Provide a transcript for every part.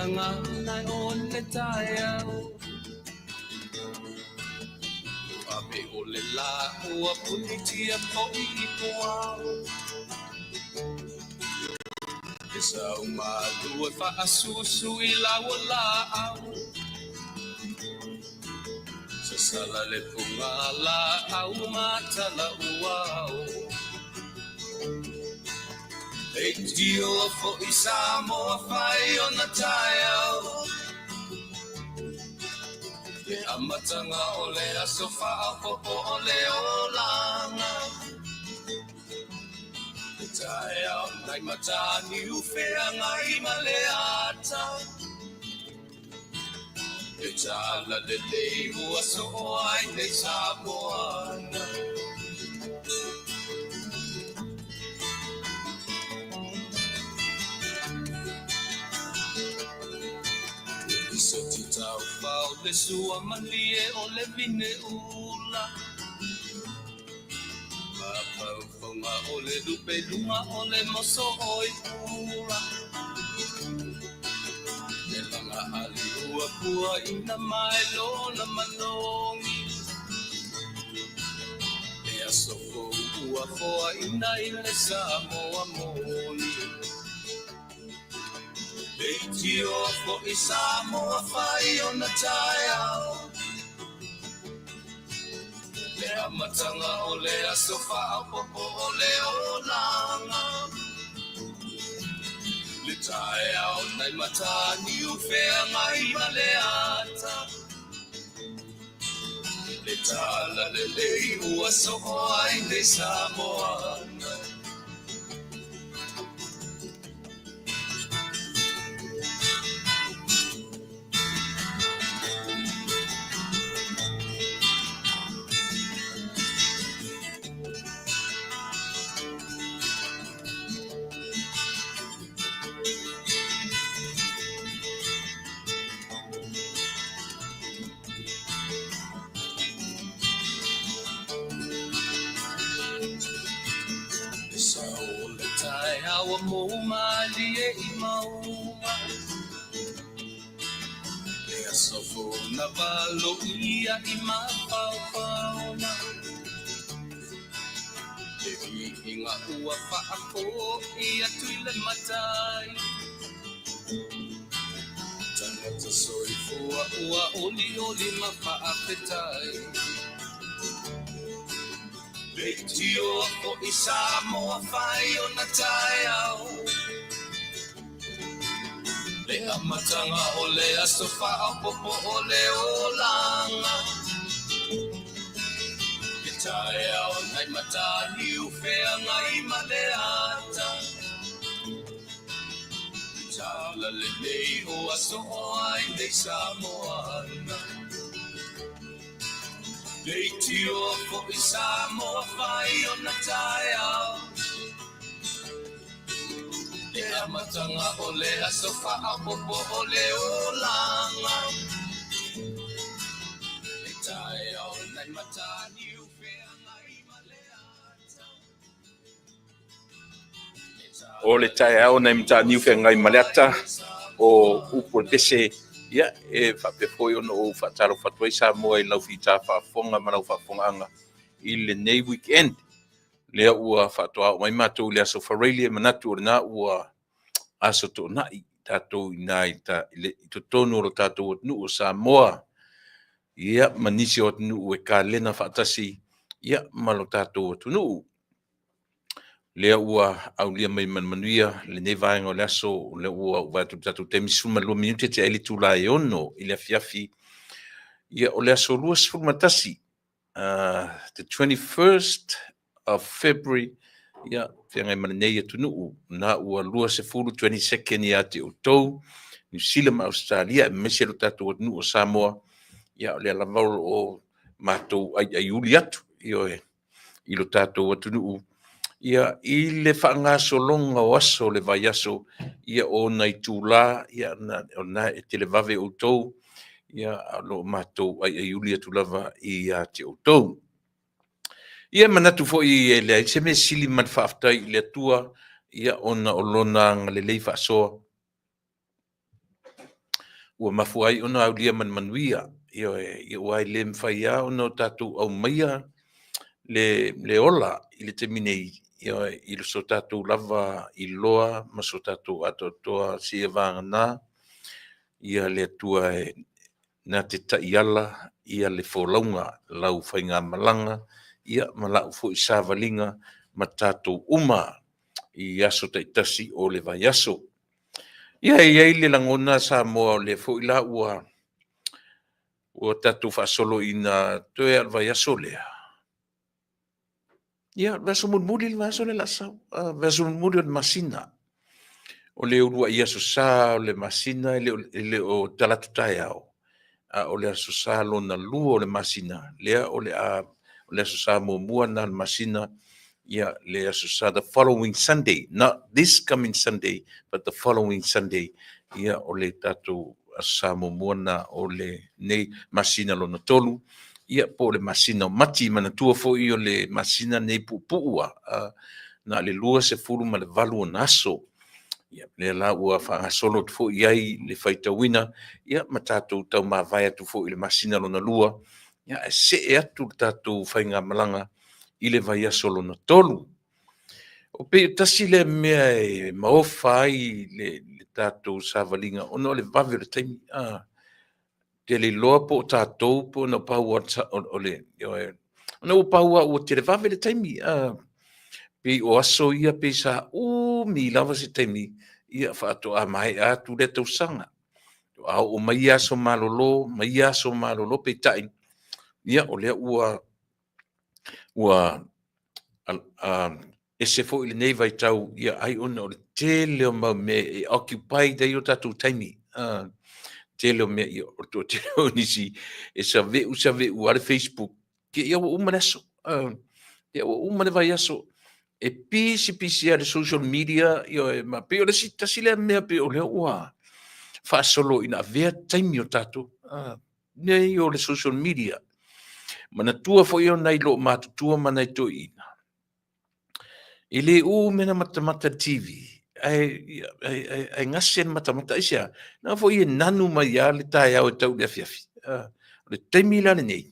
amatanga nai o le taeao. Ave o le la ua punitia fo'i i puao. E sau malu e faasusu i lau o laau. Sasala le puga laau matala uao. Leitioa fo'i Samoa fai ona taeao. Le amatanga o le aso faaopoopo o le olaga. Le taeao nai Mataniu feagai ma le ata. Le tala lelei ua soo ai nei Samoana. Le soti taufao le sua malie o le vine ula. Mafaufonga o le lupe luga o le moso oi pula. Le laga ali ua pua ina mai lona manogi. Le aso fou ua foaina i le Samoa moni. Leitioa fo'i Samoa fai ona taeao. Le amatanga o le aso faaopoopo o le olaga. Le taeao nai Mataniu feagai ma le ata. Le tala lelei ua soo ai nei Samoana. Le sao o le taeao ua mou malie i mauga. Le aso fou na valoia i mafaofaoga. Le viiga ua faafoi atu i le Matai. Tagata soifua ua olioli ma faafetai. Leitioa fo'i Samoa fai ona taeao. Le amatanga o le aso faaopoopo o le olaga. Le taeao nai Mataniu feagai ma le ata. Le tala lelei ua soo ai nei Samoana. Leitioa fo'i Samoa fai ona taeao. Le amatanga o le aso faaopoopo o le olaga. Le taeao nai Mataniu feagai ma le ata. O le taeao nai Mataniu feagai ma le ata o upu o le pese, ia, e faapea foi ona ou faatalofa atu ai Samoa i lau fita faafofoga ma lau faafofogaaga i lenei weekend. Lea ua faatoa oo mai matou i le aso Faraile, e manatu o lena ua aso toonai tatou i ina i totonu o lo tatou atunuu o Samoa, ia, ma nisi o atunuu e kalena faatasi, ia, ma lo tatou atunuu. Lea ua aulia mai ma le manuia lenei vaega o le aso, o lea ua ou vaai atu i le tatou taimi, 12 minute tea ai le itula e 6 i le afiafi. Ia, o le aso 21, the 21st of February, ia, feagai ma lenei atunuu, na ua 20, 22nd ia te outou, Niu Sila ma Ausetalia, aemaise lo tatou atunuu o Samoa, ia, o lea lava o lo o matou aiaiuli atu, ioe, i lo tatou atunuu, ia, i le faagasologa o aso o le vaiaso, ia, o ona itula, ia, o lena e televave outou, ia, a o lo o matou aiaiuli atu lava ia te outou. Ia, e manatu foi e leai se mea sili ma le faafetai i le Atua, ia, ona o lona agalelei faasoa. Ua mafua ai ona aulia ma le manuia, ioe, ia aua e le mafai lava ona o tatou aumaia le, le ola i le taimi nei, ioe, i so tatou lava iloa ma so tatou atoatoa seia vagana ia le Atua e na te taiala ia le folauga, lau faigamalaga, ia ma lau foi savaliga ma tatou uma i aso taitasi o le vaiaso. Ia e i ai le lagona Samoa o lea foi la ua ua tatou faasolo ina toe lava o le vaiaso lea. Ia, o le vaiaso mulimuli le vaiaso lea o le a sau, vaiaso mulimuli o le masina. O le uluai aso Sa o le masina e le o talaatu taeao, a o le aso Sa lona lua o le masina, lea o le a, o le aso Sa muamua lena o le masina, ia le aso Sa, the following Sunday, not this coming Sunday, but the following Sunday, ia o le tatou aso Sa muamua lena o lenei masina lona tolu, ia po o le masina o Mati. Manatua foi o le masina lenei puupuu lava, na o le 28 ona aso. Ia, lea la ua faagasolo atu foi i ai le faitauina, ia ma tatou taumavae atu foi i le masina lona lua, ia ae see atu le tatou faigamalaga i le vaiaso lona tolu. O pei e tasi lea mea e maofa ai le tatou savaliga ona o le vave o le taimi. Te le iloa po o tatou po o na pau o le, ona ua pau lava ua televave le taimi. Pei o aso ia pei sa umi lava se taimi ia faatoa maea atu lea tausaga. A oo mai ia aso malolo ma ia aso malolo, peitai, ia o lea ua ua ese foi lenei vaitau, ia ai ona o le tele o mau mea e occupied ai o tatou taimi. Tele o mea, ia, o le toatele o nisi e save'u save'u lava le Facebook, ia ua uma le aso, ia ua uma le vaiaso, e pisi pisi lava i le social media, ioe, ma pei o le isi tasi lea mea pei o lea ua faasolo ina avea taimi o tatou, mea ia o le social media. Manatua foi o nai loomatutua ma nai toeaiina, e le umi ona matamata i le TV, ae gase le matamata. Aisea? Leaga foi e nanu mai lava le taeao e tau i le afiafi. O le taimi la lenei,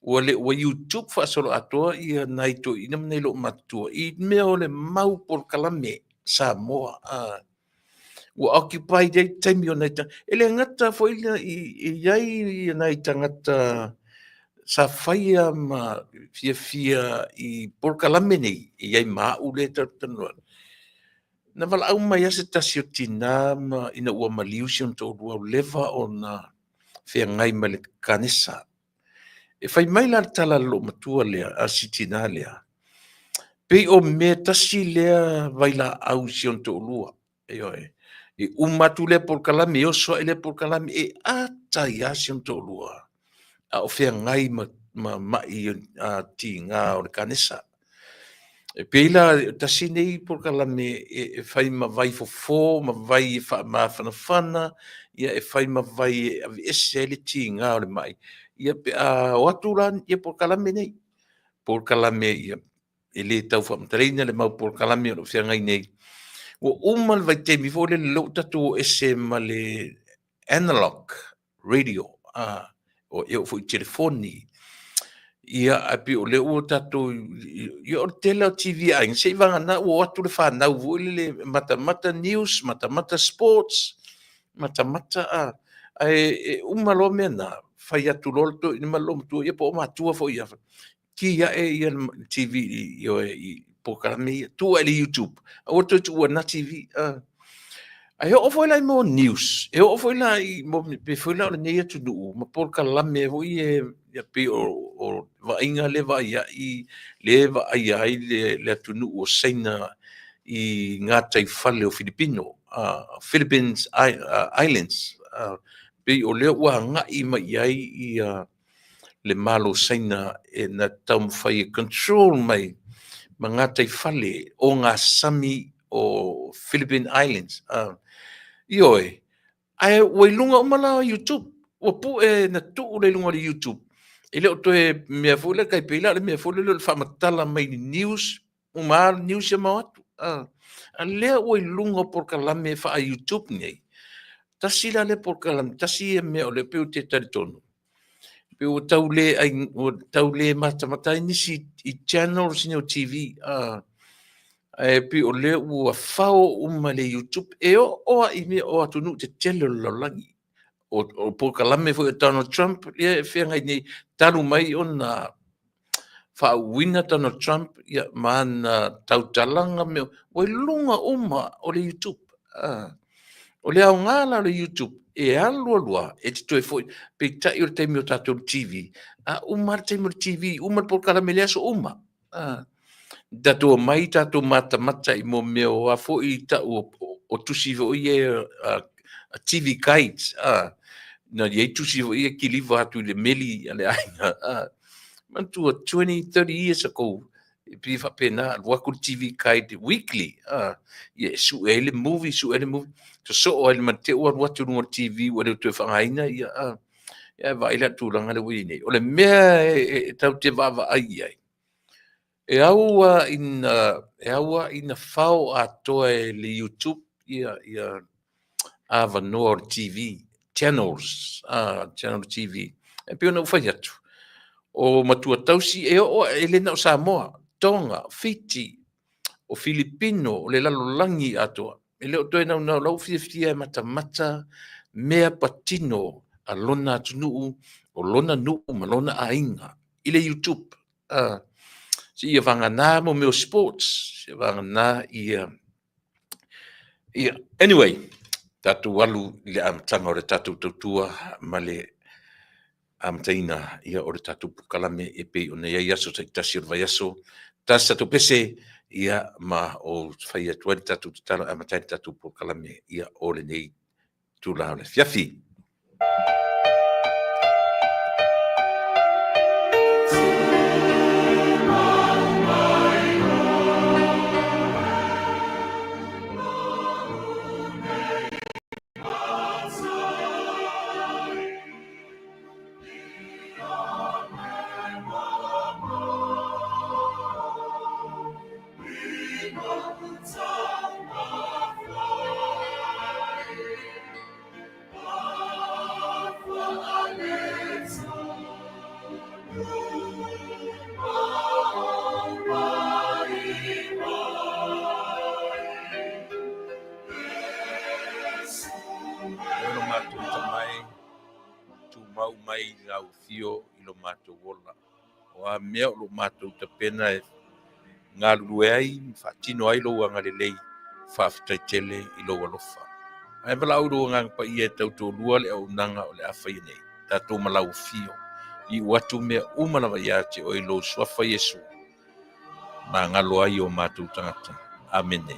ua le ua YouTube faasoloatoa ia nai toeaiina ma nai loomatutua i mea o le mau polokalame Samoa. Ua occupied ai taimi o nai tagata. E le gata foi i i ai nai tagata sa faia ma fiafia i polokalame nei, e i ai ma au lea e talatalanoa atu. Na valaau mai lava se tasi o tina ma ina ua maliu si ona toalua, ua leva ona feagai ma le kanesa. E fai mai la le tala a le loomatua lea, a si tina lea, pei o mea tasi lea vailaau i si ona toalua. Ioe. E uma atu lea polokalame, e oso ae lea polokalame, e ata ai lava si ona toalua a o feagai ma, ma ma'i tiga o le kanesa. E pei la tasi nei polokalame e, e fai ma vai fofo, ma vai e faamafanafana, ia e fai ma vai e aveese ai le tiga o le ma'i. Ia pe a o atu la ia polokalame nei, polokalame ia e le tau faamatalaina le mau polokalame o lo o feagai nei. Ua uma le vaitaimi foi lele lea ua tatou o ese ma le analog radio, o e oo foi i telefoni. Ia, ae pei o lea ua tatou, ia o le tele o TV a aiga, se i vagana ua o atu le fanau foi lele matamata news, matamata sports, matamata a, ae e uma loa mea na, fai atu loa le toeaina ma le loomatua, ia po o matua foi ia, ki ae ia le TV ioe i polokalame ia, tuu ae i le YouTube, aua le toe tuua i lena TV. Ae oo foi la i mea o news, e oo foi la i pei foi la o lenei atunuu ma polokalame foi ia pei o, o vaaiga lea vaai ai, lea vaaia ai le, le atunuu o Saina i gataifale o Filipino, Philippines Islands, pei o lea ua agai mai i ai ia le Malo o Saina e na taumafai e control mai ma gataifale o gasami o Philippine Islands. Ioe, ae ua i luga uma la o YouTube, ua pue na tuu le i luga o le YouTube. E le o toe mea foi lea tai pei la o le mea foi lea o le faamatala mai i news, uma lava news ia ma o atu. A lea ua i luga o polokalame faa-YouTube nei. Tasi la lea polokalame, tasi ia mea o lea pei ou te talitonu, pei ua tau le ai, ua tau le matamata ai nisi i channels nei o TV, ae pei o lea ua fao uma i le YouTube, e oo lava i mea o atunuu tetele o le lalolagi. O polokalame foi a Donald Trump ia e feagai nei talu mai ona faauuina Donald Trump ia ma ana tautalaga mea ua i luga uma o le YouTube. O le aoga la o le YouTube e alu alu lava e te toe foi, peitai o le taimi o tatou TV, a uma lava le taimi o le TV, uma le polokalame i le aso uma. Tatou omai tatou matamata i mo mea o a foi tau o tusi foi ia a TV guides, na i ai tusi foi ia kiliva atu i le meli a le aiga. Manatua 20, 30 years ago, e pei e faapena, alu atu le TV guide weekly, ia e sue ai le movie, sue ai le movie, sosoo ai ma te i ua alu atu i luga o le TV ua le toe faaaogaina, ia, ia vaai la i le tulaga lea ua i ai nei. O le mea e tatou te vaavaai i ai, e au lava ina, e au lava ina fao atoa e le YouTube ia, ia avanoa o le TV, channels, channel TV. E pei ona ou fai atu, o matua tausi e oo, e le na o Samoa, Tonga, Fiti, o Filipino, o le lalolagi atoa. E le o toe naunau lau fiafia e matamata mea patino a lona atunuu, o lona nuu ma lona aiga i le YouTube. Seia vagana mo mea o sports, seia vagana ia... Ia, anyway, tatou alu i le amataga o le tatou tautua ma le amataina ia o le tatou polokalame e pei ona i ai aso taitasi o le vaiaso. Tasi tatou pese, ia ma ou fai atu ai le tatou tatalo e amata ai le tatou polokalame ia o lenei itula o le afiafi. E lo matou tamai, tumau mai lau afio i lo matou ola. O a mea o lo o matou tapena e galulue ai ma faatino ai lou agalelei, faafetai tele i lou alofa. Ae valaau i lou Agaga Paia e tautoalua le auaunaga o le a faia nei, tatou ma lau afio, iu atu mea uma lava ia te oe i lou Suafa Iesu, magalo ai o matou tagata. Amene.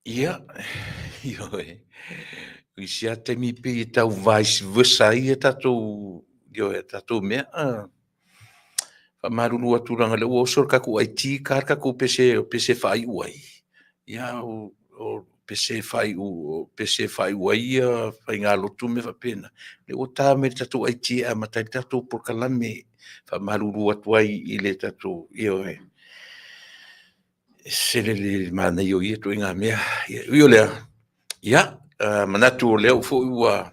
Ia, ioe, i si a taimi pei e tau vice versa ai a tatou, ioe, a tatou mea. Faamalulu atu leaga o lea ua oso le tatou IT card tatou pese pese e faaiu ai, ia o pese e faaiu o pese e faaiu ai ia faigalotu ma mea faapena. Lea ua ta mai le tatou IT e amata ai le tatou polokalame. Faamalulu atu ai i le tatou, ioe, e sese le manaia o ia ituaiga mea. E ui o lea, ia, manatu o lea foi ua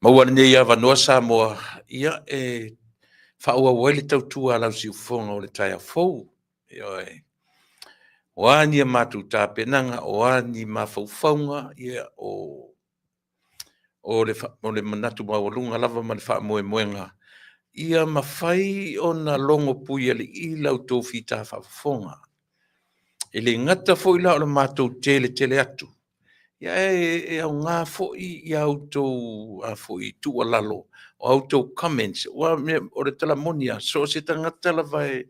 maua lenei avanoa Samoa, ia, e faaauau ai le tautua a lau siufofoga o le taeao fou. Ioe. O a ni a matou tapenaga, o a ni mafaufauga, ia, o le manatu maualuga lava ma le faamoemoega, ia mafai ona logo puialii la outou fita faafofoga. E le gata foi la o le matou teletele atu, ae aoga foi a outou tuualalo, o a outou comments, aua o le tala moni lava, so o se tagata lava e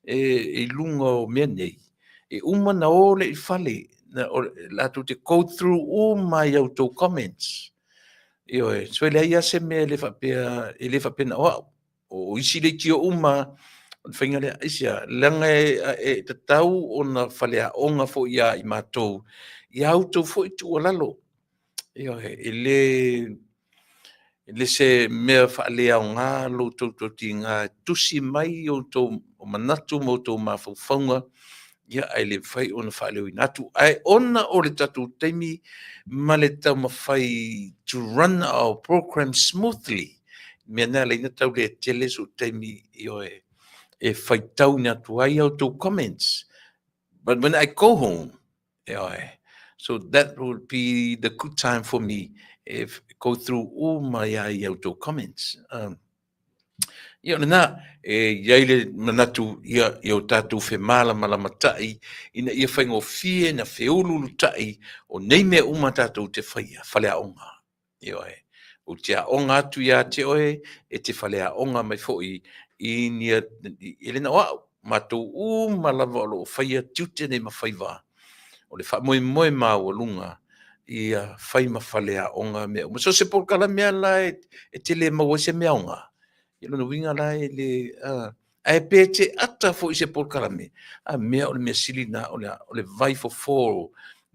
i luga o mea nei, e uma ona o lea i le fale, latou te go through uma lava i a outou comments. Ioe, so e leai lava se mea e le faapea, e le faapea na o au. O isi leitio uma lava, o le faiga lea. Aisea? Leaga e tatau ona faleaoga foi ia i matou i a outou foi tuualalo. Ioe, e le se mea faaleaoga lo outou tautiga e tusi mai outou manatu ma outou mafaufauga, ia, ae le mafai ona faaleoina atu. Ae ona o le tatou taimi ma le taumafai to run our program smoothly, mea na e ala ai ona tau le tele sou taimi, ioe, e faitauina atu ai a outou comments. But when I go home, ioe, so that will be the good time for me if go through uma ia i outou comments. Ia o lena, e i ai le manatu ia o tatou femalamalamatai ina ia faigofie na feululutai o nei mea uma tatou te faia, faleaoga. Ioe, ou te aoga atu ia te oe, e te faleaoga mai foi i ni, e le na o au, matou uma lava o lo o faia tiute nei ma faiva. O le faamoemoe maualuga ia fai ma faleaoga mea uma. So o se polokalame lava la e te le maua ai se mea aoga, ia lona uiga la e le, ae pe te ata foi i se polokalame, a mea o le mea sili lena o le vaifofo,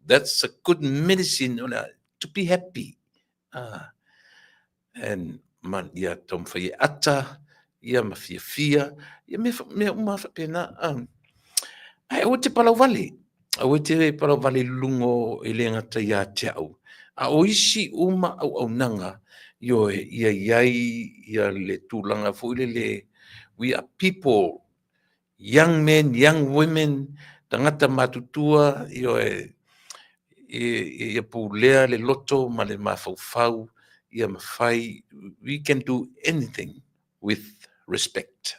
that's a good medicine o le to be happy. And ma ia taumafai e ata, ia ma fiafia, ia mea, mea uma faapena. Ae aua te palauvale, aua te palauvale i luga o e le gata ia te au, a o isi uma auaunaga, ioe, ia i ai ia le tulaga foi lele, we are people, young men, young women, tagata matutua, ioe, ia pulea le loto ma le mafaufau, ia mafai, we can do anything with respect.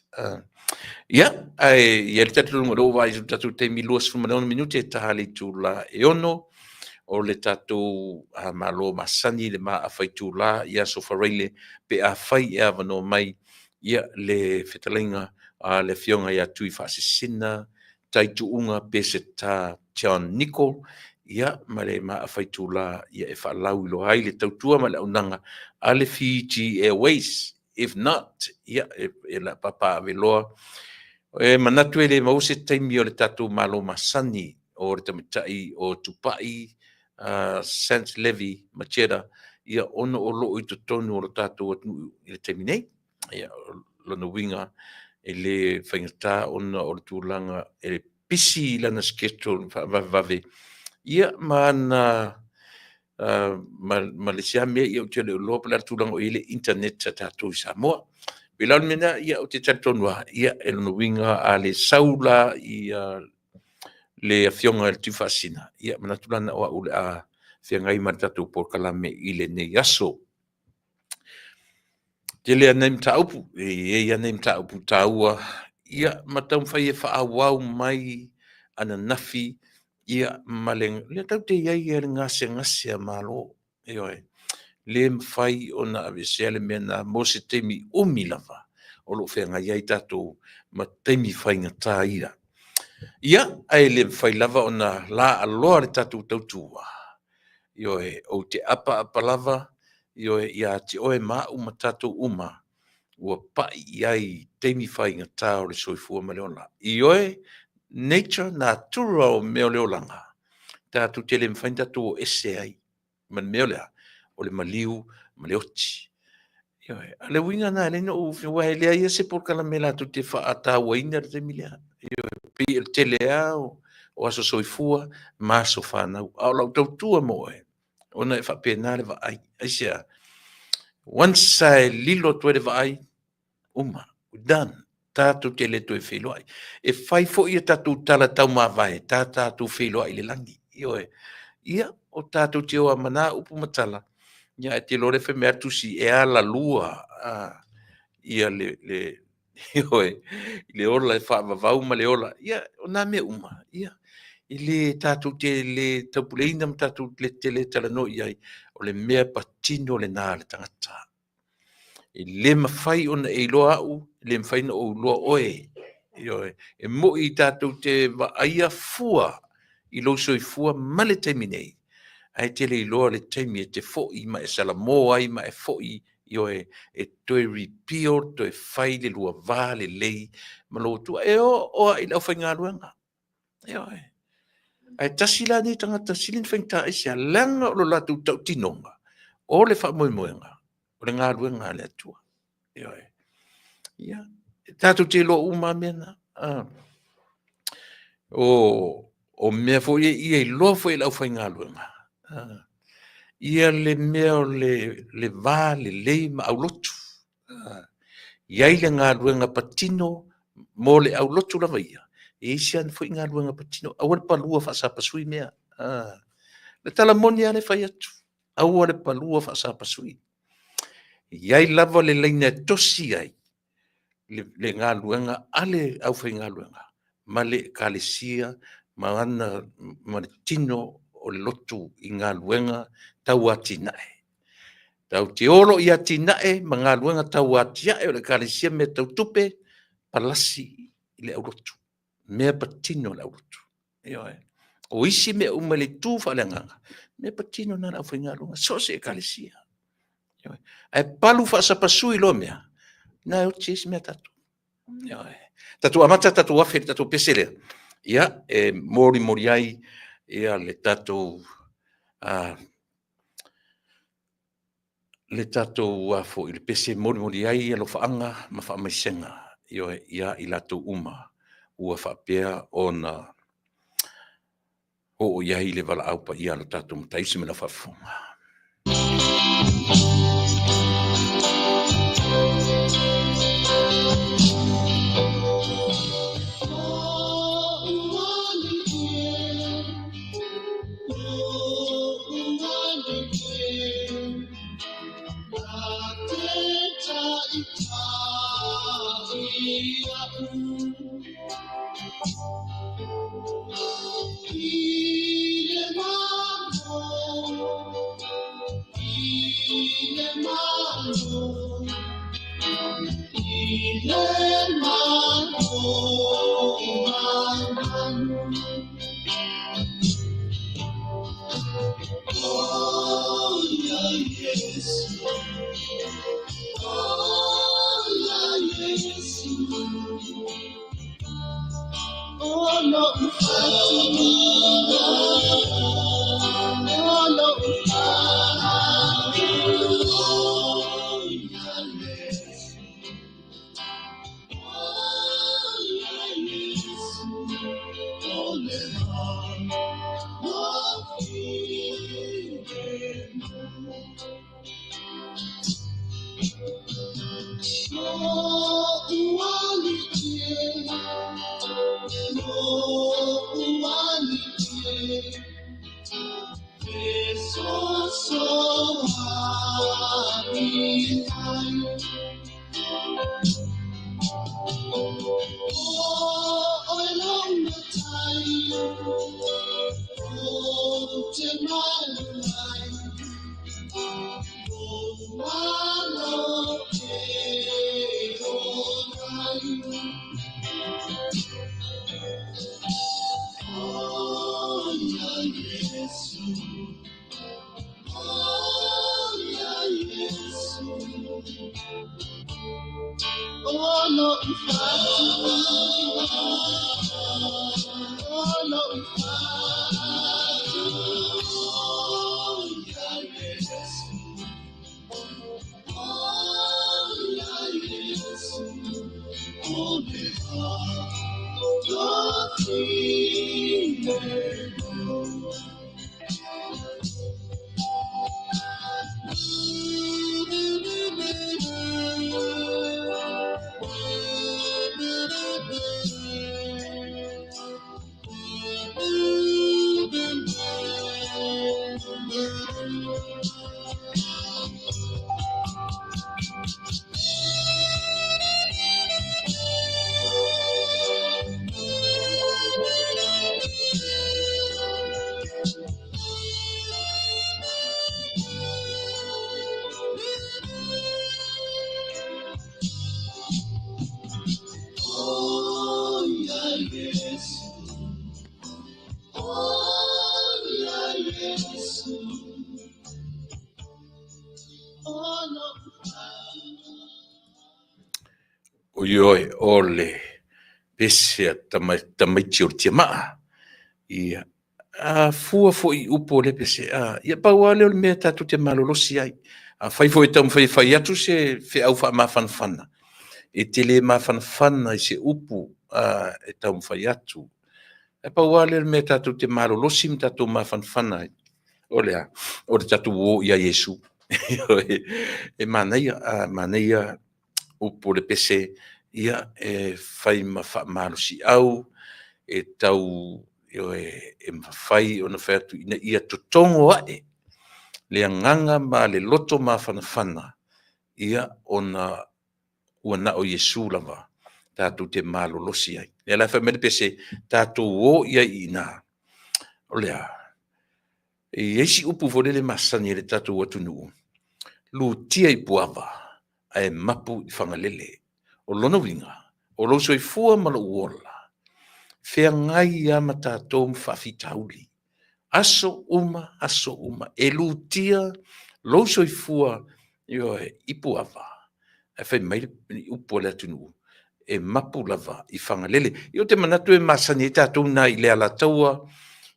Ia, ae i ai le talitonuga o lea ua vaai i le tatou taimi 26 minute e taha le itula e 6 o le tatou Malo masani le maafa itula i Aso Faraile pe afai e avanoa mai ia le fetalaiga a le Afioga ia Tuifaasisina Taituuga Peseta John Nicol, ia ma le maafa itula ia e faalauiloa ai le tautua ma le auaunaga a le Fiji Airways. If not, ia e la papaaveloa. E manatu e le maua se taimi o le tatou Malo masani o le tamaitai o Tupai Sant Levy Macheta, ia ona o lo o i totonu o le tatou atunuu i le taimi nei. Ia, lona uiga e le faigata ona o le tulaga e pisi i lana schedule faavavevave, ia ma ana ma le isi lava mea, ia ou te le o iloa po o le a le tulaga o i ai le internet a tatou i Samoa. Pei la o le mea lena, ia ou te talitonu lava, ia e lona uiga a le sau la ia le Afioga i le Tuifaasisina, ia manatu la na o au o le a feagai ma le tatou polokalame i lenei aso. Tele lava nai mataupu, e i ai lava nai mataupu taua, ia ma taumafai e faaauau mai ananafi, ia ma le lea tatou te i ai i le gasegase a Malo. Ioe, le mafai ona aveesea le mea lena mo se taimi umi lava o lo o feagai ai tatou ma taimi faigata ia. Ia, ae le mafai lava ona laaloa le tatou tautua. Ioe, ou te apaapa lava, ioe, ia te oe ma au ma tatou uma. ua pai i ai i taimi faigata o le soifua ma le ola. Ioe, nature, natura o mea o le olaga, tatou te le mafai ona tatou o ese ai ma le mea o le a? O le maliu ma le oti. Ioe. A o le uiga lena e ala ai ona ou aua e leai lava se polokalame latou te faatauaina le taimi lea. Ioe. E pei o le tele lava o aso soifua ma aso fanau. A o lau tautua mo oe, ona e faapena le vaai. Aisea? Once lava e lilo atu ai le vaai, uma, done. Tatou te le toe feiloai. E fai foi a tatou tala taumavae, ta tatou feiloai i le lagi. Ioe. Ia, o tatou te o lava ma na upu ma tala, ia ae te iloa o lea e fai mai lava le tusi, e alalua ia le, ioe, le ola e faavavau ma le ola. Ia, o na mea uma, ia, e le tatou te le taupuleina ma tatou te le talanoa i ai, o le mea patino lena a le tagata. E le mafai ona e iloa au, e le mafai ona ou iloa oe. Ioe. E moi tatou te vaaia fua i lou soifua ma le taimi nei, ae e te le iloa le taimi e te foi ma e salamo ai ma e foi, ioe, e toe repeal, toe fai le lua va lelei ma lou Atua. E oo lava i le aufaigaluega. Ioe. Ae tasi la lenei tagata sili ona faigata, aisea? Leaga o le latou tautinoga o le faamoemoega o le galuega a le Atua. Ioe. Ia, tatou te iloa uma lava mea na. O mea foi ia iloa foi e le aufaigaluega, ia le mea o le va lelei ma aulotu. I ai le galuega patino mo le aulotu lava ia, e i ai si ana foi galuega patino. Aua le palua faasapasui mea. O le tala moni lava lea e fai atu, aua le palua faasapasui. E i ai lava le laina e tosi ai le galuega a le aufaigaluega ma le Ekalesia ma ana ma le tino o le lotu i galuega tau atinae. Tatou te o loa i atinae ma galuega tau atiae o le Ekalesia ma mea tau tupe, palasi i le aulotu, mea patino a le aulotu. Ioe. O isi mea uma i le itu faaleagaga, mea patino na a le aufaigaluega, so o se Ekalesia. Ioe. Ae palu faasapasui loa mea, na e oti ai se mea a tatou. Ioe. Tatou amata tatou afe i le tatou pese lea, ia, e molimoli ai ia le tatou le pese e molimoli ai alofaaga ma faamaisega, ioe, ia i latou uma ua faapea ona oo i ai le valaau paia a lo tatou Matai Sili ma lau faafofoga. Ioe, o le pese a tamaiti o le tiamaa. Ia, a fua foi i upu o le pese, a, ia pau lava lea o le mea tatou te malolosi ai. Afai foi e taumafai e fai atu se feau faamafanafana, e te le mafanafana i se upu e taumafai atu. Ae pau lava lea o le mea tatou te malolosi ma tatou mafanafana ai, o le a? O le tatou o ia Iesu. E manaia, a manaia upu o le pese, ia, e fai ma faamalosiau, e tau, ioe, e mafai ona fai atu ina ia totogo ae le agaga ma le loto mafanafana, ia, ona ua na o Iesu lava tatou te malolosi ai. Lea la e fai mai le pese, tatou o i ai i ina. O le a? E i ai si upu foi lele e masani ai le tatou atunuu, lutia i Puava ae mapu i Fagalele. O lona uiga, o lou soifua ma lou ola, feagai lava ma tatou ma faafitauli, aso uma, aso uma. E lutia lou soifua, ioe, i Puava, ae fai mai le upu a le atunuu, e mapu lava i Fagalele. Ia ou te manatu e masani ai tatou na i le Alataua,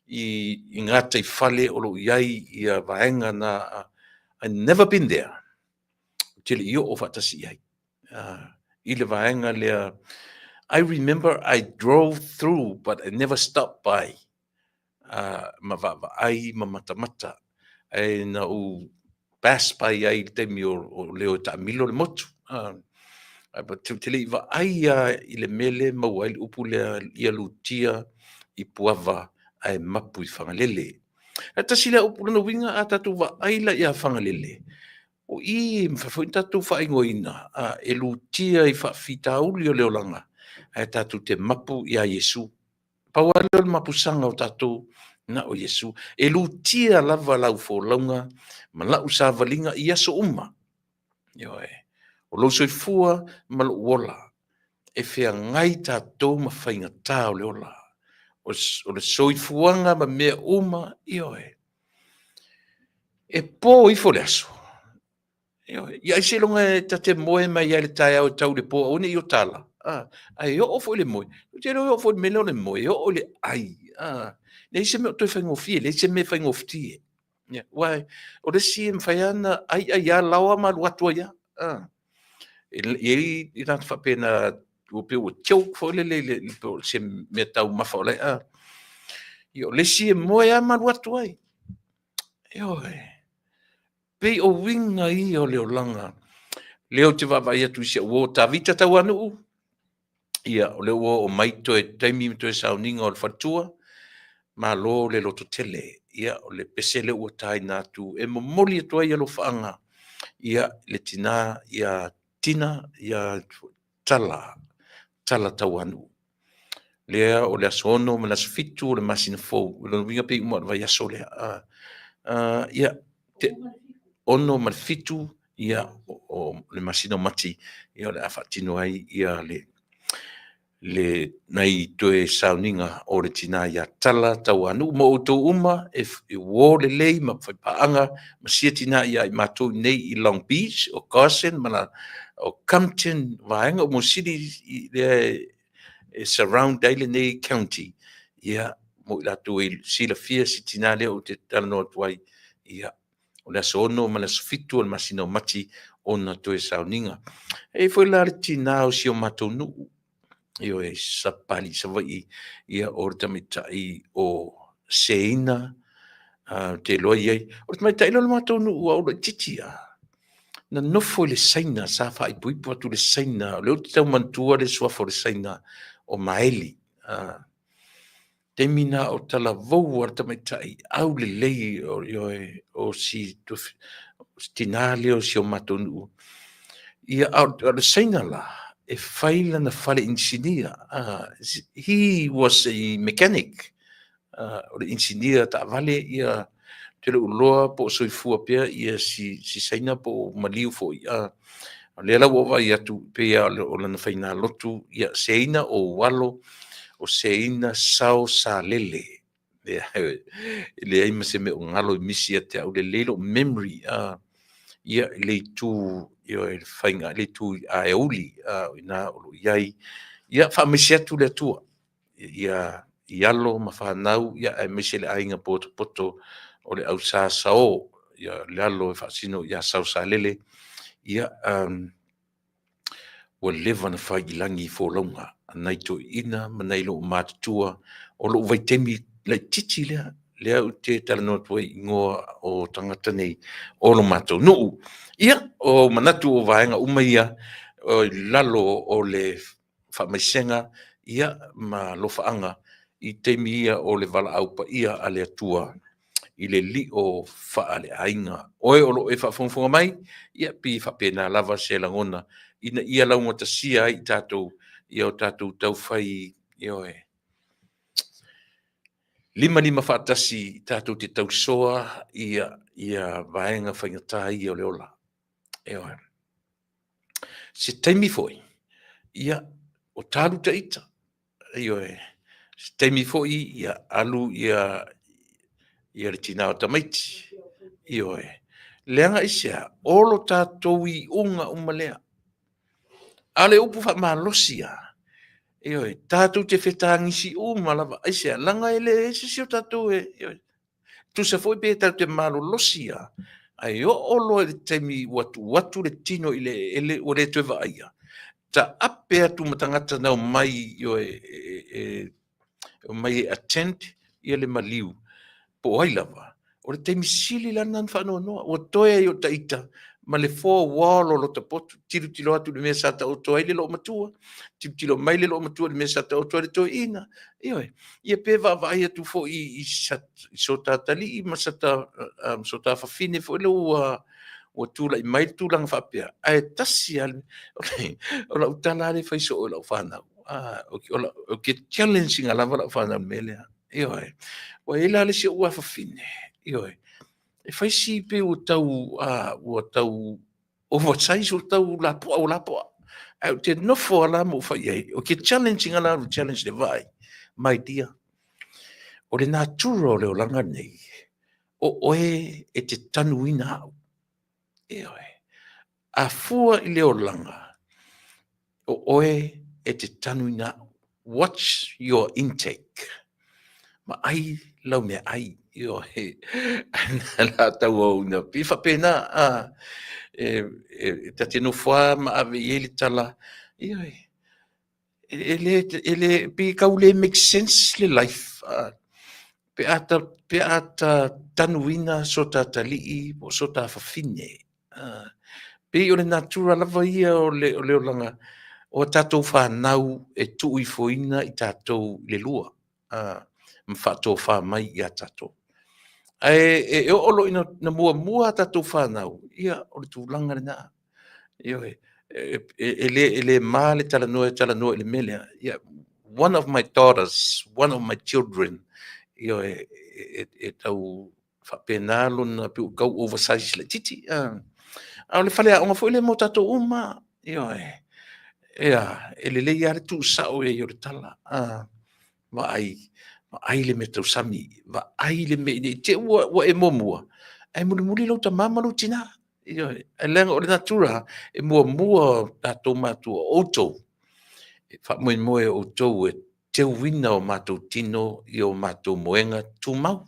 i gataifale o lo o i ai vaega na. I never been there. Ou te le i oo faatasi i ai i le vaega lea. I remember I drove through but I never stopped by ma vaavaai ma matamata. Ae na ou pass by ai i le taimi o leo e taamilo le motu. Ae ou te le i vaai lava i le mea lea e maua ai le upu lea ia lutia i Puava ae mapu i Fagalele. Ae tasi lea upu, lona uiga a tatou vaai la ia Fagalele, o i e mafai foi ona tatou faaigoaina e lutia i faafitauli o le olaga, ae tatou te mapu ia Iesu. Pau lava lea o le mapusaga o tatou na o Iesu. E lutia lava lau folauga ma lau savaliga i aso uma. Ioe. O lou soifua ma lou ola, e feagai tatou ma faigata o le ola. O le soifuaga ma mea uma, ioe. E po ifo le aso, ioe, ia ai seiloga e ta te moe mai lava i le taeao e tau i le po aua ne i otala, ae oo foi i le moe, ou te iloa e oo foi i le mea lea o le moe, e oo i le ai, leai se mea o toe faigofie, leai se mea e faigofie. Aua o le isi e mafai lava ona ai ai lava laoa ma alu atu ai lava. E i ai tagata faapena ua pei ua choke foi lele po o se meataumafa o la e, ia o le isi e moe lava ma alu atu ai. Ioe. Pei o uiga ia o le olaga. Lea ou te vaavaai atu i si au uo Tavita Tauanuu, ia o lea ua oo mai toe taimi ma toe sauniga o le faletua, malo le lototele. Ia o le pese lea ua taina atu e momoli atu ai alofaaga ia le tina ia Tina ia Tala, Tala Tauanuu. Lea o le aso 6 ma le aso 7 o le masina fou, o lona uiga pei uma o le vaiaso lea. Ia, te, 6 ma le 7, ia, o le masina o Mati, ia o le a faatino ai ia le Le nai toe sauniga o le tina ia Tala Tauanuu ma outou uma e uo lelei ma faipaaga ma sia tina ia i matou nei i Long Beach, o Carson ma la, o Compton, vaega uma o sili lea e surround ai lenei county. Ia, mo i latou e silafia si tina lea ou te talanoa atu ai, ia, o le aso 6 ma le aso 7 o le masina o Mati ona toe sauniga. E i ai foi la le tina o si o matou nuu, ioe, Sapali i Savaii, ia o le tamaitai o Seina, te iloa i ai. O le tamaitai lea o le matou nuu a ou laitiiti lava, na nofo i le Saina, sa faaipoipo atu i le Saina, o lea ou te tau manatua le suafa o le Saina o Maeli. Taimi na o talavou lava le tamaitai aulelei, ioe, o si tina lea o si o matou nuu. Ia, a o le Saina la, e fai lana fale inisinia. He was a mechanic. O le inisinia taavale, ia, ou te le o iloa po o soifua pea ia si Saina po o maliu foi. O lea la ua ou vaai atu pei lava o lana faigalotu, ia, Seina o ou alo, o Seina Sao Salele. E leai ma se mea o galo i misi ia te au, lelei lou memory, ia, i le itu, ioe, le faiga, le itu Aeauli, o i ina o lo o i ai. Ia faamaise atu le Atua ia i alo ma fanau, ia aemaise le aiga potopoto o le au Sa Sao, ia le alo e faasino ia Sao Salele, ia, ua leva ona fai i lagi folauga a nai toeaiina ma nai loomatutua o lou vaitaimi laitiiti lea, lea ou te talanoa atu ai i igoa o tagata nei o lo matou nuu. Ia, o manatu o vaega uma ia i lalo o le faamaisega, ia, ma alofaaga i taimi ia o le valaau paia a le Atua i le lio faaleaiga. Oe o lo o e faafogafoga mai, ia pei e faapena lava se lagona ina ia laugatasia ai i tatou ia o tatou taufai, ioe, limalima faatasi tatou te tausoa ia vaega faigata ia o le ola. Ioe. Se taimi foi, ia, o talu ta ita, ioe, se taimi foi, ia alu ia le tina o tamaiti, ioe, leaga aisea? O lo tatou iuga uma lea. A o le upu faamalosi lava, ioe, tatou te fetagisi uma lava, aisea? Leaga e leai se isi o tatou e, ioe, tusa foi pe tatou te malolosi lava, ae oo loa i le taimi ua tuu atu le tino i le eleele ua le toe vaaia, taape atu ma tagata na omai, ioe, e omai e attend ia le maliu, po o ai lava, o le taimi sili la lena ona faanoanoa, ua toe ai o ita ma le four wall o lota potu, tilotilo atu i le mea sa taoto ai le loomatua, tilotilo mai le loomatua i le mea sa taoto ai le toeaina, ioe, ia pe vaavaai atu foi i so ta talii ma so ta fafine foi lea ua tulai mai le tulaga faapea, ae tasi lava o lau tala lea e fai soo i lau fanau, ou te challenge ina lava lau fanau i le mea lea, ioe, ua i ai la le isi ou afafine, ioe, e fai si pei ua tau, ua tau oversize, ua tau lapoa, ua lapoa. Ae ou te nofo lava la ma ou fai i ai, ou te challenge ina la, challenge le vaai, my dear, o le natura o le olaga lenei, o oe e te tanuina au. Ioe. A fua i le olaga, o oe e te tanuina au. Watch your intake. Vaai lau meaai. Ioe. La tau au ina pei faapena, e ta te nofo lava ma ave i ai le tala, ioe, e le, e le, pei e tau le make sense le life, pe a ta, pe a ta tanuina so ta talii po o so ta fafine. Pei o le natura lava ia o le, o le olaga o a tatou fanau e tuuifoina i tatou i le lua, ma faatofa mai ia tatou. Ae e oo loa ina muamua a tatou fanau, ia o le tulaga lena. Ioe, e le ma le talanoa e talanoa i le mea lea. Ia, one of my daughters, one of my children, ioe, e tau faapena lona pei ua tau oversize laitiiti. A o le faleaoga foi lea mo tatou uma. Ioe. Ea, e lelei lava le tuusao i ai o le tala, a, vaai, vaai le mea tausami, vaai le mea ina ne i te i ua e muamua, ae mulimuli lou tama ma lou tina. Ioe, ae leaga o le natura e muamua tatou matua, o outou, e faamoemoe o outou e teuina o matou tino i o matou moega tumau.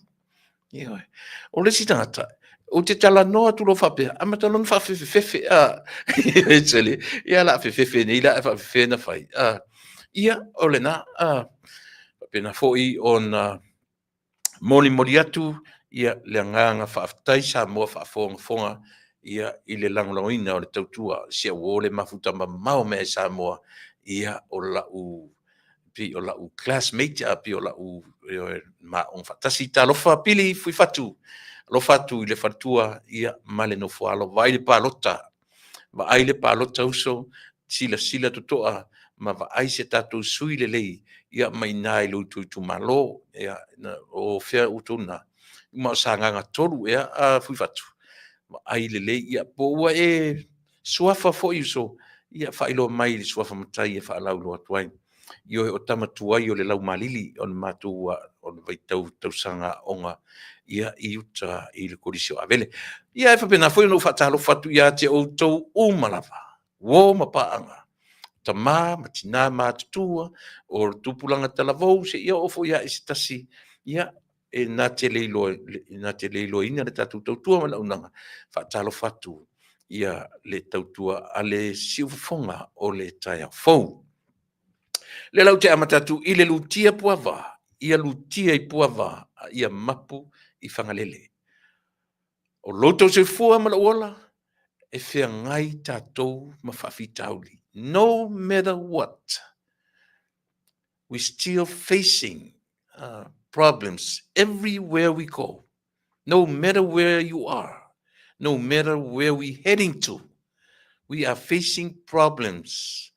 Ioe. O le isi tagata, ou te talanoa atu loa faapea, amata loa ona faafefefefe, a, sole, ia o le a fefefe nei la ae faapefea ona fai, a. Ia, o lena, a, faapena foi ona molimoli atu ia le agaga faafetai Samoa faafogafoga ia i le lagolagoina o le tautua si au uo le mafuta mamao mai lava i Samoa, ia o lau pei o lau classmate a pei o lau ma aoga faatasi. Talofa Pili Fuifatu, alofa atu i le faletua ia ma le nofoaalo. Vaai le palota, vaai le palota uso, silasila totoa ma vaai se tatou sui lelei ia mai i ina i lo outou itumalo. Ia, o fea outou na? Ma o Sagaga 3 ea a Fuifatu? Vaai lelei, ia po ua e suafa foi uso, ia faailoa mai i le suafa matai e faalauiloa atu ai. Ioe, o tama tuai o le laumaalili o le matou o le vaitau tausaga aoga ia i uta i le Kolisi o Avele. Ia e faapena foi ona ou faatalofa atu ia te outou uma lava, uo ma paaga, tama ma tina matutua, o le tupulaga talavou seia oo foi lava i se tasi, ia, e na te le iloaina le tatou tautua ma le auaunaga, faatalofa atu ia le tautua a le siufofoga o le taeao fou. O lea la ou te amata atu i le lutia puava, ia lutia i puava a ia mapu i Fagalele. O lo outou soifua ma lou ola, e feagai tatou ma faafitauli. No matter what, we still facing problems everywhere we go. No matter where you are, no matter where we heading to, we are facing problems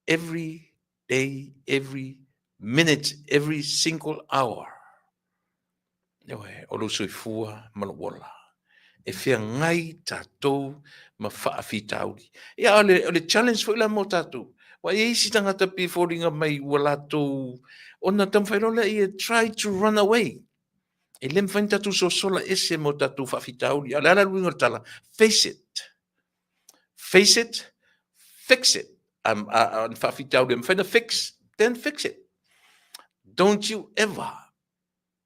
every day, every minute, every single hour. Ioe, o lou soifua ma lou ola. E feagai tatou ma faafitauli. Ia, o le, o le challenge foi la mo tatou. Ua i ai isi tagata pei e foliga mai ua latou, ona taumafai loa lea ia try to run away. E le mafai ona tatou sosola ese ma o tatou faafitauli. A o le a la le uiga o le tala? Face it. Face it, fix it. A ni faafitauli e mafai ona fix, then fix it. Don't you ever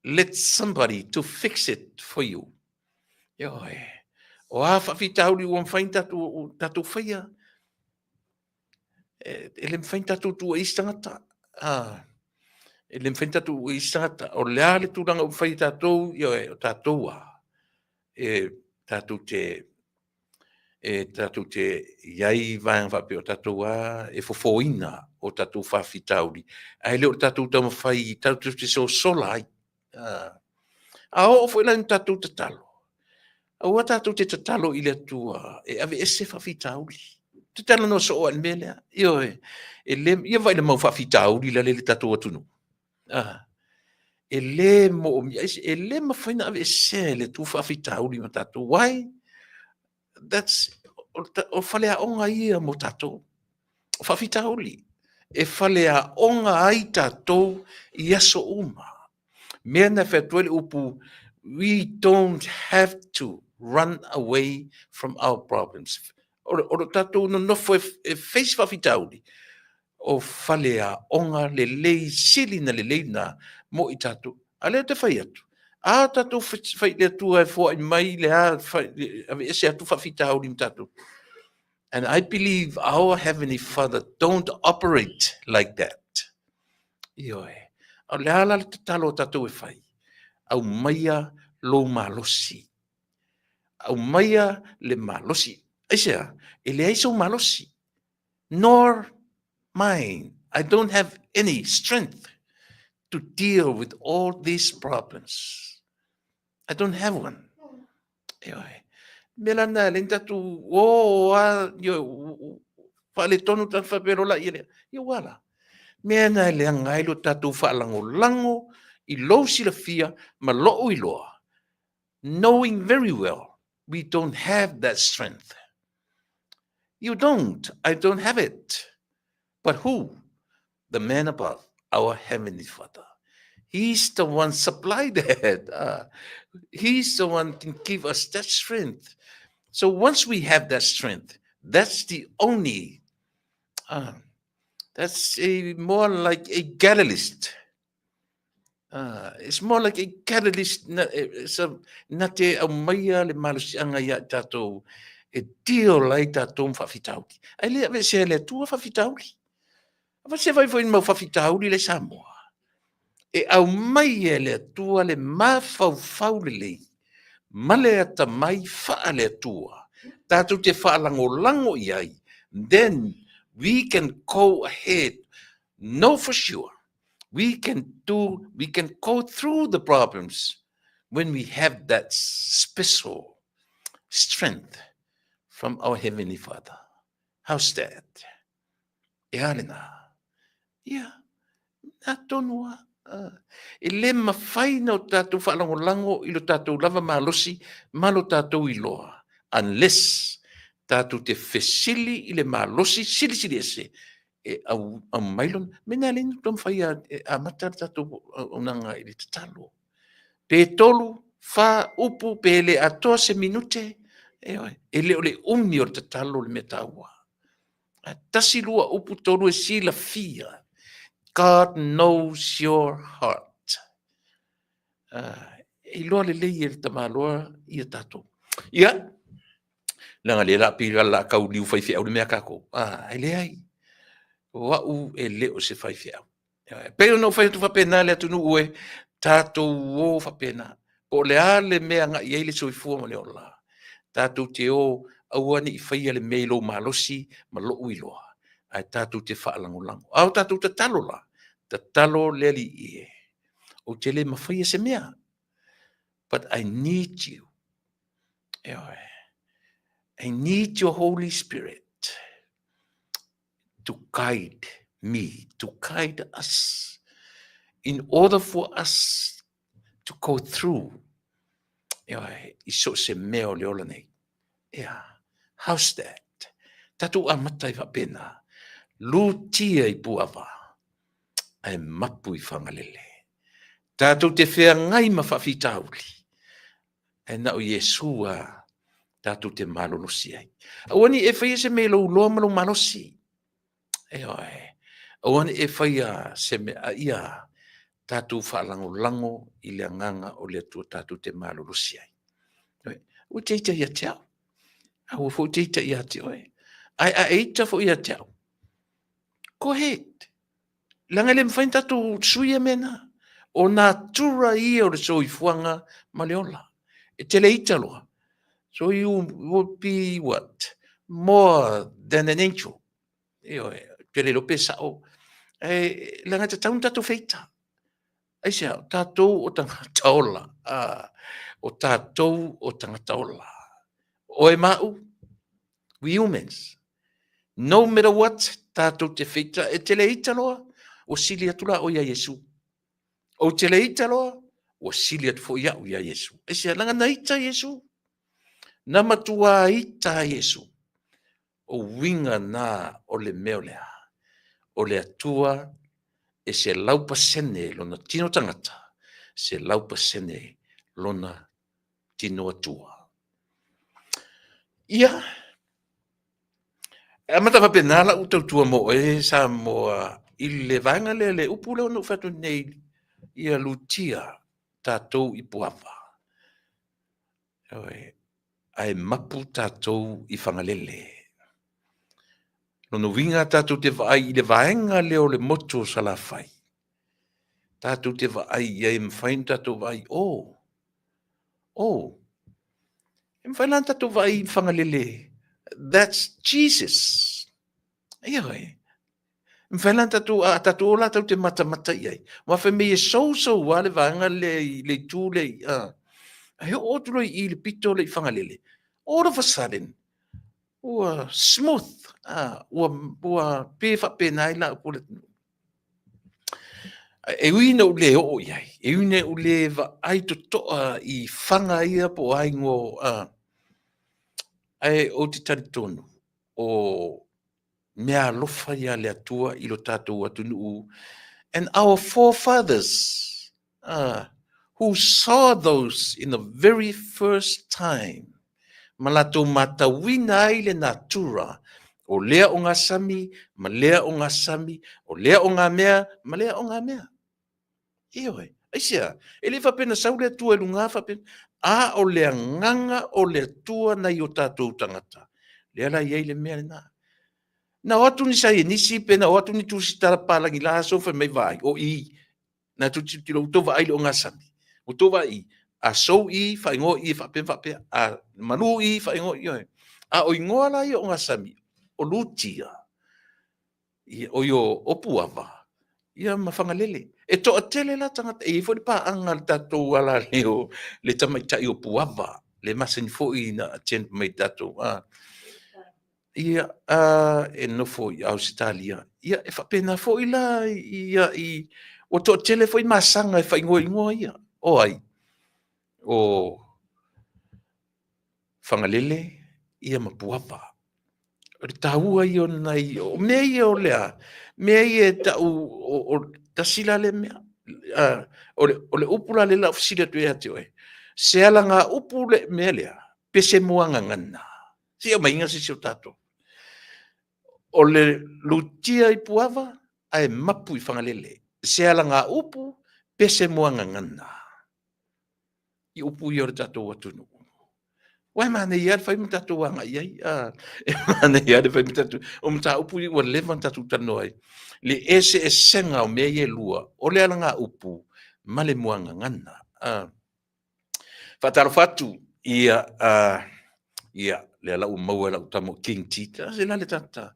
let somebody to fix it for you. Ioe. O a faafitauli ua mafai ona tatou, tatou faia, e, e le mafai ona tatou tuua i isi tagata. Ah, e le mafai ona tatou tuua i isi tagata. O le a le tulaga ua mafai e tatou, ioe, o tatou a, e tatou te e tatou te i ai i vaega faapea o tatou a e fofoina o tatou faafitauli, ae le o le tatou taumafai tatou te sosola ai. A oo foi la ina tatou tatalo, aua tatou te tatalo i le Atua e aveese faafitauli. Te talanoa soo lava i le mea lea. Ioe, e le, ia vaai i le mau faafitauli la le i le tatou atunuu. E le moomia, e le mafai ona aveesea e le Atua faafitauli ma tatou. Why? That's, o faleaoga ia mo tatou. O faafitauli. E faleaoga ai tatou i aso uma. Mea na fai atu ai le upu, we don't have to run away from our problems. O lo tatou nonofo e face faafitauli, o faleaoga lelei sili na lelei na mo i tatou. A lea ou te fai atu, a tatou fai i le Atua e foai mai le a, aveese atu faafitauli ma tatou. And I believe our Heavenly Father don't operate like that. Ioe. O le a la le tatalo a tatou e fai? Aumaia lou malosi. Aumaia le malosi. Aisea? E leai sou malosi. Nor mine. I don't have any strength to deal with all these problems. I don't have one. Ioe. Me la na le tatou o a ioe faaletonu ta faapea lola ia lea. Ia ua la. Mea na e leaga ai lo tatou faalagolago i lou silafia ma lou iloa, knowing very well we don't have that strength. You don't. I don't have it. But who? The man above, our heavenly Father. He's the one supply that. He's the one can give us that strength. So once we have that strength, that's the only, that's a more like a catalyst. It's more like a catalyst na, sa, na te au maia le malosiaga ia i tātou e deal ai tātou ma faafitauli. Ai le aveesea e le Atua faafitauli. Aveesea vai foi ni mau faafitauli le Samoa. E aumai e le Atua le mafaufau lelei ma le atamai faale-Atua tātou te faalagolago i ai, then we can go ahead, know for sure, we can do, we can go through the problems when we have that special strength from our Heavenly Father. How's that? E a lena? Ia, nā tonu a. E le mawhai na o tātou whaalangolango i lo tātou lava malosi ma lo tātou iloa, unless tātou te fesili i le malosi silisili ese e au, aumai lona. Mena le inu tau mawhai a, e amata le tātou auaunaga i le tatalo. Pe tolu, whā upu, pe le atoa se minute, e oe, e le o le umi o le tatalo le mea tāua. Tasi lua upu tolu e silafia. God knows your heart. E iloa lelei e le tamaloa ia tātou. Ia, leaga le la pila la kau liu faifeau le mea kākou. Ah, e leai. O au e le o se faifeau. E pei ona ou fai atu faapena le atunuu e, tatou o faapena. Po o le a le mea agai i ai le soifua ma le ola, tatou te o aua ne i faia le mea i lou malosi ma lou iloa, ae tatou te faalagolago. A o tatou tatalo la, tatalo le Alii e, ou te le mafaia se mea, but I need you. Ioe. I need your Holy Spirit to guide me, to guide us, in order for us to go through ioe, i so se mea o le ola nei. Yeah. How's that? Tatou amata i faapena. Lutia i Puava, ae mapu i Fagalele. Tatou te feagai ma faafitauli, ae na o Iesu a tatou te malolosi ai. Aua ne i e faia se mea i lou loa ma lou malosi. Ioe. Aua ne i e faia se mea, a ia tatou faalagolago i le agaga o le Atua tatou te malolosi ai. Ioe. Ua te ita ia te au. A ua foi te ita ia te oe. Ae a e ita foi ia te au. Go ahead. Leaga e le mafai ona tatou suia mea na. O natura ia o le soifuaga ma le ola. E tele ita loa. So you will be what? More than an angel. Ioe, te le iloa pe sao. E, leaga e tatau ona tatou feita. Aisea, o tatou o tagata ola. Ah, o tatou o tagata ola. Oe ma au, we humans. No matter what, tatou te feita, e te le ita loa, ua sili atu la oe ia Iesu. Ou te le ita loa, ua sili atu foi au ia Iesu. Aisea, leaga na ita Iesu. Na matua ita Iesu. O uiga na o le mea o le a? O le Atua e 100% lona tino tangata, 100% lona tino Atua. Ia, e amata faapena lau tautua mo oe Samoa i le vaega lea, le upu lea ona ou fai atu nei, ia lutia tatou i Puava. Ioe, ae mapu tatou i Fagalele. Lona uiga tatou te vaai i le vaega lea o le motu o Salafai, tatou te vaai i ai, e mafai ona tatou vaai, oh, oh, e mafai la ona tatou vaai i Fagalele, that's Jesus. Ioe. E mafai la ona tatou, a tatou o la tatou te matamata i ai. Aua fai mai e sousou lava le vaega lea i le itu lea i, a. Ae oo atu loa i i le pito lea i Fagalele, all of a sudden, ua smooth, a, ua, ua pei e faapena ai la upu a le atunuu. E ui ina ou le oo i ai, e ui ina ou le vaai totoa i faga ia po o a igoa, a, ae ou te talitonu, o meaalofa ia le Atua i lo tatou atunuu and our forefathers who saw those in the very first time ma latou matauina ai le natura o lea ogasami ma lea ogasami, o lea ogamea ma lea ogamea. Ioe. Aisea? E le faapea na sau le Atua i luga faapea, a o le agaga o le Atua nai o tatou tagata. Lea la e i ai le mea lena. Na o atu ni saienisi pe na o atu ni tusitala papalagi la aso fai mai vaai, o i, na tou tilotilo ua tou vaai i le ogasami, ua tou vaai i, a sou i, faaigoa i e faapea ma faapea, a malu i, faaigoa i, ioe. A o igoa la ia o ogasami, o Lutia, oi o Puava, ia ma Fagalele. E toatele la tagata, e i ai foi le paaga a le tatou alaleo, le tamaitai o Puava, le masani foi na attend mai tatou, a, ia, a, e nofo i Ausetalia. Ia, e faapena foi la, ia, i, ua toatele foi masaga e faaigoa i igoa ia. O ai? O Fagalele, ia ma Puava. O le taua ia o nai, o mea ia o le a, mea ia e tau, o, o, tasi la lea mea. O le upu la lea o le a ou fesili atu ai ia te oe, se alagaupu le mea lea, pe se muagagana? Se i aumaiga se isi o tatou. O le lutia i Puava ae mapu i Fagalele. Se alagaupu pe se muagagana? I upu ia o le tatou atunuu. Uae manaia lava le fai ma tatou agai i ai. E manaia lava le fai ma tatou... O mataupu ia ua leva ona tatou talanoa ai. Le eseesega o mea ia e lua, o le alagaupu ma le muagagana. Faatalofa atu ia, ia, lea la ua maua e lau tama o King T. Se la le tata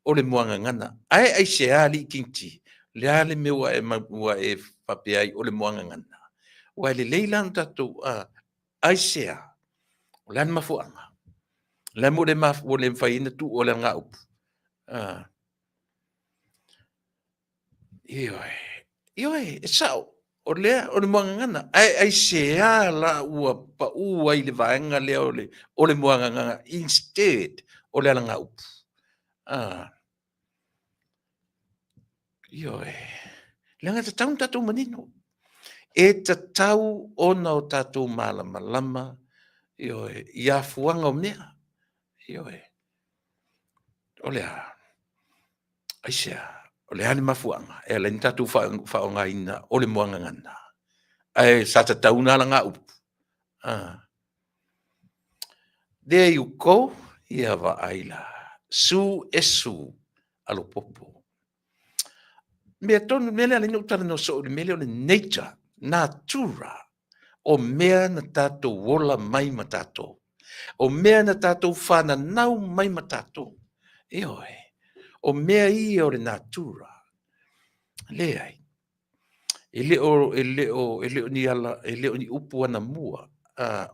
o le muagagana. Ae aisea alii King T? Le a le mea ua e, ua e faapea ai o le muagagana? Ua e lelei la ona tatou, aisea? O le a le mafuaaga? O le a le mea ua le mafai ai ona tuu o le alagaupu? Ioe, ioe, e sao, o lea, o le muagagana. Ae aisea la ua pau ai le vaega lea o le, o le muagagana instead o le alagaupu? Ah. Ioe, leaga e tatau ona tatou manino. E tatau ona o tatou malamalama, ioe, i afuaga o mea. Ioe. O le a? Aisea? O le a le mafuaaga e ala ai ona tatou faaaogaina o le muagagana? Ae sa tatau ona alagaupu. Ah. There you go. Ia vaai la. Su e su. Alopopo. Mea tonu, mea lea alai na ou talanoa soo i le mea lea o le nature, natura, o mea na tatou ola mai ma tatou. O mea na tatou whananau mai ma tatou. Ioe, o mea ia o le natura. Leai. E le o, e le o, e le o ni ala, e le o ni upu anamua,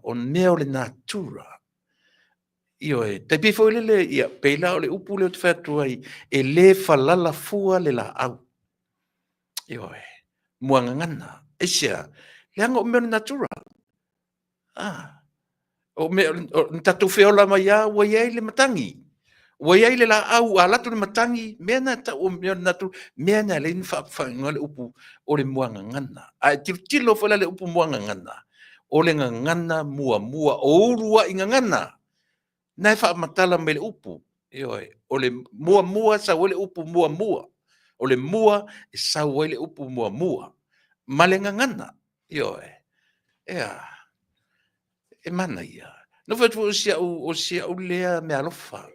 o mea o le natura. Ioe, tai pei foi lele, ia, pei la o le upu lea ou te fai atu ai, e le falala fua le laau. Ioe, muagagana. Aisea? Leaga o mea o le natura. Ah, o mea, o, na tatou feola mai lava ua i ai le matagi. Ua i ai le laau, a alu atu le matagi, mea na tau o mea o le natura, mea na e ala ai ona faaigoa le upu o le muagagana. A e tilotilo foi la i le upu muagagana, o le gagana muamua, o uluai gagana, na e faamatala mai le upu, ioe, o le muamua e sau ai le upu muamua, o le mua e sau ai le upu muamua, ma le gagana, ioe, ea, e manaia. Na fai atu foi o si au, o si au lea meaalofa,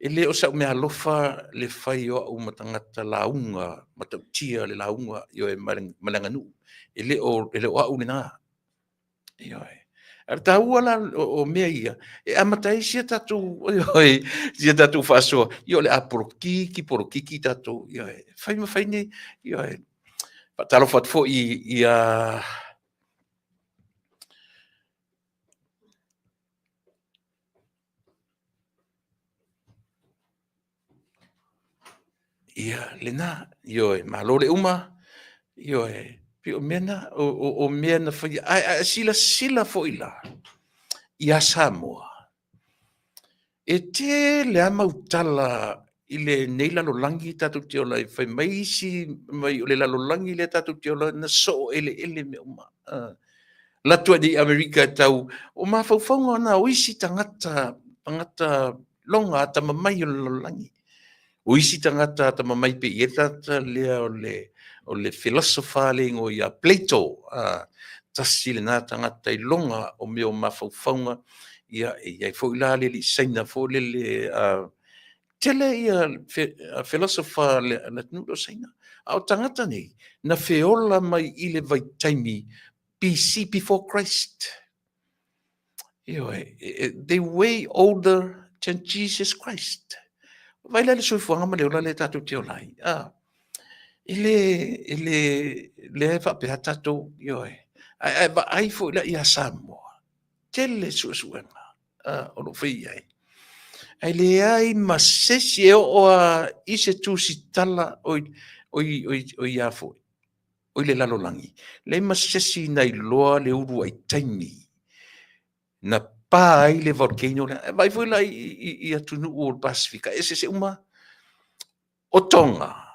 e le o sau meaalofa le fai o au ma tagata lauga, matautia le lauga, ioe, ma le aganuu, e le o, e le o au lena. Ioe. A o le taua la o mea ia, e amata ai sia tatou, ioe, sia tatou faasoa, ia o le a polokiki, polokiki tatou, ioe, fai ma fai nei, ioe. Faatalofa atu foi ia Ia, lena, ioe, malo le uma, ioe, pei o mea na, o mea na faia, ae silasila foi la ia Samoa, e tele lava mau tala i lenei lalolagi tatou te ola ai, fai mai isi mai o le lalolagi lea tatou te ola ai na soo eleele mea uma. Alu atu ai i Amerika e tau, o mafaufauga na o isi tagata, tagata loga atamamai o le lalolagi. O isi tagata atamamai pei e i ai le tagata lea o le philosopher le igoa ia Plato. Tasi lena tagata iloga o mea o mafaufauga. Ia, e i ai foi la le alii Saina foi lele, tele ia philosopher a le atunuu lea o Saina. A o tagata nei, na feola mai i le vaitaimi BC, before Christ. Ioe, they way older than Jesus Christ. Vaai la i le soifuaga ma le ola lea tatou te ola ai. E le, e le, lea e faapea tatou, ioe. Ae vaai foi la ia Samoa, tele suesuega o lo o fai i ai. Ae leai ma se isi e oo lava i se tusitala o ia foi, o i le lalolagi, leai ma se isi na iloa le uluai taimi na pa ai le volcano lea. E vaai foi la i atunuu o le Pasefika, e eseese uma. O Tonga,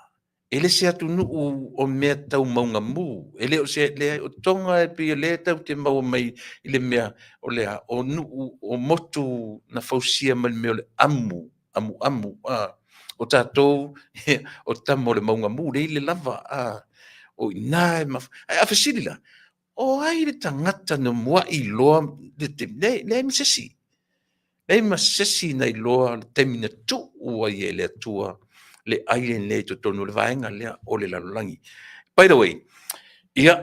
e le se atunuu o mea tau mauga mu, e le o se, leai, o Tonga e pei o lea tatou te maua mai i le mea o le a, o nuu, o motu na fausia mai le mea o le amu, amuamu, o tatou, o tama o le mauga mu, lea e i le lava, o i ina e Ae a fesili la, o ai le tagata na muai iloa le taimi? Leai, leai ma se isi. Leai ma se isi na iloa le taimi na tuu ai e le Atua le ai lenei i totonu o le vaega lea o le lalolagi. By the way, ia,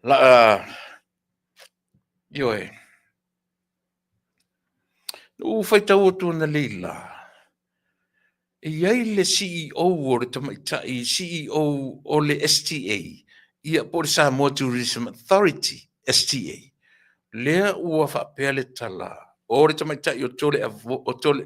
la, ioe, na ou faitau atu analeila, e i ai le CEO o le tamaitai CEO o le STA, ia po o le Samoa Tourism Authority, STA, lea ua faapea le tala, o le tamaitai o Tole, o Tole,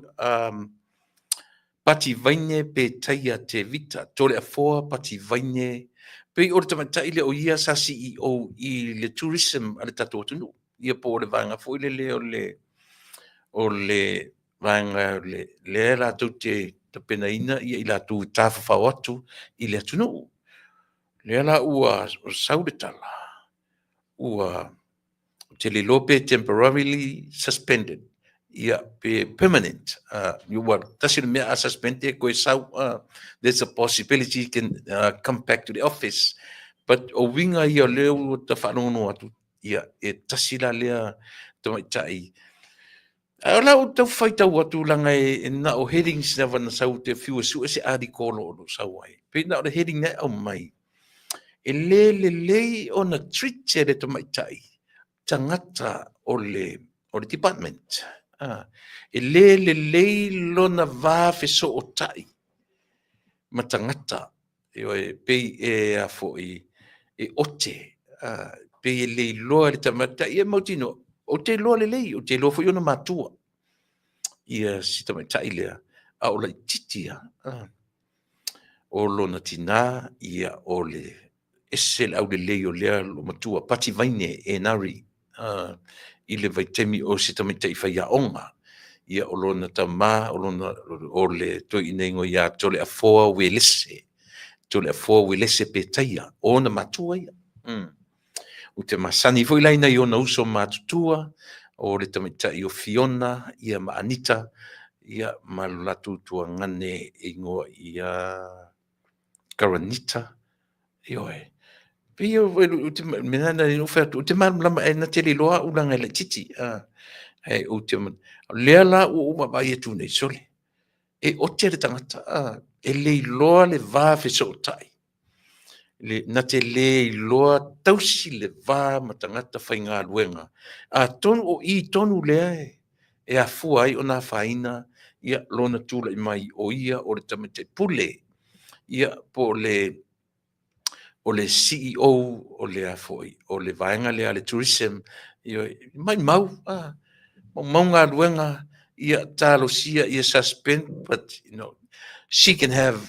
Pativaine Petaia Tevita, Toleafoa Pativaine, pei o le tamaitai lea o ia sa CEO i le tourism a le tatou atunuu, ia po o le vaega foi lele o le vaega lea latou te tapenaina i latou e tafafao atu i le atunuu. Lea la ua sau le tala, ua, ou te le iloa pe temporarily suspended, ia pe permanent. Ua tasi le mea a suspend e koe sau, there's a possibility you can come back to the office. But o uiga ia o lea ua ta faalogologo atu, ia e tasi la lea tamaitai. Ae o la ou tau faitau atu leaga e na o headings lava na sau te fiu e sue se article o lo o sau ai. Pei na o le heading na e aumai. E le lelei ona treat e le tamaitai tagata o le department. E le lelei lona va fesootai ma tagata. Ioe, pei e a foi, e ote, pei e le iloa e le tamaitai, e mautinoa, ou te iloa lelei, ou te iloa foi ona matua, ia si tamaitai lea, a o laitiiti lava. O lona tina, ia o le ese le aulelei o lea matua, Pativaine Enari, i le vaitaimi o se tamaitai faiaoga. Ia o lona tama, o lona, o le toeaina igoa ia Toleafoa Uelese, Toleafoa Uelese Petaia, o ona matua ia. Ou te masani foi la i nai ona uso matutua, o le tamaitai o Fiona ia ma Anita, ia ma lo latou tuagane e igoa ia Karanita. Ioe. Pei o te mea na ou fai atu, ou te malamalama e na te le iloa au leaga e laitiiti. Ae ou te, lea la ua ou vaavaai atu nei, sole, e ote le tagata, e le iloa le va fesootai. Le, na te le iloa tausi le va ma tagata faigaluega. Atonu o i tonu lea e afua ai ona afaina ia lona tulai mai o ia o le tamaitai pule, ia po o le o le CEO o le a foi, o le vaega lea a le tourism, ia, maumau, maumau galuega, ia talosia ia suspend, but you know, she can have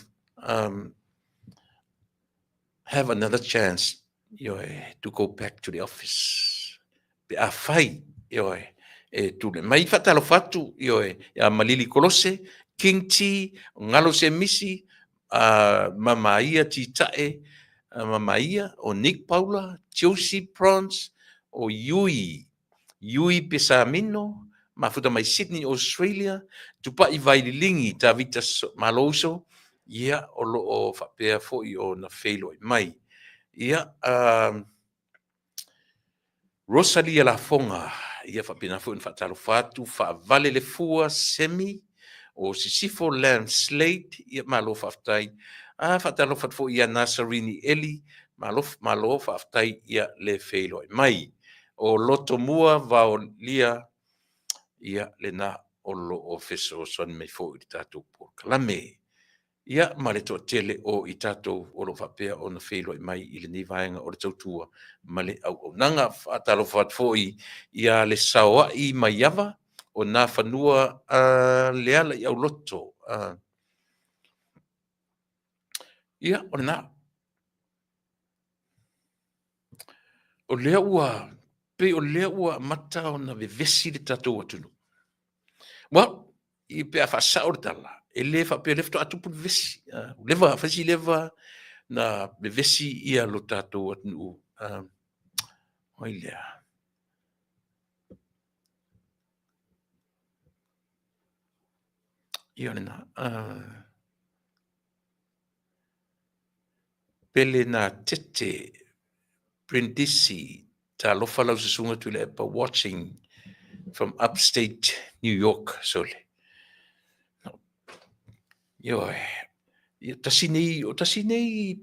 another chance, ioe, to go back to the office. Pe afai, ioe, e tulai mai. Faatalofa atu, ioe, ia Malili Kolose. King T, Galo Semisi, Mamaia Titae, Mamaia, o Nick Paula, Josie Prons, o Yui, Yui Pesamino, mafuta mai Sydney, Australia, Tupai Vaililingi, Tavita Maloso, ia, o lo o faapea foi ona feiloai mai. Ia, Rosalia Lafoga, ia faapena foi ona faatalofa atu, Faavale le Fua, Semi, o Sisifo Lam Slade, ia malo faafetai. A faatalofa atu foi ia Nasarini Eli, malo, malo faafetai ia le feiloai mai. O Lotomua Vaolia, ia lena o lo o fesoasoani mai foi i le tatou polokalame. Ia, ma le toatele o i tatou o lo o faapea ona feiloai mai i lenei vaega o le tautua ma le auaunaga. Faatalofa atu foi ia le Saoai Maiava o Nafanua Leala i Auloto. Ia, o lena. O lea ua, pei o lea ua amata ona vevesi le tatou atunuu. Well, i pe a faasao le tala, e le faapea o lea faatoa tupu le vevesi. Ua leva, fai si leva na vevesi ia lo tatou atunuu. Oi lea. Ia lena. Pele na tete Brindisi, talofa lau susuga Tuilaepa, watching from upstate New York. Sole. No. Ioe. Ia tasi nei, o tasi nei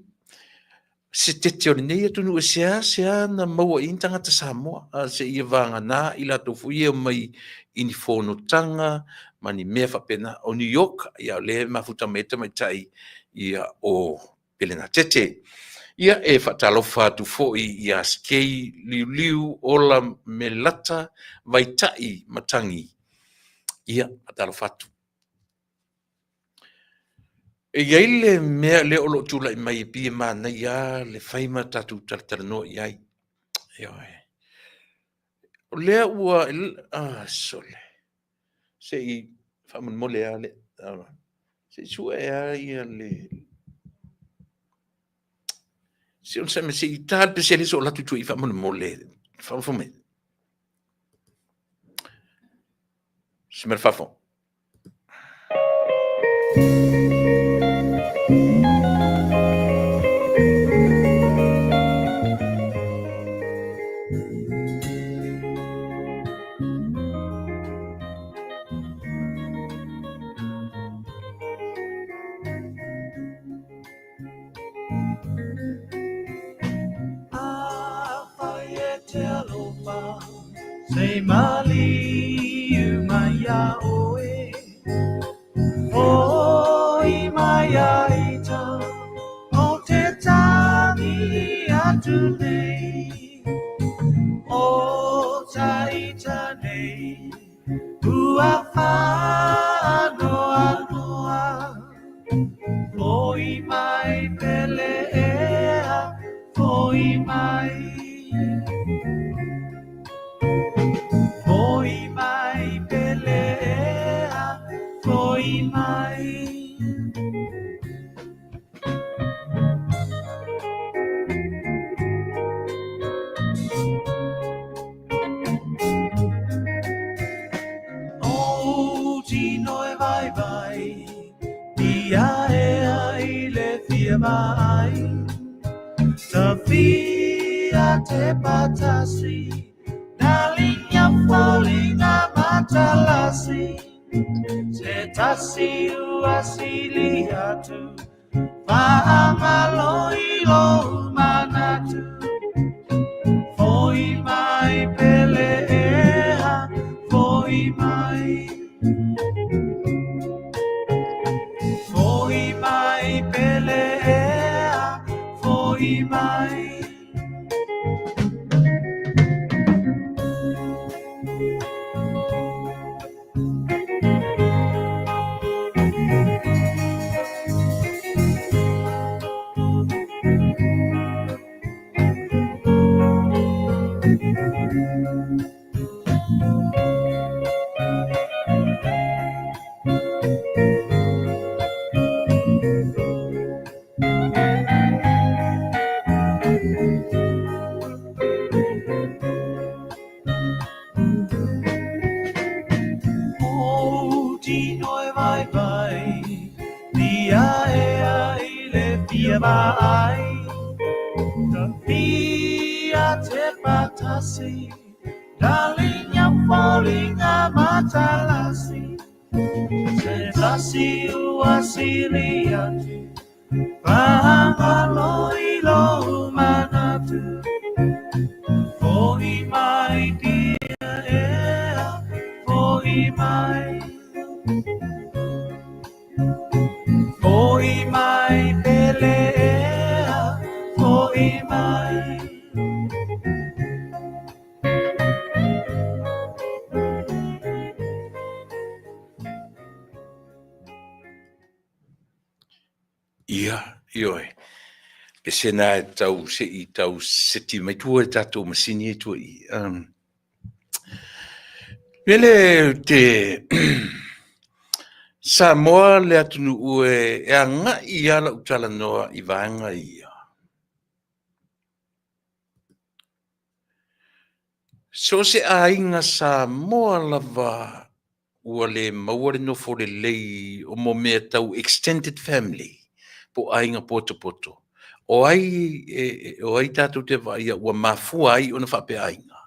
se tete o lenei atunuu e seasea na maua i ni tagata Samoa, a seia vagana i latou foi e omai i ni fonotaga ma ni mea faapena. O New York, ia o lea e mafuta mai ai le tamaitai ia o Pelenatete. Ia e faatalofa atu foi ia Skei Liuliu Ola Melata Vaitai Matangi. Ia faatalofa atu. E i ai le mea lea o lo o tulai mai e pei e manaia le fai ma tatou talatalanoa i ai. Ioe. O lea ua ah, sole. Se i faamolemole lava le se i sue lava ia le se onosai mai se i ta le pesele so o alu atu i tua i faamolemole. Faafofoga mai. Se mea fafo. Fia mai Ka fia te patasi Darling ya falling a matalasi Se tasi ua sili atu Whangalo i lo manatu Fohi mai dear ea Fohi mai Fohi mai pele ea Fohi mai. Ia, ioe. Pese nā e tau se i tau seti mai tua e tātou masini e tua i. Mele te Samoa le atunuu e e agai a lau talanoa i vaega ia. So o se aiga Samoa lava ua le maua le nofo lelei o mo mea tau extended family po o aiga potopoto. O ai e, o ai tatou te vaaia ua mafua ai ona faapea aiga?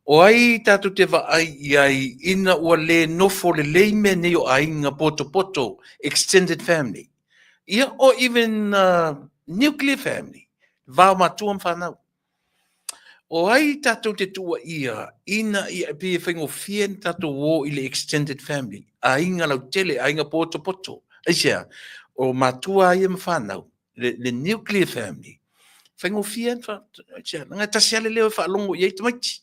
O ai tatou te vaai i ai ina ua le nofo lelei mea nei o aiga potopoto, extended family, ia or even nuclear family, va o matua ma fanau. O ai tatou te tuuaia ina ia pei e faigofie ona tatou o i le extended family, aiga lautele, aiga potopoto. Aisea? O matua ia ma fanau, le nuclear family, faigofie ona, aisea? Leaga e tasi lava le leo e faalogo i ai tamaiti.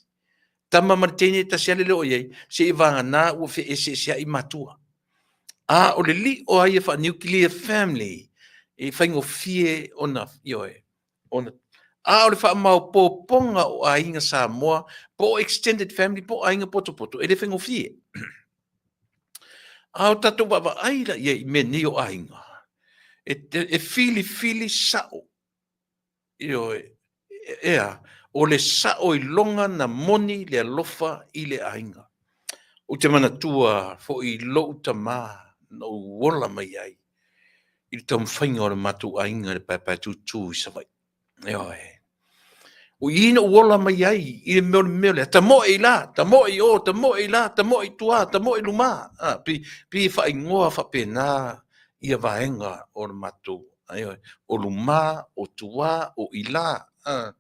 Tama ma le teine e tasi lava le leo o i ai, seia vagana ua feeseeseai matua. A o le lio lava ia faa-nuclear family, e faigofie ona, ioe, ona a o le faamaopoopoga o aiga Samoa po o extended family po o aiga potopoto, e le faigofie. A o tatou vaavaai la i ai i mea nei o aiga, e filifili sao, ioe, ea, o le sao iloga na moni le alofa i le aiga. Ou te manatua foi i lou tama na ou ola mai ai i le taumafaiga o le matou aiga i le paepae tutu i Savaii. Ioe. O i na ou ola mai ai i le mea o le mea lea, tamoe i la, tamoe i o, tamoe i la, tamoe i tua, tamoe i luma. Ah, pei, pei e faaigoa faapena ia vaega o le matou, ioe, o luma, o tua, o i la. Ah.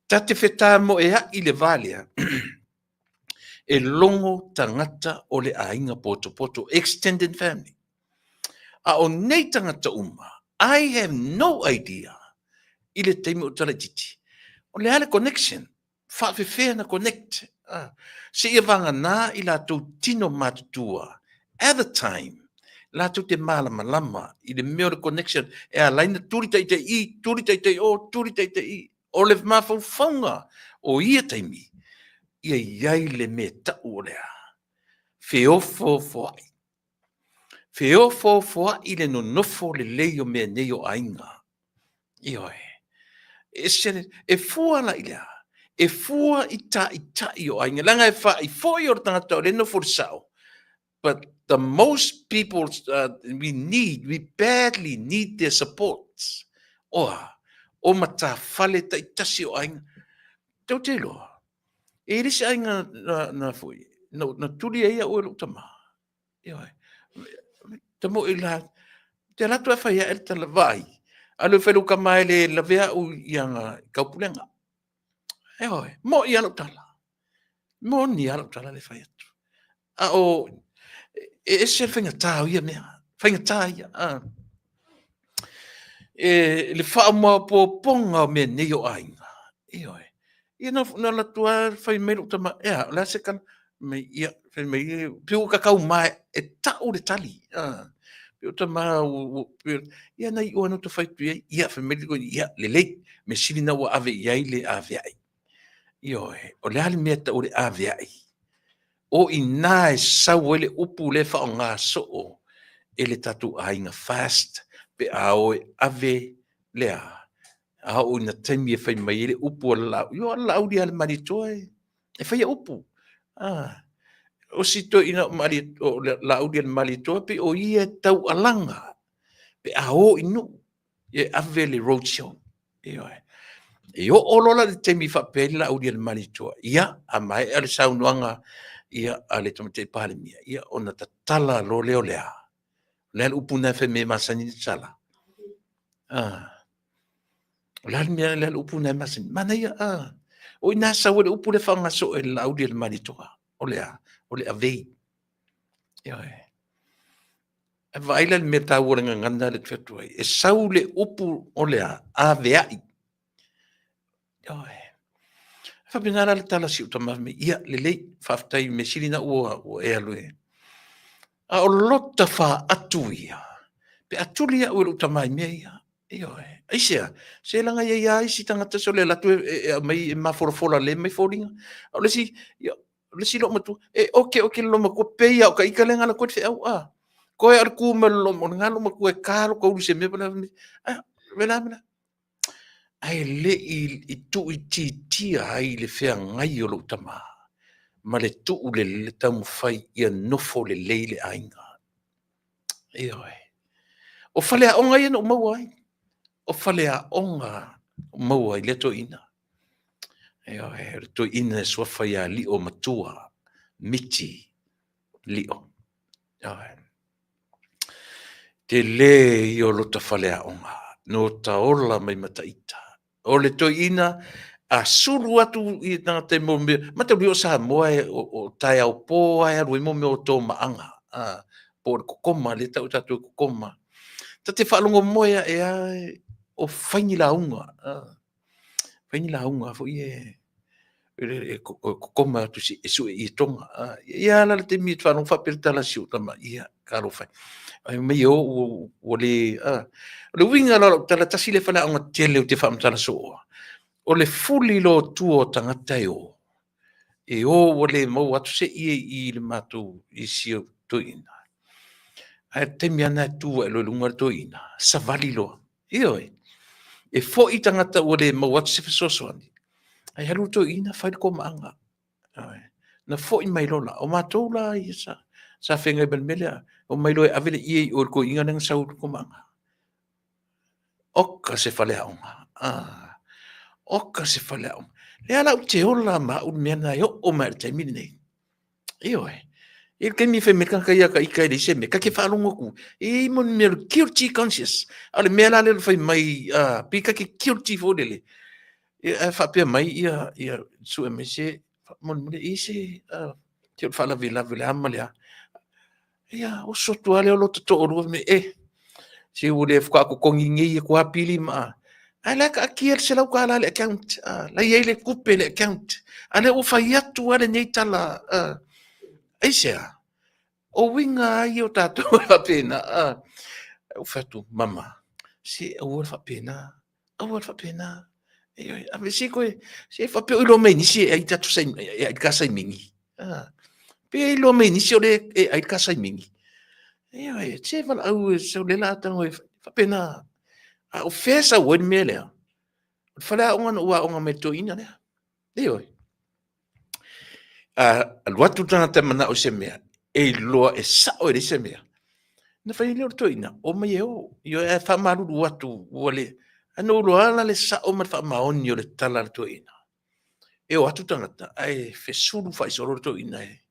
Ta te fetamoeai i le va lea, e logo tagata o le aiga potopoto, extended family. A o nei tagata uma, I have no idea i le taimi o talaititi. O le a le connection? Faafefea na connect? Ah, seia vagana i latou tino matutua at the time, latou te malamalama i le mea o le connection e ala ai na tuli taitai i, tuli taitai o, tuli taitai i. O le mafaufauga o ia taimi, ia i ai le mea tau o le a? Feofoofoai. Feofoofoai le nonofo lelei o mea nei o aiga. Ioe. E, se, e fua la i le a? E fua i taitai o aiga. Leaga e faaifo'i o le tagata o lea e nofo i le sao, but the most people we need, we badly need their support. Oa, o matafale taitasi o aiga. Tou te iloa, e le se aiga na, na foi, na, na tuli ai au e lou tama. Ioe. Tamo i la, te ala atu e fai ae le tala vaai, alu e fai lou kama e le lawe au i anga kaupulega. Ioe, mo i alo tala. Moni lava lau tala le fai atu. A o, e ese le faigata o ia mea, faigata ia. A. E, le faamaopoopoga o mea nei o aiga, ioe. Ia na, na alu atu lava fai mai lou tama, ea, o le a se tala? Mai, ia, fai mai, pei ua kakau ma e tau le tali. A. Pei o tama, ia na iu lava na fai atu i ai, ia, fai mai le ia, lelei, mea sili na ua ave i ai le aveai. Ioe, o le a le mea e tau o le aveai? O i ina e sau ai le upu lea e faaaoga soo e le tatou aiga fast pe a o e ave le a? A oo ina taimi e fai mai ai le upu a le laau, io a le Laauli lava le Malietoa e faia upu. Ah, o si toeaina o Malie, o le Laauli a le Malietoa pei o ia e taualaga pe a o i nuu. E ave le road show. Ioe. E oo loa la le taimi faapea ai le Laauli a le Malietoa, ia, a maea le saunoaga ia, a le Tamaitai Palemia, ia, ona tatala loa lea o le a? O le a le upu lena e fai mai e masani ona tatala? Ah. O le a le mea, le a le upu lena e masani? Manaia, ah. O i ina sau ai le upu lea faaaoga soo e le Laauli a le Malietoa. O le a? O le avei. Ioe. Ae vaai la i le mea taua o le gagana lea e fai atu ai. E sau le upu o le a? Aveai. Ioe. E faapena la le tala a si ou tama fai mai, ia, lelei, faafetai i mea sili na ua, ua e alu e. A o lota faatu ia, pe a tuli au e lou tama i mea ia. Ioe. Aisea? Se leaga e i ai lava isi tagata se o le alu atu e, e aumai e mafolafola lelei mai foliga. A o le isi, ia, o le isi loomatua, e oke oke le loomatua, pei lava o ka ita lea na alu atu ai le feau, a. Toe lava o le tu mai o le loomatua, o lena loomatua e ta lota ulu i se mea, a, vela vela. Ae le i tuuitiitia ai le feagai o lou tama ma le tuu le taumafai ia nofo lelei le aiga. Ioe. O faleaoga ia na ou maua ai. O faleaoga maua ai lea toeaina. Ioe, o le toeaina e suafa ia Lio Matua, Miti Lio. Ioe. Tele ia o lota faleaoga, no ta ola mai ma taita. O le toeaina, a sulu atu i tagata i mo mea, matalia o Samoa e, o, o taeao pō lava e alu ai mo mea o tomaaga, a, po o le kokoma, lea e tau e tatou e kokoma. Ta te faalogo moe ae a o fai ni lauga, a, fai ni lauga foi e, e kokoma atu e sue i tonga. Ia ala le taimi e faalogo faapea le tala a si ou tama, ia, talofa e. Ai mai o, ua, ua le, a. O le uiga la o lau tala, tasi lea faleaoga tele ou te faamatala sooa, o le fuli lotu o tagata e o, e o ua le maua atu se ie i le matou i si ou toeaina. Ae o le taimi lava lena e tu ae loa i luga le toeaina, savali loa. Ioe. E foi tagata ua le maua atu se fesoasoani, ae alu le toeaina fai le komaaga. Ioe. Na foi mai loa la, o matou la ia sa, sa feagai ma le mea lea, omai loa e ave le ie i o i le toeaina lea na sau i le komaaga. Oka se faleaoga. Ah. Oka se faleaoga. Lea la ou te ola ma au le mea lena e oo mai i le taimi lenei. Ioe. I le taimi e fai mai le tagata ia ka ita e leai se mea, ta te faalogo atu, e i ai mo le mea o le guilty conscious. A o le mea la lea o le fai mai, uh, pei ta te guilty foi lele. Ae faapea mai ia, ia sue mai se, molimoli, e i ai se, uh, te o le faalavelave o le a ma le a. Ia, oso atu lava lea o lota toalua, fai mai, e, se ua le faatoa totogi nei atu lava pili ma... Ae la e taatia le $100 i le account, ah, la e i ai le tupe i le account. A lea ua fai atu lava lenei tala, ah, aisea? O uiga lava ia o tatou e faapena, ah. Ou fai atu, mama, se aua le faapena, aua le faapena. Ioe, ave se koe, se faapea o iloa mai nisi e ai tatou sai, e ai ka saimigi. Ah. Pe e iloa mai nisi o le e ai ka saimigi. Ioe, se valaau e sau le la tago e faapena. A o fea sau ai le mea lea? O le faleaoga na ou aoga mai le toeaina lea. Ioe. A alu atu le tagata e manao i se mea, e iloa e sao e leai se mea. Na fai lea o le toeaina, omai e o. Ioe, ae faamalulu atu ua le... Ae na ou iloa la le sao ma le faamaoni o le tala a le toeaina. E o atu tagata ae fesulu faisolo le toeaina e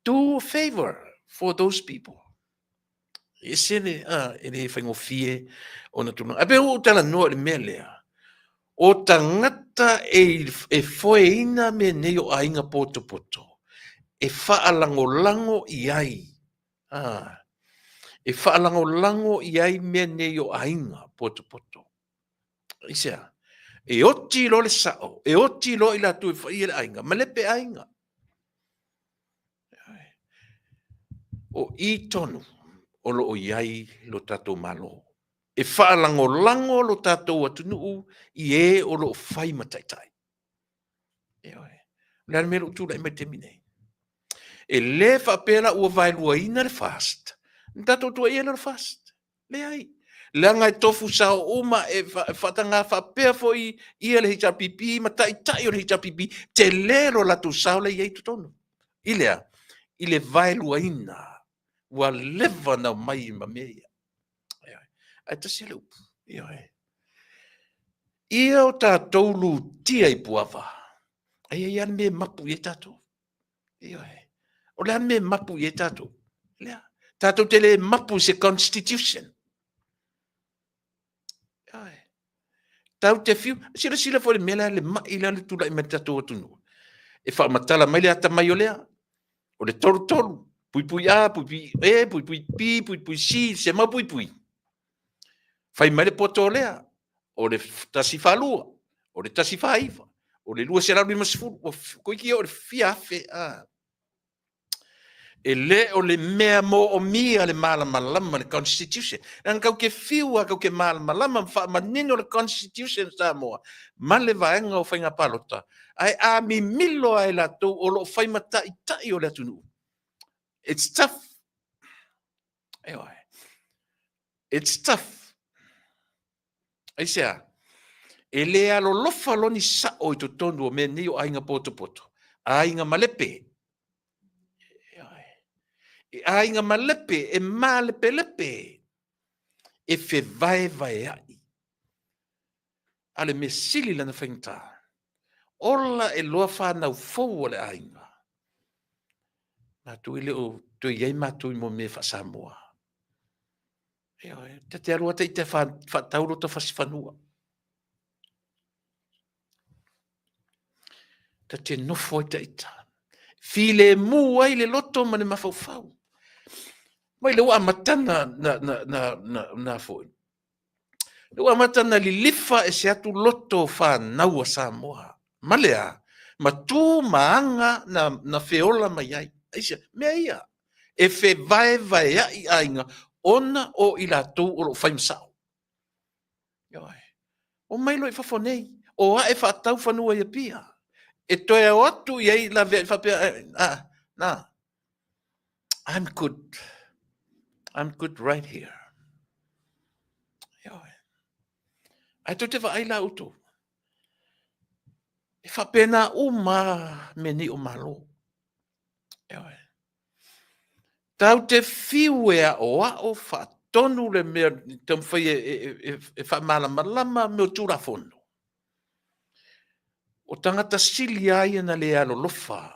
do a favor for those people. E ese le, a, e le faigofie ona tulaga. Ae pei ua ou talanoa i le mea lea, o tagata e, e foeina mea nei o aiga potopoto, e faalagolago i ai, a, e faalagolago i ai mea nei o aiga potopoto. Aisea? E oti loa le sao, e oti loa i latou e faia le aiga, malepe aiga. O i tonu o lo o i ai lo tatou Malo. E faalagolago lo tatou atunuu i e o lo o fai ma taitai. Ioe. O le a le mea o lo o tulai mai i le taimi nei? E le faapea la ua vaeluaina le FAST, na tatou tuuaia lea o le FAST. Leai. Leaga e tofu sao uma, e faataga faapea foi ia le HRPP ma taitai o le HRPP, tele lo latou sao la e i ai i totonu. I le a? I le vaeluaina ua leva ona omai ma mea ia. Ae tasi le upu. Ioe. Ia o tatou lutia i Puava, ai ai le mea e mapu i ai tatou. Ioe. O le a le mea e mapu i ai tatou? Lea. Tatou te le mapu i se constitution. Ioe. Tatou te fiu, silasila foi i le mea lea, le mai lea na tulai mai i le tatou atunuu. E faamatala mai le atamai o lea, o le 33, puipui A, puipui E, puipui B, puipui C, se mau puipui. Fai mai le poto o lea, o le 142, o le 149, o le 250, ua toeitiiti oo i le fia afe. E le o le mea moomia le malamalama i le Constitution. Leaga tatou te fiu lava tatou te malamalama ma faamanino le Constitution a Samoa ma le vaega o faiga palota, ae a mimilo lava i latou o lo o fai ma taitai o le atunuu, it's tough. Ioe. It's tough. Aisea? E le alolofa loa ni sao i totonu o mea nei o aiga potopoto, aiga malepe. E aiga malepe, e malepelepe, e fevaevaeai. A o le mea sili lana faigata, ola e loa fanau fou a le aiga. Matou e le o toe i ai matou i mea faa-Samoa. Ioe, ta te alu lava ita e faatau lota fasi fanua. Ta te nofo ai ita. Filemu ai le loto ma le mafaufau. Mai le ua amata na foi. Le ua amata na lilifa e se atu loto fanau a Samoa. Ma le a? Ma tu ma aga na feola mai ai. Aisea? Mea ia. E fevaevaeai aiga ona o i latou o lo o fai ma sao. Ioe. O mai loa i fafo nei, o ae faatau fanua i Apia. E toe o atu i ai laveai faapea, ah, na, I'm good. I'm good right here. Ioe. Ae tou te vaai la outou. E faapena uma mea nei o Malo. Ioe. Tau te fiu e aoao faatonu le mea taumafai e faamalamalama mea o Tulafono. O tagata sili lava ia na le alolofa.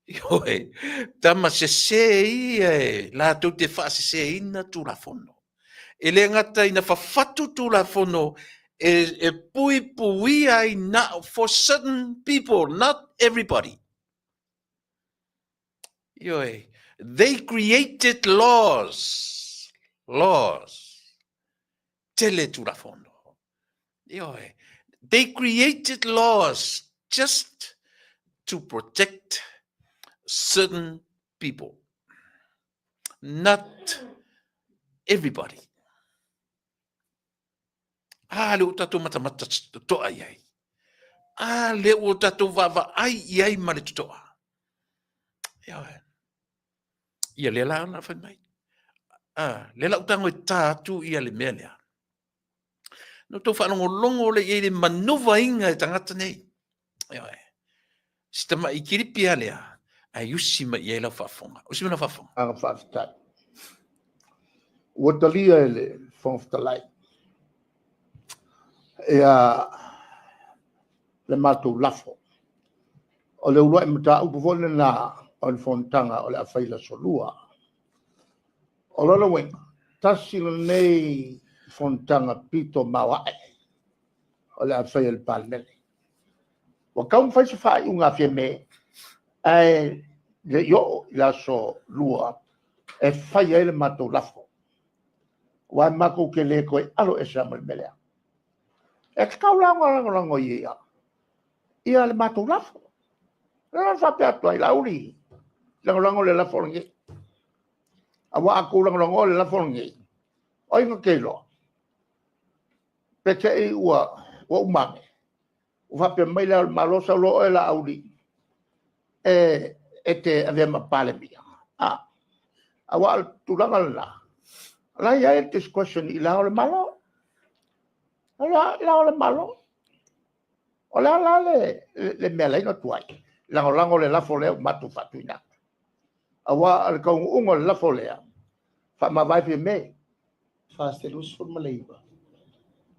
Ioe, tama sese ia e latou te faaseseina Tulafono. E le gata ina fafatu Tulafono e puipuia ai na for certain people, not everybody. Ioe, they created laws, laws, tele Tulafono. Ioe, they created laws just to protect certain people, not everybody. A le ua tatou matamata totoa i ai. A le ua tatou vaavaai i ai ma le totoa. Ioe. Ia lea la ona fai mai. A, lea la utago e tā atu ia le mea lea. No tou faalogologo le i ai le manuvaina e tagata nei. Ioe. Si tama'i kilipi lava lea, ae usi mai i ai lau faafofoga. Usi mai lau faafofoga. Agaga faafetai. Ua talia e le Fofoga Fetalai ia le matou lafo. O le uluai mataupu foi lena o le fonotaga o le a fai i le Aso Lua. O lona uiga, tasi lenei fonotaga pito maoae o le a fai e le Palemene. Ua tatau ona fai se faaiuga a Fiame, ae le i oo i le aso Lua e fai ai le matou lafo, aua matou te le toe alo ese lava ma le mea lea. E tatau la ona lagolago ia le matou lafo. O lea na faapea atu ai, Laauli, lagolago le lafo lenei. Aua a tou lagolagoa le lafo lenei, o ai na te iloa? Pe te i ua uma ane, ua faapea mai Le Ao o le Malo, sau loa oe Laauli e te avea ma Palemia. Aua o le tulaga lena, o la e i ai le discretion i Le Ao o le Malo. O Le Ao o le Malo. O le a la le mea la na tuai? Lagolago le lafo lea ua matou faatuina atu. Aua o le taunuuga o le lafo lea, faamavae Fiame. 429,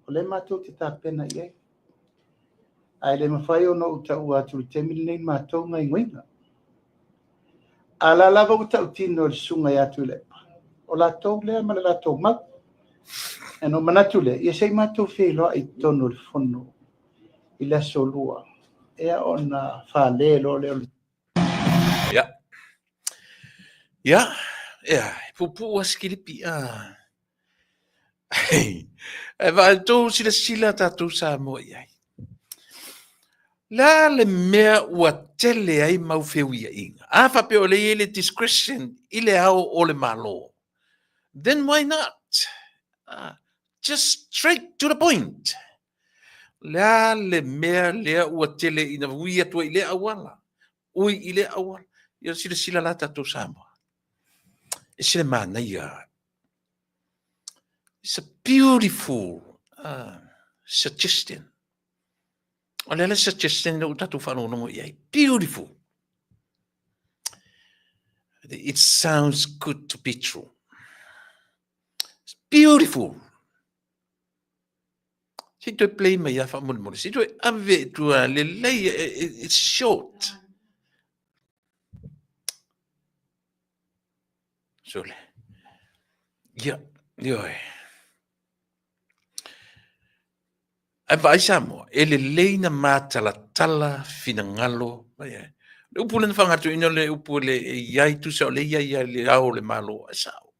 o lea matou te tapena i ai. Ae le mafai ona ou taua atu i le taimi lenei le matou gaoioiga. A o la lava ua tautino e le susuga ia Tuilaepa, o latou lea ma le latou mau. Ona ou manatu lea, ia se i matou feiloai i totonu o le fono i le aso Lua, ia ona fale loa lea o le Ia. Ia, ia, e puupuu lava si kilipi. Ah. Ae vaai tou silasila tatou Samoa i ai. Le a le mea ua tele ai mau feuiaiga? A faapea o lea e i ai le discretion i le ao o le Malo, then why not? Just straight to the point. Le a le mea lea ua tele ina ui atu ai i lea auala, ui i lea auala. Ia silasila la tatou Samoa. E se le manaia. It's a beautiful suggestion. O le a le suggestion lea ua tatou faalogologo i ai? Beautiful. It sounds good to be true. It's beautiful. Se i toe play mai lava faamolemole. Se i toe ave i tua lelei, it's short. Sole. Ia, ioe. Ae vaai Samoa, e lelei na matalatala finagalo. Le upu lea na faagatoina le upu le e i ai tusa o le i ai le ao o le Malo. E sao.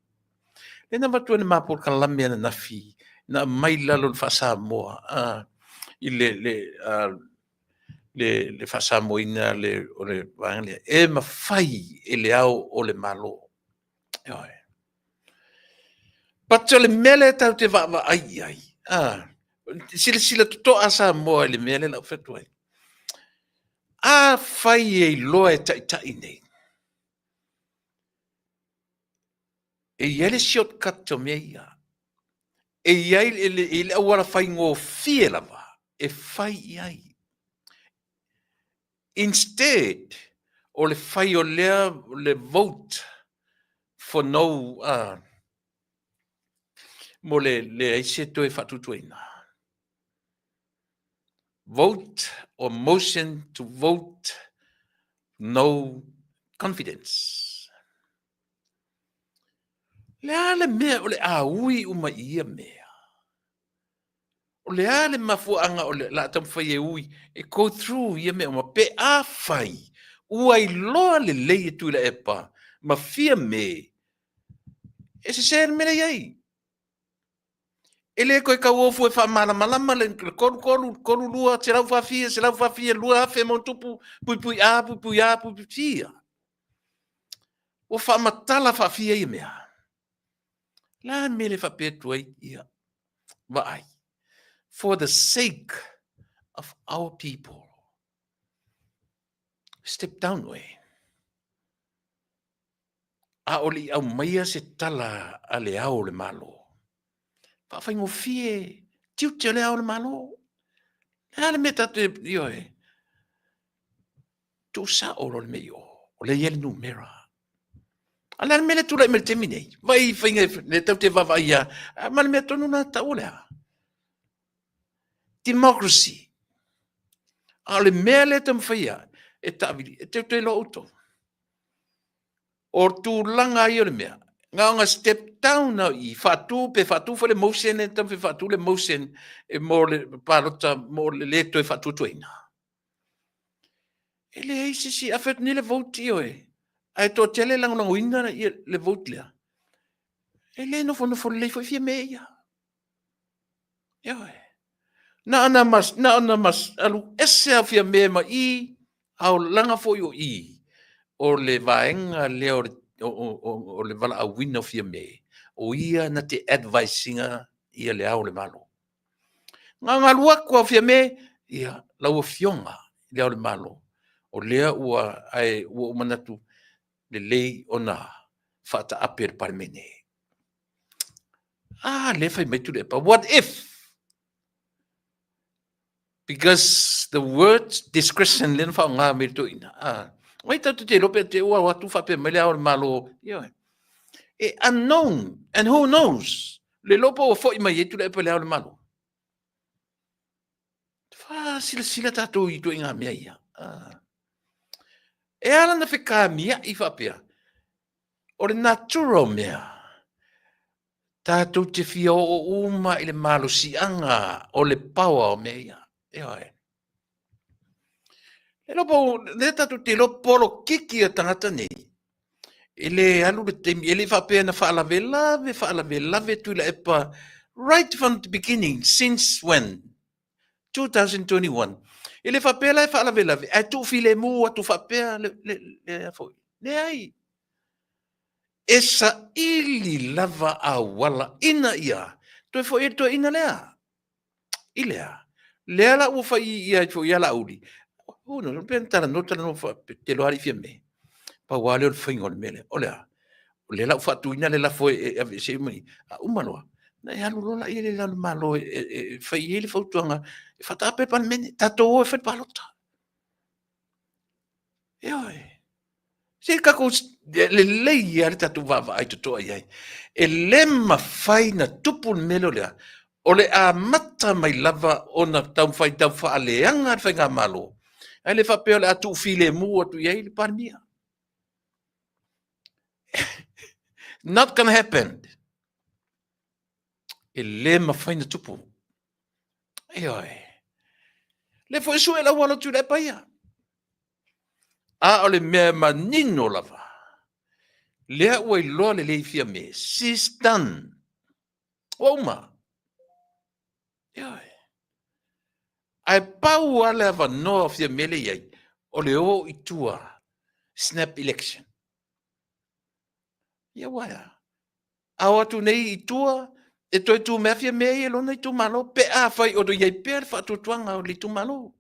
Lea na avatu ai le ma polokalame ananafi na aumai i lalo o le faa-Samoa i le faa-Samoaina o le vaega lea, e mafai e le ao o le Malo. Ioe. But o le mea lea tatou te vaavaai i ai, silasila totoa Samoa i le mea lea o le a ou fai atu ai. Afai e iloa e taitai nei, e i ai le shortcut o mea ia. E i ai le auala faigofie lava e fai i ai. Instead o le fai o lea le vote for no mo le leai se toe faatuatuaina. Vote or motion to vote no confidence. Le a le mea o le a ui uma i ia mea? O le a le mafuaaga o le a taumafai e ui e go through ia mea uma pe afai ua iloa lelei e Tuilaepa ma Fiame e sese le mea lea e i ai. E le toe tauofu e faamalamalama le 33, 32, 144, 144, 2000 ma ona tupu, puipui A, puipui A, puipui C. Ua faamatala faafia ia mea. O le a le mea le faapea atu ai ia vaai? For the sake of our people, step down oe. A o le i aumaia se tala a le Ao o le Malo, faafaigofie tiute o le Ao o le Malo. Le a le mea tatou te, ioe, tuusao loa le mea i o, o lea e i ai le numera. A o le a le mea lea e tulai mai i le taimi nei? Vaai i faiga lea tatou te vaavaai lava, ma le mea tonu lena e taua o le a? Democracy. A o le mea lea e taumafai lava e taavili, e tou te iloa outou. O tulaga ia o le mea, na ona step down lava i i, faatu pe faatu foi le motion lea na taumafai e faatu le motion e mo le palota mo le le toe faatuatuaina. E leai se isi, a fai atu nei le vote ioe, ae toatele e lagolagoina le vote lea, e le nofonofo lelei foi Fiame ia. Ioe. Na ona mas, na ona mas, alu ese lava Fiame ma i, a o laga foi o i, o le vaega lea o le, o, o, o le valaauina o Fiame, o ia na te advise ina ia le Ao o le Malo. Na ona alu atu lava o Fiame, ia, lau Afioga i le Ao o le Malo, o lea ua, ae ua ou manatu lelei ona faataape e le Palemene. Ah, lea e fai mai Tuilaepa, what if? Because the word discretion lea na faaaoga mai e le toeaina. Ah, ai tatou te iloa pe te ua o atu faapea mai le Ao o le Malo, ioe. E unknown, and who knows? Le iloa po ua foi mai ai Tuilaepa i Le Ao o le Malo. Faasilasila tatou i ituaiga mea ia. Ah. E ala na fekamia'i faapea, o le natural mea, tatou te fia oo uma i le malosiaga o le power o mea ia. Ioe. E iloa po o lea tatou te iloa polokiki a tagata nei, e le alu le taimi, e le faapea na faalavelave, faalavelave Tuilaepa right from the beginning, since when? 2021. E le faapea la e faalavelave, ae tuufilemu atu faapea le, le, le, foi. Leai. E saili lava auala ina ia toe foi ai le toeaina lea. I lea, lea la ua fai ia ai foi ia Laauli. Who knows, pe na talanoa, talanoa fa, te loa alii Fiame. Pau lava lea o le faiga o le mea lea. O le a? O lea la ua faatuina le lafo e, e aveese uma i, a uma loa, na e alu loa laia i le Ao Malo e, e, e fai i ai le fautuaga e faataape le Palemene, tatou o e fai le palota. Ioe. Se tatou lelei lava le tatou vaavaai totoa i ai. E le mafai na tupu le mea lea o le a? O le amata mai lava ona taumafai tau faaleaga le faigamalo, ae le faapea o le a tuufilemu atu i ai le Palemia. Not gonna happen. E le mafai na tupu. Ioe. Le foi sue lau alo Tuilaepa ia. A o le mea e manino lava, lea ua iloa lelei Fiame, she's done. Ua uma. Ioe. Ae pau lava le avanoa o Fiame lea i ai, o le o i tua, snap election. Ia ua ea? A o atu nei i tua, e toe tumea Fiame ia i lona itumalo pe afai o i ai pea le faatuatuaga o le itumalo.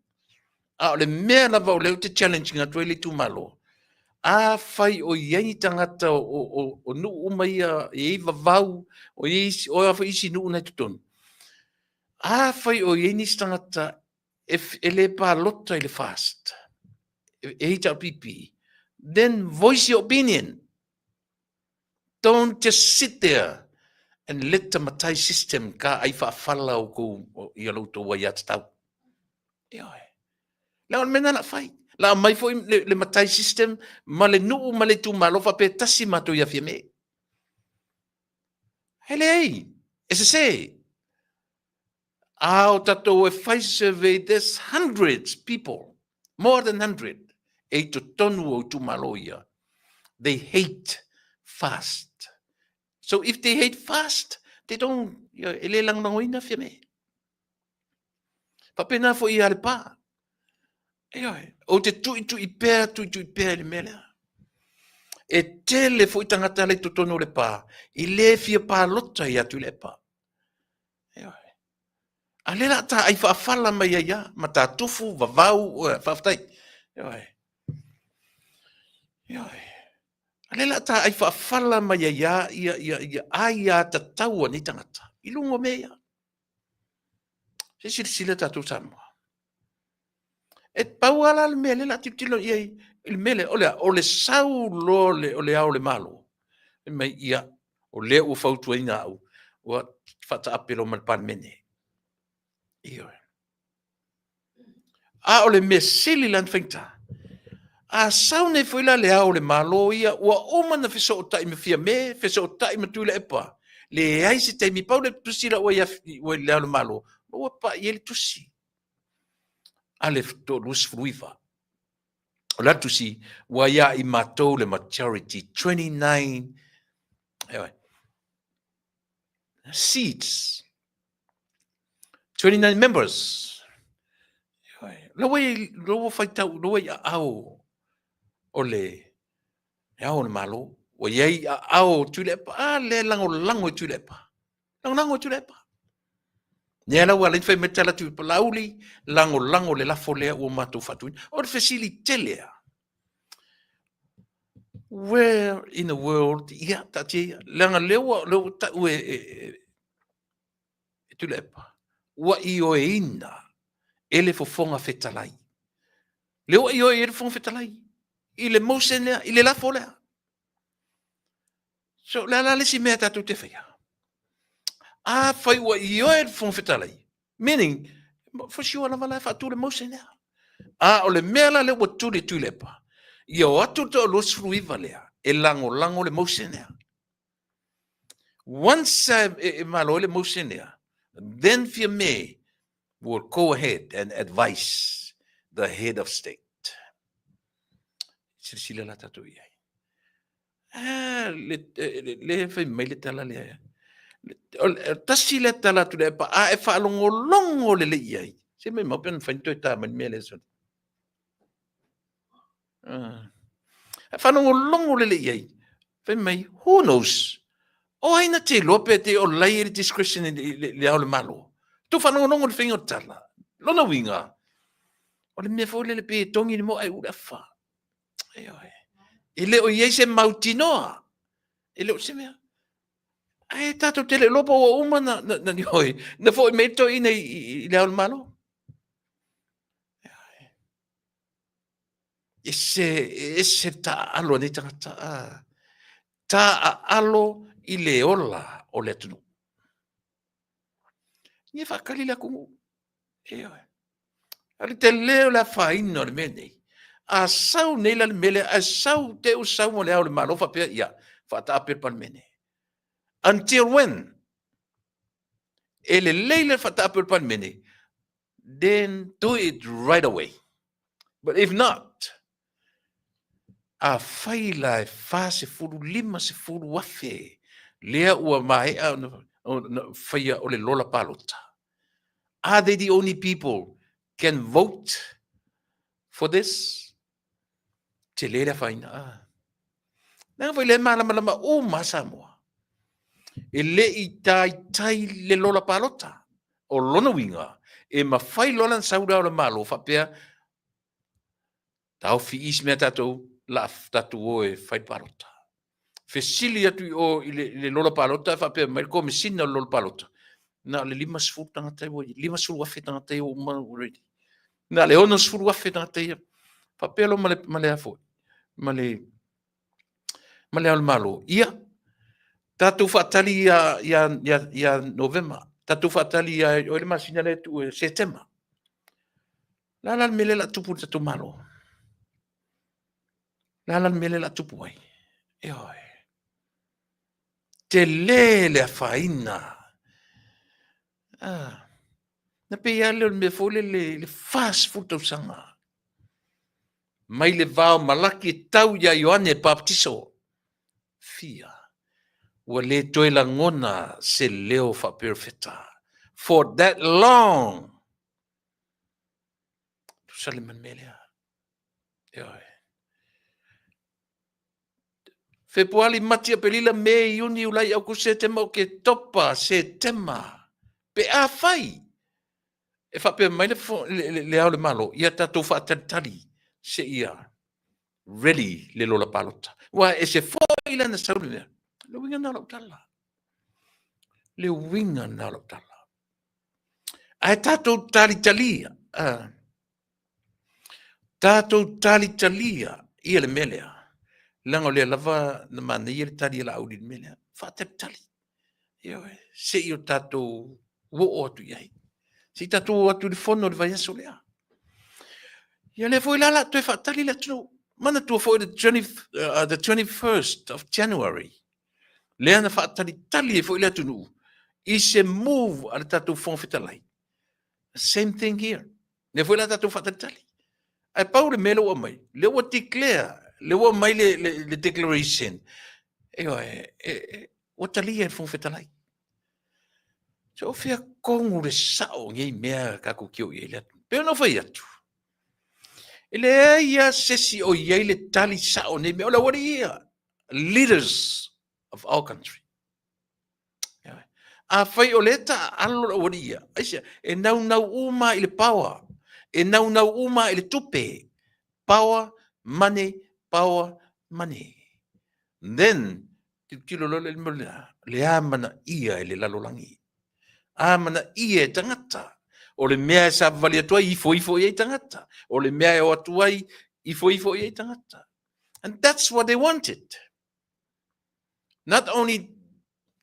A o le mea lava o lea ou te challenge atu ai le itumalo, afai o i ai ni tagata o, o, o, o nuu uma ia, e i ai vavau, o i ai isi, o a foi isi nuu na i totonu, afai o i ai nisi tagata e, e le palota i le FAST, e HRPP, then voice your opinion. Don't just sit there and let the matai system ka ai faafala outou ia lo outou aiatatau. Ioe. Leaga o le mea lena o le a fai. La aumai foi le, le matai system ma le nuu ma le itumalo faapea tasi matou ia Fiame. E leai, e sese. A o tatou e fai survey, there's hundreds people, more than 100, e i totonu o itumalo ia. They hate fast. So if they hate fast, they don't, you know, e le lagolagoina Fiame. Faapena foi ia Lepa. Ioe, ou te tuitui pea, tuitui pea i le mea lea. E tele foi tagata le totonu o Lepa, i le fia palota ia Tuilaepa. Ioe. A lea la ta ai faafala mai ai a, ma ta tufu, vavau, faafetai. Ioe. Ioe. A lea la ta ai faafala mai ai a, ia, ia, ia, ai a tatau a nei tagata. I luga o mea ia. Se silasila tatou Samoa. E pau lava la le mea lea o le a tilotilo i ai i le mea lea, o le a? O le sau loa o le, o le Ao o le Malo, fai mai, ia, o lea ua fautuaina au, ua faataape loa ma le Palemene. Ioe. A o le mea sili la ona faigata, a sau nei foi la le Ao o le Malo ia, ua uma ona fesootai ma Fiame, fesootai ma Tuilaepa, leai se taimi, pau le tusi la ua i le Ao o le Malo, ua pai i ai le tusi a le 29. O le tusi, ua ia i matou le majority, 29 ewa, seats, 29 members. La ua i, la ua faitau, la ua i aao o le Ao o le Malo. Ua i ai aao o Tuilaepa. A lea e lagolago i Tuilaepa. Lagolago i Tuilaepa. Lea la ua ala ai fai mai tala atu Laauli, lagolago le lafo lea ua matou faatuina. O le fesili tele lava. Where in the world, ia, taatia ia. Leaga lea ua, lea ua tau e, e, e, e Tuilaepa, ua ioeina e le Fofoga Fetalai. Lea ua ioe e le Fofoga Fetalai i le motion lea, i le lafo lea. So, le a la le isi mea tatou te faia? Afai ua ioe le Fofoga Fetalai, meaning, for sure lava la e faatu le motion lea. A o le mea la lea ua tuli e Tuilaepa, ia o atu le toa 29 lea e lagolago le motion lea. Once e malo ai le motion lea, then Fiame will go ahead and advise the head of state. Silasila la tatou i ai. Ah, le, le, le fai mai le tala lea. Tasi lea tala atu le epa, a e faalogologo lelei i ai. Se mai mau pe na fai toe tā mai le mea lea soli. Ah. E faalogologo lelei i ai. Fai mai, who knows? O ai na te iloa pe te o lai e le discretion i le ao le Malo. Tau faalogologo le faiga o le tala. Lona uiga, o le mea foi lele pe e togi le moa e ule afa. Ioe. E le o i ai se mautinoa. E le o se mea. Ae tatou te le iloa po ua uma na, na, na, ioe, na foi mai le toeaina i, i, i le ao o le Malo. Ioe. Ese, ese le taaalo a nei tagata. Ah. Taaalo i le ola o le atunuu. Ia faakali le atunuu. Ioe. A le tele o le afaina o le mea nei. A sau nei la le mea lea, a sau te u sau ma le ao o le Malo faapea, ia, faataape le Palemene. Until when? E lelei le faataape o le Palemene, then do it right away. But if not, afai la e 40, 50 afe lea ua maea ona faia o le lola palota, are they the only people can vote for this? Tele le afaina. Ah. Leaga foi lea e malamalama uma Samoa. E le i taitai le lola palota. O lona uiga, e mafai loa la ona sau le Ao o le Malo faapea, taofi i isi mea tatou, la tatou o e fai le palota. Fesili atu i o i le, i le lola palota e faapea mai le komesina o le lola palota, na o le 50 tagata ua i, 50,000 tagata ia ua uma already. Na o le 60,000 tagata ia. Faapea loa ma le, ma le a foi, ma le, ma le Ao o le Malo. Ia, tatou faatali ia, ia, ia, ia Novema, tatou faatali ia, oi le masina lea tuu e Setema. La la le mea lea la tupu i le tatou Malo. La la le mea lea la tupu ai. Ioe. Tele le afaina. Ah. Na pei lava lea o le mea foi lele le 40 tausaga. Mai le va o Malaki e tau ia Ioane e Papatiso. Fia. Ua le toe lagona se leo faaperofeta. For that long. Tusa le ma le mea lea. Ioe. Fepuali, Mati, Aperila, Me, Iuni, Iulai, Aokuso, Setema, Oketopa, Setema. Pe afai e faapea mai le, le, le, le ao le Malo, ia tatou faatalitali seia ready le lola palota. Ua ese foi lana sau le mea. Le uiga na o lau tala. Le uiga na o lau tala. Ae tatou talitalia, uh, Tatou talitalia ia le mea lea, leaga o lea lava na manaia le tali a Laauli i le mea lea. Faatalitali, ioe, se i o tatou oo atu i ai. Se i tatou oo atu i le fono i le vaiaso lea. Ia lea foi la la toe faatali le atunuu. Manatua foi le 20, the 21st of January, lea na faatalitali ai foi le atunuu i se move a le tatou Fofoga Fetalai. Same thing here. Lea foi la tatou faatalitali. Ae pau le mea lea ua aumai, lea ua declare, lea ua aumai le, le, le declaration, ioe, e, e, ua talia e le Fofoga Fetalai. So, o fea tonu le sao o nei mea tatou te o i ai le atunuu. Pei ona ou fai atu, e leai lava se isi o i ai le tali sao o nei mea, o le aualii ia, leaders of our country. Afai o lea e taaalo le aualii ia, aisea? E naunau uma i le power, e naunau uma i le tupe. Power, money, power, money. Then, tilotilo loa le mea le amanaia e le lalolagi. Amanaia e tagata. O le mea e savavali atu ai, ifoifo i ai tagata. O le mea e o atu ai, ifoifo i ai tagata. And that's what they wanted. Not only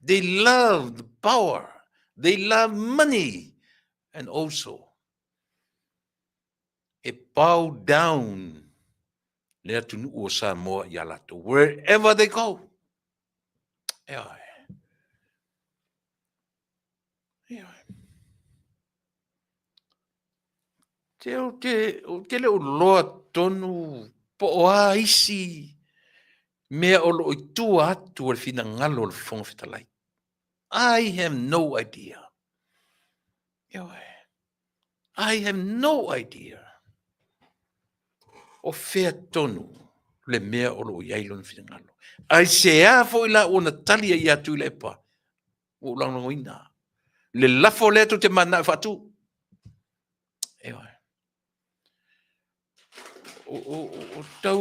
they love the power. They love money and also e bow down le atunuu o Samoa ia latou wherever they go. Ioe. Ioe. Te o te, o te le o loa tonu po o a isi mea o lo o i tua atu o le finagalo o le Fofoga Fetalai. I have no idea. Ioe. I have no idea. O fea tonu le mea o lo o i ai lona finagalo. Aisea foi la ua na tali ai ia Tuilaepa, ua ou lagolagoina le lafo lea tou te mananao e faatu. Ioe. O tau,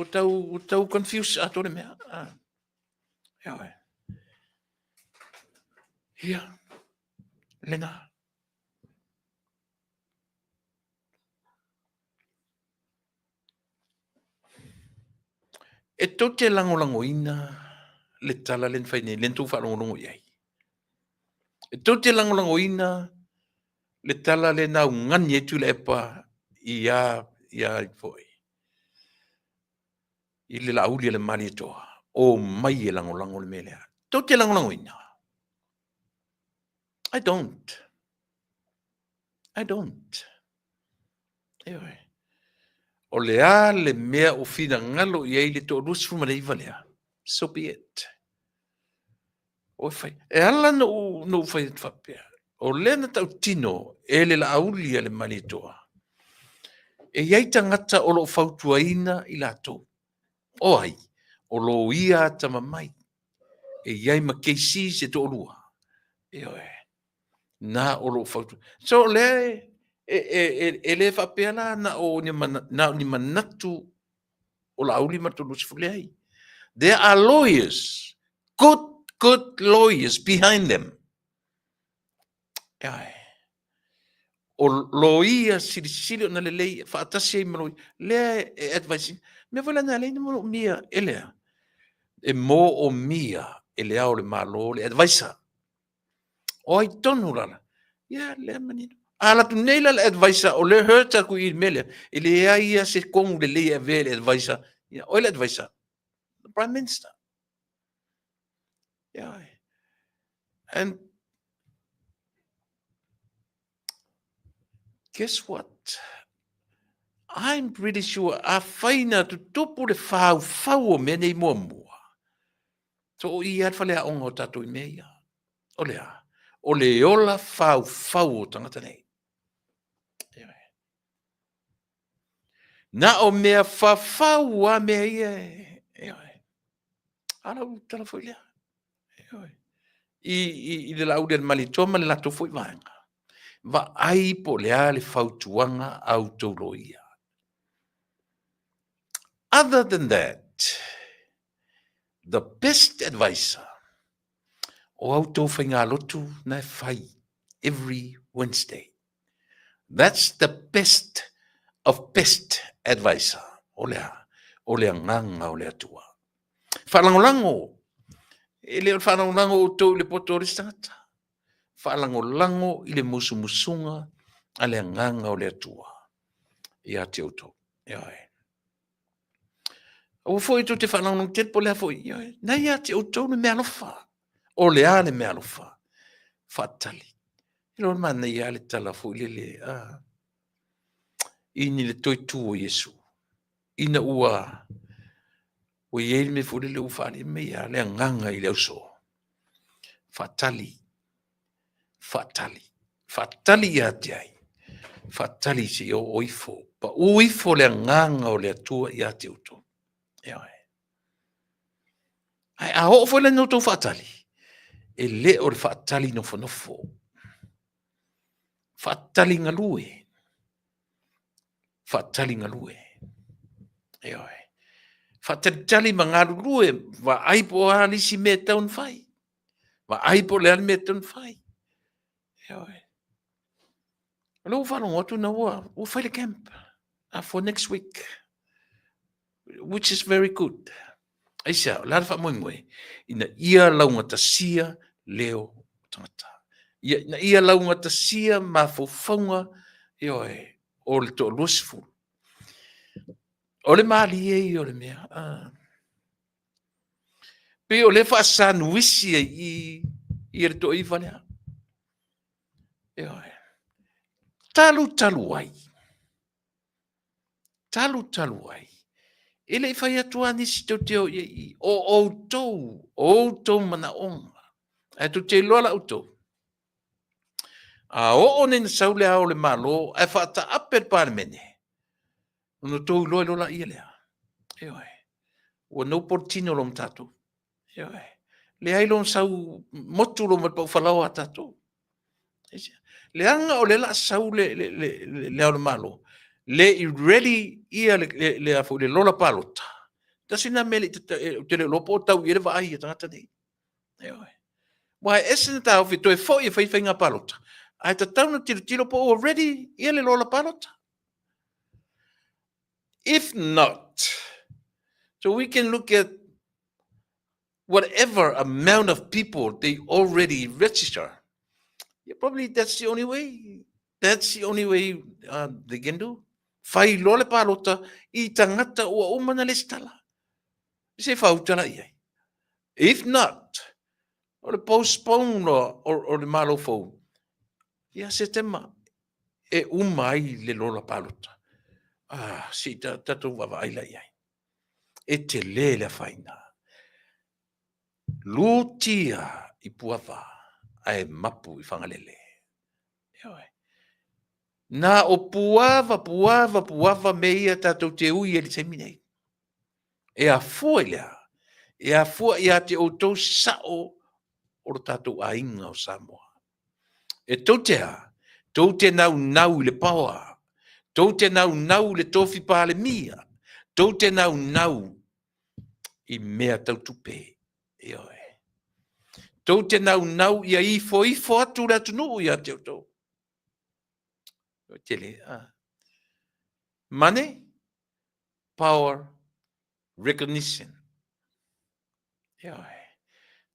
o tau, o tau confuse atoa le mea. Ah. Ioe. Ia, lena. E tou te lagolagoina le tala lea na fai nei, lea na tou faalogologo i ai. E tou te lagolagoina le tala lea na augani ai Tuilaepa ia ia foi i le Laauli a le Malietoa, omai e lagolago le mea lea. Tou te lagolagoina? I don't. I don't. Ioe. O le a le mea o finagalo i ai le toa-29 lea? So be it. O e fai. E ala na ou fai atu faapea, o lea na tautino e le Laauli a le Malietoa, e i ai tagata o lo o fautuaina i latou. O ai? O loia atamamai. E i ai ma KC se toalua. Ioe. Na o lo o fautua. So o lea e, e, e, e le faapea la na o ni, mana, na o ni manatu o Laauli ma le 30, leai. There are lawyers, good, good lawyers behind them. Ioe. O loia silisili ona lelei faatasi ai ma loia, lea e advise. Mea foi la na alai na manaomia e lea, e moomia e le Ao o le Malo le advisor. O ai tonu lala? Ia, lea manino. A alu atu nei la le advisor o lea hurt atu i le mea lea, e leai ia se tonu lelei e avea i le advisor. Ia, o ai le advisor? The Prime Minister. Yeah. And guess what? I'm pretty sure afai na tutupu le faufau o mea nei muamua, so o i a le faleaoga o tatou i mea ia. O le a? O le ola faufau o tagata nei. Na o mea fafau a mea ia e, e, a lau tala foi lea. Ioe. I, i, i le Laauli a le Malietoa ma le latou foi vaega. Vaai po o le a le fautuaga a outou loia. Other than that, the best advisor o a outou faigalotu na e fai every Wednesday. That's the best of best advisor. O le a? O le agaga o le Atua. Faalagolago. E le o le faalagolago outou i le poto o le isi tagata. Faalagolago i le musumusuga a le agaga o le Atua ia te outou. Ioe. Aua foi tou te faalagolago tele po o le a foi. Ioe. Na ia te outou le meaalofa. O le a le meaalofa? Faatali. E loa manaia le tala foi lele a i ni le toe tu o Iesu. Ina ua ua i ai le mea foi lele ua faaalia mai a le agaga i le ausoo. Faatali, faatali, faatali ia te ai, faatali se i oo ifo, pau ifo le agaga o le Atua ia te outou. Ioe. Ae a oo foi la ina outou faatali, e le o le faatali nofonofo. Faatali galue. Faatali galue. Ioe. Faatalitali ma galulue, vaai po o a nisi mea e tatau ona fai. Vaai po o le a le mea e tatau ona fai. Ioe. O lea ua faalogo atu na ua, ua fai le camp for next week, which is very good. Aisea, o le a le faamoemoe? Ina ia laugatasia leo o tagata. Ia, ina ia laugatasia mafaufauga, ioe, o le toa 20. O le malie ia o le mea. Ah. Pei o lea faasanuisi ai i i le toaiva lea. Ioe. Talu talu ai. Talu talu ai. E le i fai atu lava nisi tou te o i ai i. O outou, o outou manaoga. Ae tou te iloa la outou. A oo nei ina sau le Ao o le Malo ae faataape le Palemene, ona outou iloa ai loa laia lea. Ioe. Ua nopo le tino lo ma tatou. Ioe. Leai lona sau motu lo ma le paufalaoa a tatou. Leaga o lea o le a sau le Ao o le Malo, le i ready ia le lola palota. Tasi lena mea ou te le iloa po o tau i ai le vaai a tagata nei. Ioe. Aua e ese le taofi e toe foi e fai faiga palota, ae tatau ona tilotilo po ua ready ia le lola palota. If not, so we can look at whatever amount of people they already register. Yeah, probably that's the only way. That's the only way they can do. Fai loa le palota i tangata ua uma na lesitala. Se fauta la i ai. If not, o le postpone loa o le Malo fou, ia Setema e uma ai le lola palota. Ah, se i tatou vaavaai la i ai. E tele le afaina. Lutia i Puava ae mapu i Fagalele. Ioe. Na o Puava, Puava, Puava me ia tatou te ui ai i le taimi nei. E afua i le a? E afua ia te outou sao o lo tatou aiga o Samoa. E tou te a? Tou te naunau i le paoa. Tou te naunau i le tofi Palemia. Tou te naunau i mea tau tupe. Ioe. Tou te naunau ia ifoifo atu le atunuu ia te outou. Tele, a. Money, power, recognition. Ioe.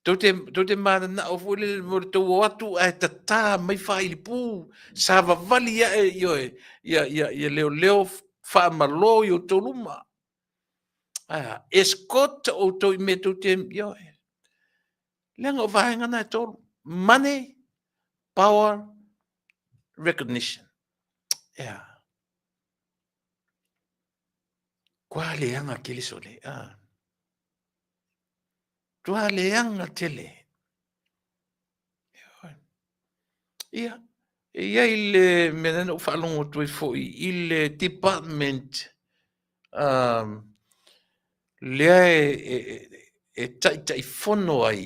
Tou te, tou te mananao foi lele mo le tou o atu ae tatā mai faailipū, savavali ae, ioe, ia, ia, ia leoleo faamalō i outou luma. Ae a, escort outou i mea tou te, ioe. Leaga o vaega na e tolu. Money, power, recognition. Ea. Kua leaga tele sole. Ah. Tua leaga tele. Ia, e i ai le mea lea na ou faalogo atu ai foi i le department lea e taitaifono ai,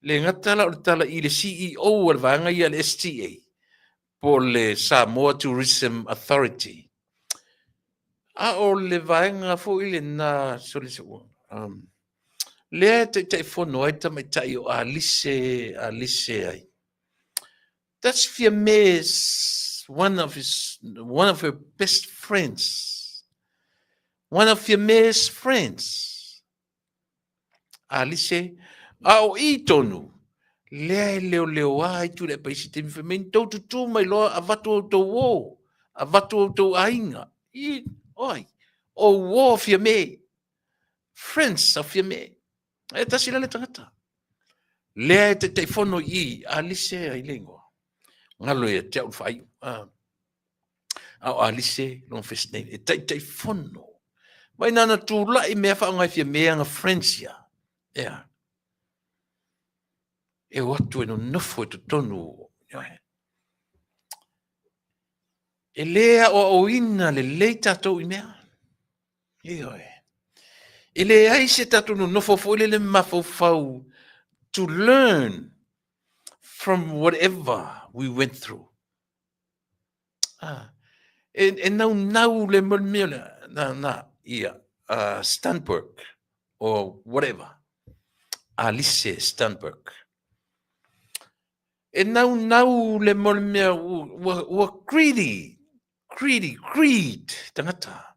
le gata la o le tala i le CEO a le vaega ia a le STA, po o le Samoa Tourism Authority. A o le vaega foi lena, sorry, lea e taitaifono ai le tamaitai o Alise, Alise ai. That's Fiame's one of his, one of her best friends. One of Fiame's friends. Alise, a o i tonu, lea e leoleoa ai Tuilaepa i se taimi fai mai, tou tutū mai loa avatu outou uō, avatu outou aiga. I, oi, o uō Fiame, friends of Fiame. E tasi la le tagata. Lea e taitaifono i i, Alise ai le ingoa. Galo ia te au le faaiu. Ah. A o Alise lona first name, e taitaifono. Mai nana tulai mea faaaoga e Fiame ana friends ia. Ea. E o atu e nonofo i totonu. E lē aoaoina lelei tatou i mea. Ioe. E leai se tatou nonofo foi lele mafaufau to learn from whatever we went through. Ah, e naunau le mo le mea lea, na, na, ia, Stanberg, or whatever, Alice Stanberg. E naunau le mo le mea ua, ua greedy, greedy, greed tangata.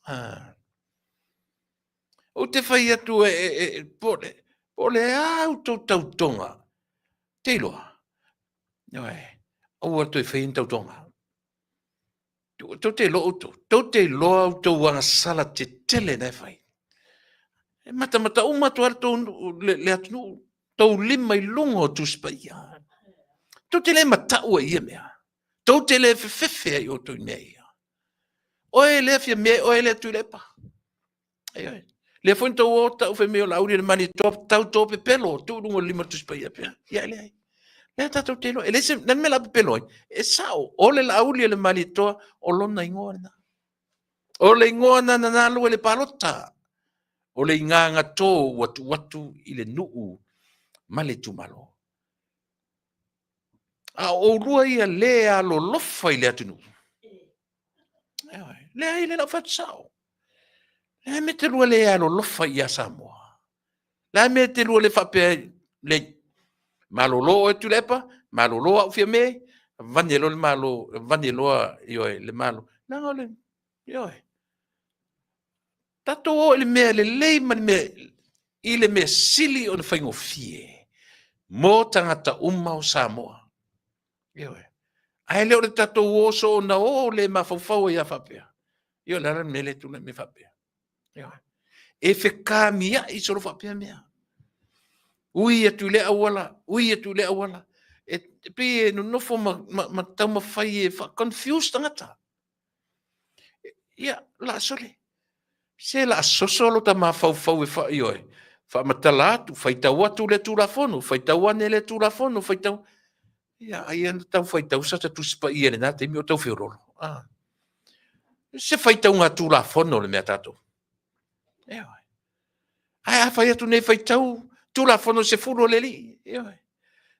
Ah. Ou te whai atu e, e, e, po le, po le a outou tautoga, te iloa. Ioe, aua le toe faia ni tautoga. Tou te iloa outou, tou te iloa outou agasala tetele na e fai. E matamata uma atu lava le, le atunuu, tou lima i luga o Tusi Paia. Tou te le matau ai i ia mea. Tou te le fefefe ai outou i mea ia. Oe lea Fiame, oe lea Tuilaepa. Ioe. Lea foi na tou o tau fai mai o Laauli o le Malietoa, tau to pepelo, tuu i luga o le lima o le Tusi Paia pea. Ia e leai. Lea tatou te iloa. E leai se, le mea la pepelo ai, e sao, o le Laauli o le Malietoa, o lona igoa lena. O le igoa na na alu ai le palota. O le igaga tō ua tuu atu i le nuu ma le itumalo. A o oulua ia le alolofa i le atunuu. Leai, le lau fai atu sao. Le mea te lua le alolofa ia Samoa. Le mea te lua le faapea le malolo oe Tuilaepa, malolo au Fiame, vane loa le malo, vane loa ioe le malo. Leaga o le ioe. Tatou o i le mea lelei ma le mea i le mea sili ona faigofie mo tagata uma o Samoa. Ioe. Ae le o le tatou o soona o le mafaufau ai a faapea. Ioe, o le a la le mea lea e tulai mai faapea. Ioe. E fekamiai solo faapea mea. Ui atu i le auala, ui atu i le auala. E pei e nonofo ma taumafai e faa-confuse tagata. Ia, laasole. Se la soso lo ta mafaufau e fa, ioe, faamatala atu, faitau atu le Tulafono, faitau ane le Tulafono, faitau... Ia, ai ana tau faitau sa ta Tusi Paia i lena taimi o tau feololo. Ah. Se faitauga Tulafono le mea tatou. Ioe. Ae a fai atu nei faitau Tulafono 10 o le Alii. Ioe.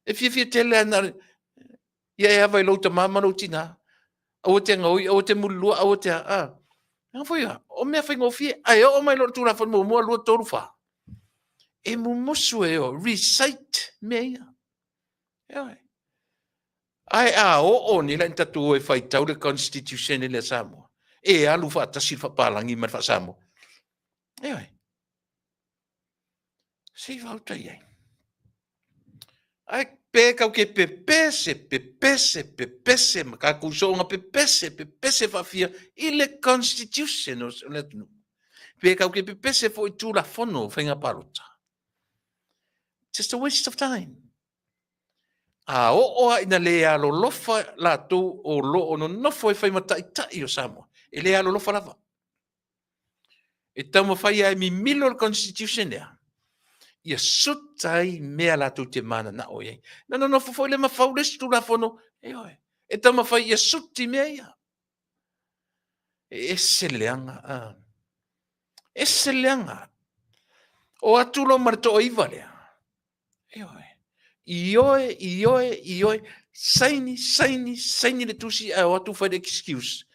E fiafia tele ana Ia e ava i lou tama ma lou tina. Aua te gaoi, aua te mulilua, aua te a. A. Leaga foi a, o mea faigofie. Ae oo mai loa i le Tulafono muamua, 2, 3, 4. E mumusu e o, recite mea ia. Ioe. Ae a oo nei la ina tatou o e faitau le Constitution lea a Samoa, e alu faatasi le faapalagi ma le faa-Samoa. Ioe. Se i vaota i ai. Ae pe kau ke pepese, pepese, pepese, ma kākou soonga pepese, pepese faafia i le Constitution o le atunuu. Pe kau ke pepese foi Tulafono o faiga palota. Just a waste of time. A oo lava ina le alolofa latou o lo o nonofo e fai ma taitai o Samoa, e le alolofa lava. E taumafai lava e mimilo le Constitution lea, ia suta ai mea latou te mananao i ai. Na nonofo foi le ma fau le isi Tulafono, ioe, e taumafai ia suti mea ia. E ese le leaga, a. Ese le leaga. O atu loa ma le toaiva lea, Ioe. Ioe, ioe, ioe. Saini, saini, saini le tusi ae o atu fai le excuse.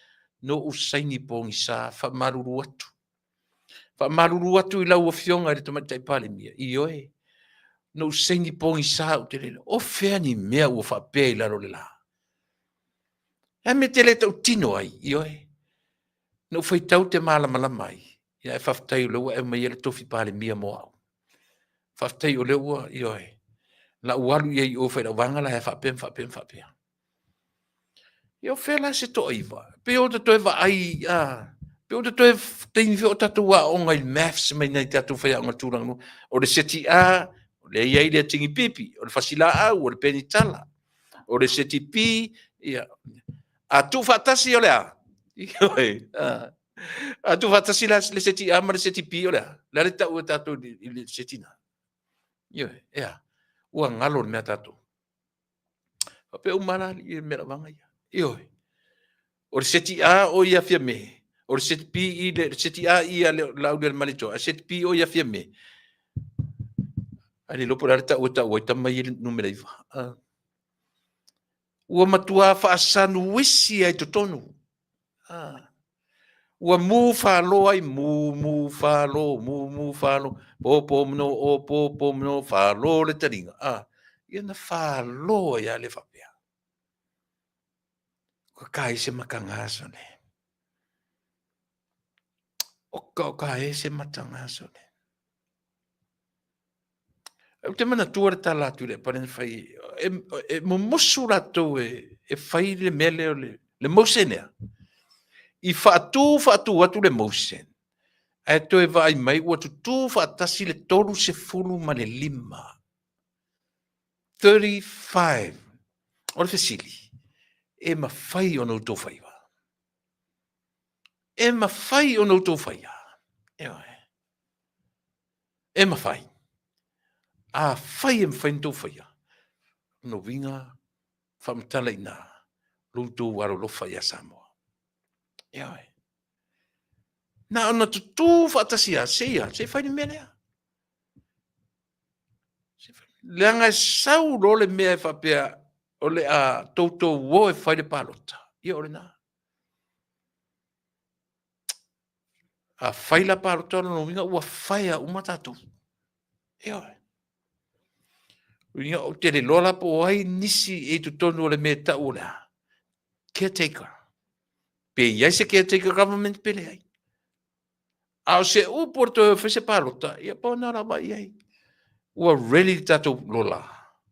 No ou saini pogisa, faamalulu atu. Faamalulu atu i lau Afioga i le Tamaitai Palemia. Ioe. Na ou saini pogisa ou te le iloa. O fea ni mea ua faapea i lalo o le la? E a mea te le tautino ai? Ioe. Na ou faitau te malamalama ai. Ia ae faafetai o lea ua e aumaia le tofi Palemia mo au. Faafetai o lea ua, ioe, la ua alu i ai i o fai lau vaega la e faapea ma faapea ma faapea. Ia o fea la se toaiva? Pei o toe vaai, a, pei o toe taimi foi o tatou aoga i maths mai nai tatou faiaoga tulaga. O le seti A, o lea i ai le tini pipi, o le fasilaau, o le penitala, o le seti B, ia, a tuufaatasi o le a? Ioe, a. A tuufaatasi la le seti A ma le seti B o le a? Le a le tau e tatou i le seti na? Ioe, ea, ua galo le mea tatou. Faapea uma la i le mea lavaga ia. Ioe. O le seti A o ia Fiame, o le seti B i le seti A i le Laauli o le Malietoa, a seti B o ia Fiame. Ai le iloa po o le a le tau e tau ai tama ia i le numera 9. Ua matua faasanuisi ai totonu. Ah. Ua mu falo ai, mu mu falo, mu mu falo, po po mno o po po mno falo le taliga. Ah. Ia na falo ai a le faapea. Ka ka ese matanga sone. O ka o ka ese matanga sone. Ou te manatua le tala atu i le apane na fai, e, e mumusu latou e, e fai le mea lea o le, le motion lea. I faatu faatu atu le motion, ae toe vaai mai ua tutū faatasi le 35. 35. O le fesili, e mafai ona outou faiva? E mafai ona outou faia? Ioe. E mafai. Afai e mafai ona outou faia, lona uiga, faamatala i ina lo outou alolofa ia Samoa. Ioe. Na ona tutū faatasi lava, se i a, se i fai le mea lea. Leaga e sau loa le mea e faapea o le a toutou o e fai le palota, ia o lena. A fai la palota, o lona uiga ua faea uma tatou. Ioe. Uiga ou te le iloa la po o ai nisi i totonu o le mea e tau o le a? Caretaker. Pe i ai se caretaker government pe leai. A o se upu o le toe o e fai se palota, ia pau lena o le a vaai i ai. Ua ready le tatou lola.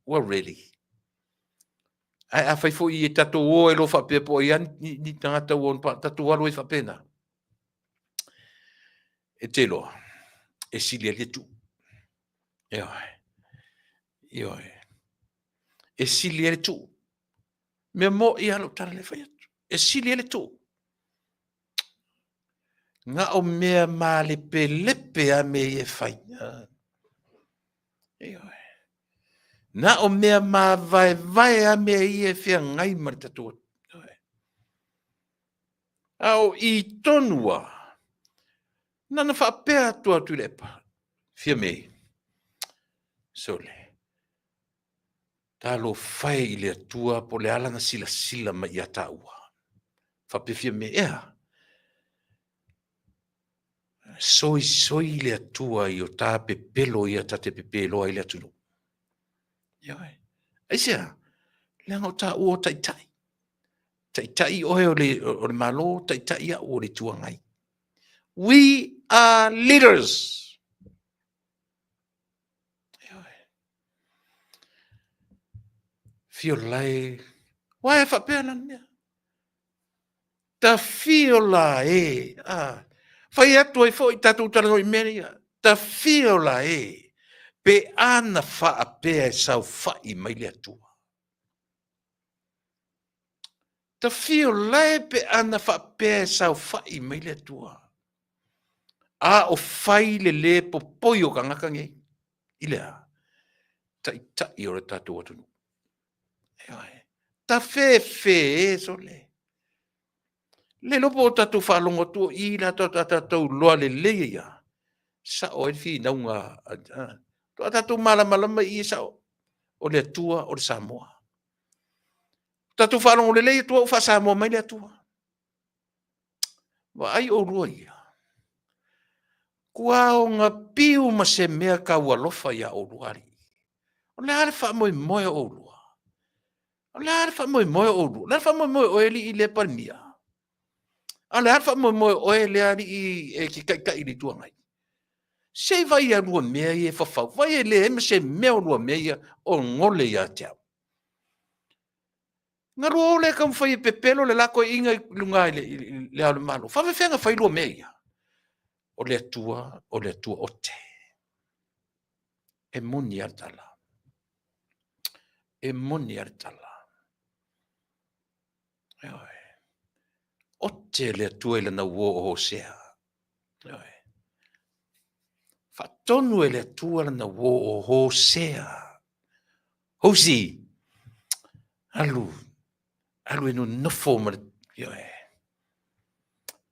Ua ready. Ae afai foi e tatou o ai loa faapea po o ai lava ni, ni tagata ua ona tatou alu ai faapena, e te iloa, e sili ai le tuu. Ioe. Ioe. E sili ai le tuu. Mea moni lava lau tala lea e fai atu. E sili ai le tuu. Na o mea malepelepe a mea ia e fai. Ioe. Na o mea mavaevae a mea ia e feagai ma le tatou. Ioe. A o i tonu a, na ona faapea atu a Tuilaepa, Fiame, sole, talofa e i le Atua po o le a lana silasila mai ia taua. Faapea Fiame, e a? Soisoi le Atua i o ta pepelo ia ta te pepeloa ai le atunuu. Ioe. Aisea? Leaga o taua o taitai. Taitai oe o le, o le Malo, taitai au o le Itu Agai. We are leaders. Ioe. Fio lae, wae faapea la mea. Ta fio la e, a, fai atu ai foi tatou talanoa i mea ia. Ta fio la e, pe ana faapea e saofai mai le Atua. Ta fio lae pe ana faapea e saofai mai le Atua. A o fai le lē popoi o kangaka nei i le a? Taitai o le tatou atunuu. Ioe. Ta fefe e sole. Le iloa po o tatou faalogo atu o i la tatou iloa lelei ai lava, sao ai le finauga a tatou malamalama i i e sao o le Atua o le Samoa. Tatou faalogo lelei atu ua faa-Samoa mai le Atua. Vaai oulua ia. Kuaoga piu ma se mea tau alofa iā oulua alii. O le a le faamoemoe o oulua? O le a le faamoemoe o oulua? O le a le faamoemoe o oe alii lea Palemia? A o le a le faamoemoe o oe lea alii e te taitai i le Itu Agai? Se i vaai ia lua mea ia e fafau. Vaai e leai ma se mea o lua mea ia o gole ia te au. Na lua o lea e taumafai e pepelo le la toeaina i luga i le Ao o le Malo. Faafefea na fai lua mea ia? O le Atua, o le Atua ote. E moni lava le tala. E moni lava le tala. Ioe. Ote le Atua i lana uo o Hosea. Ioe. Faatonu e le Atua lana uo o Hosea. Hosi, alu, alu e nonofo ma le, ioe,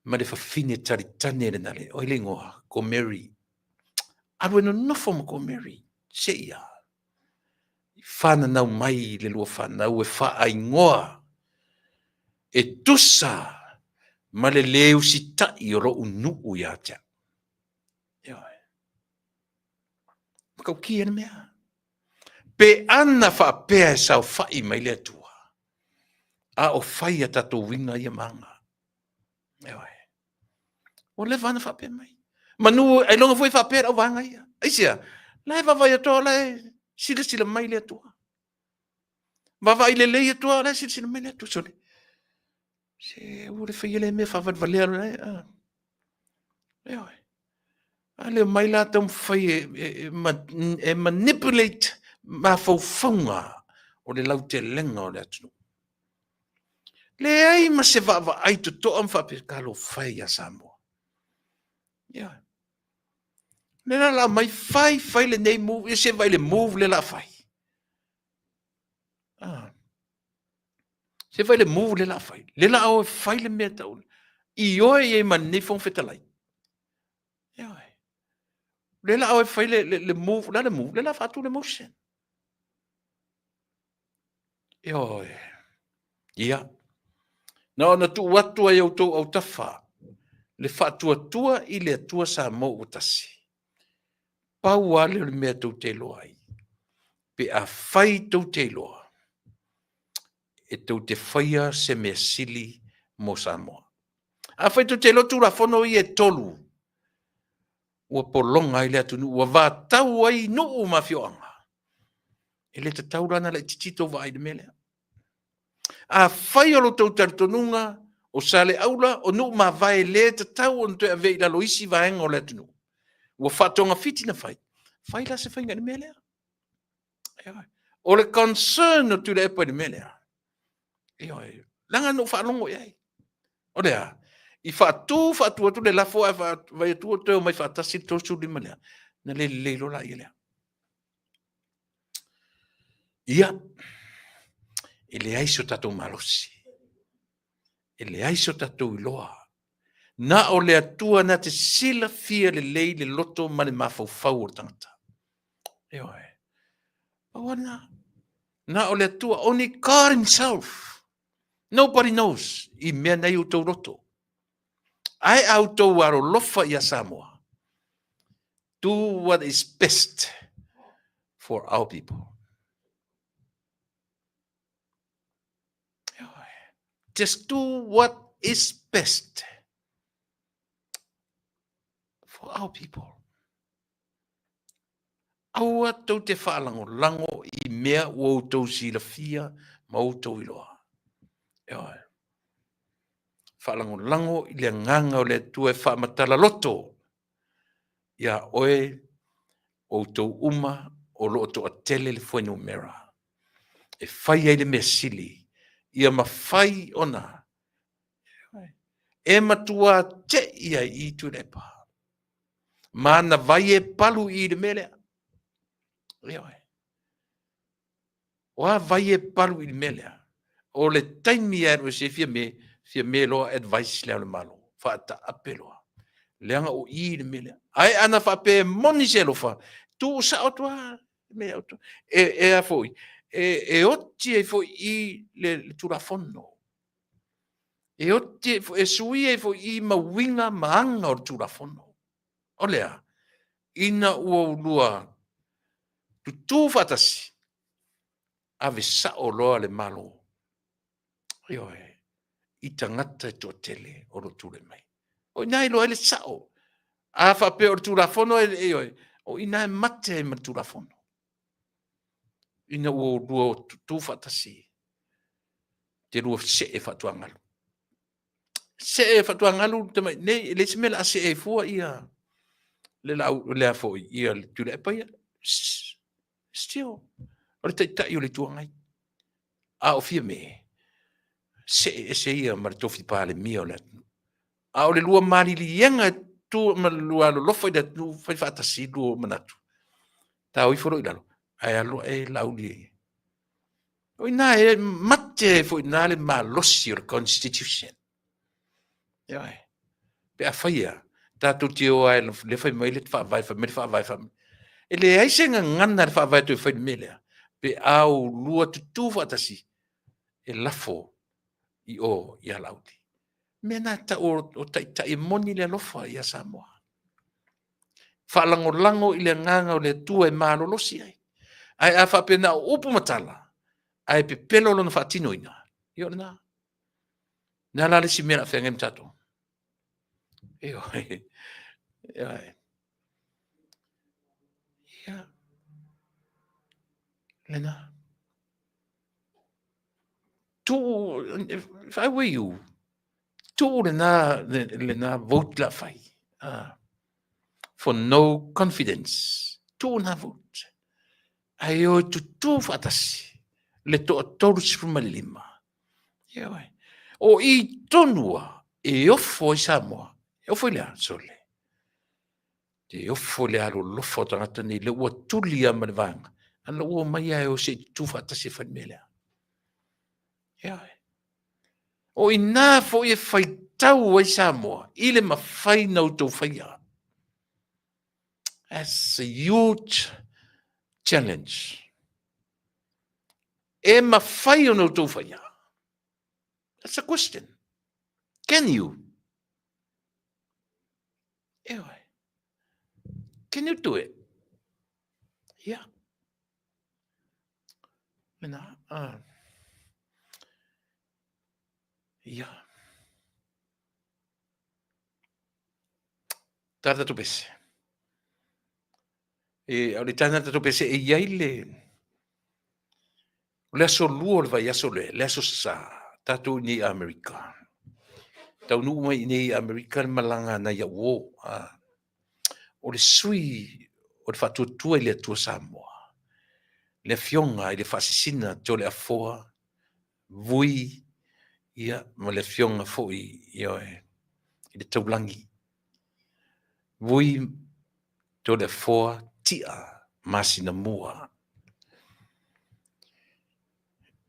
ma le fafine talitane lena le, oi le ingoa, Gomeri. Alu e nonofo ma Gomeri, seia. Whananau mai le lua whanau e whaaingoa e tusa ma le le usitai o lou nuu ia te au. Ioe. Matautia le mea. Pe ana faapea e saofai mai le Atua, a o fai a tatou uiga ia ma aga. Ioe. Ua leva ona faapea mai. Manu, ailoga foi faapea le auvaega ia. Aisea? La e vaavaai atu lava o la e silasila mai le Atua. Vaavaai lelei atu lava o la e silasila mai le Atua. Sole, se aua le faia lea mea faavalevalea la e, a. Ioe. A le omai la taumafai e manipulate mafaufauga o le lautelega o le atunuu. Leai ma se vaavaai totoa ma faapea, talofa e ia Samoa. Ioe. O lea la o le a aumai fai fai lenei move, ia se i vaai i le move lea o le a fai. Ah. Se i vaai i le move lea o le a fai. Lea o le a o e fai le mea e tau. Ioe i ai ma lenei Fofoga Fetalai. Ioe. Lea o le a o e fai le, le, le move, o le a le move? Lea o le a faatu le motion. Ioe. Ia. Na ona tuu atu ai outou autafa le faatuatua i le Atua Samoa ua tasi. Pau lava lea o le mea tou te iloa ai. Pe afai tou te iloa, e tou te faia se mea sili mo Samoa. Afai tou te iloa Tulafono ia e 3, ua pologa ai le atunuu, ua vatau ai nuu ma afioaga, e le tatau la ona laitiiti tou vaai i le mea lea. Afai o lo outou talitonuga o Saleaula, o nuu mavae le tatau ona toe avea i lalo o isi vaega o le atunuu, ua faatogafiti na fai, fai la se faiga i le mea lea. O le concern o Tuilaepa i le mea lea, ioe, leaga na ou faalogo i ai. O le a? I faatu faatu atu le lafo ae vaai atu ua toe omai faatasi le 35 lea, na le lelei loa laia lea. Ia, e leai so tatou malosi, e leai so tatou iloa. Na o le Atua na te silafia lelei le loto ma le mafaufau o le tagata. Ioe. Pau lava lena. Na o le Atua, only God himself. Nobody knows i mea nei outou loto. Ae a outou alolofa ia Samoa, do what is best for our people. Just do what is best for our people. Aua tou te faalagolago i mea ua outou silafia ma outou iloa. Ioe. Faalagolago i le agaga o le Atua e faamatala loto iā oe outou uma o lo o toatele le fuainumera e fai ai le mea sili ia mafai ona e matua tei ai i Tuilaepa. Ma ana vai e palu i le mea lea. Ioe. O a vai e palu i le mea lea? O le taimi e alu e se Fiame, Fiame loa advice le Ao o le Malo, faataape loa. Leaga o i le mea lea. Ae ana faapea e moni se alofa, tuu sao atu lava mea atu. E, e a foi, e, e oti ai foi i le, le Tulafono. E oti ai foi, e sui ai foi i ma uiga ma aga o le Tulafono. O le a? Ina ua ulua tutū faatasi, ave sao loa le Malo, ioe, i tagata e toatele o lo o tulai mai. O i ina e iloa ai le sao. A faapea o le Tulafono, ioe, o i ina e mate ai ma le Tulafono. Ina ua ulua tutū faatasi, te lua see faatuagalu. See faatuagalu tamai nei, e leai se mea o le a see ai fua ia le lau le a foi ia le Tuilaepa ia. Still, o le taitai o le Itu Agai. A o Fiame, see ese ia ma le tofi Palemia o le atunuu. A o le lua maliliega e tu ma le lua alolofa i le atunuu fai faatasi lua manatu. Tao ifo loa i lalo, ae alu ae Laauli e O i ina e mate ai foi i ina le malosi o le Constitution. Ioe. Pe afai ea, tatou te o lava lea fai mai le Faavae, fai mai le Faavae, fai mai. E leai se gagana a le Faavae e toe fai i le mea lea, pe a oulua tutū faatasi e lafo i o ia Laauli. Mea na e tau o taitai e moni le alofa ia Samoa. Faalagolago i le agaga o le Atua e malolosi ai. Ae a faapea na o upu ma tala, ae pepelo lona faatinoina, ia o lena. Na la le isi mea o le a feagai ma tatou. Ioe. Ioe. Ia. Lena. Tuu, if I were you, tuu lena, lena vote la fai. For no confidence. Tuu na vote. Ae o e tutū faatasi le toa 35. Ioe. O i tonu a e ofo ai Samoa. E ofo i le a, sole. Te ofo i le alolofa o tagata nei, le ua tuli a ma le vaega. A la ua omai a e o se i tutū faatasi e fai le mea lea. Ioe. O ina foi e faitau ai Samoa i le mafai na outou faia. That's a huge challenge. E mafai ona outou faia? That's a question. Can you? Eoe. Can you do it? Yeah. Mena, yeah. Tara tatou pese. E, o le tana tatou pese e iai le, o le aso lua o le vaiaso le, le aso sa, tatou i nei Amerika. Taunuu mai i nei Amerika le malaga nai au o. A, o le sui o le faatuatua i le Atua Samoa, le afioga i le Faasisina Toleafoa Vui, ia, ma le afioga foi ioe, i le Taulagi. Vui Toleafoa Tia Masina Mua.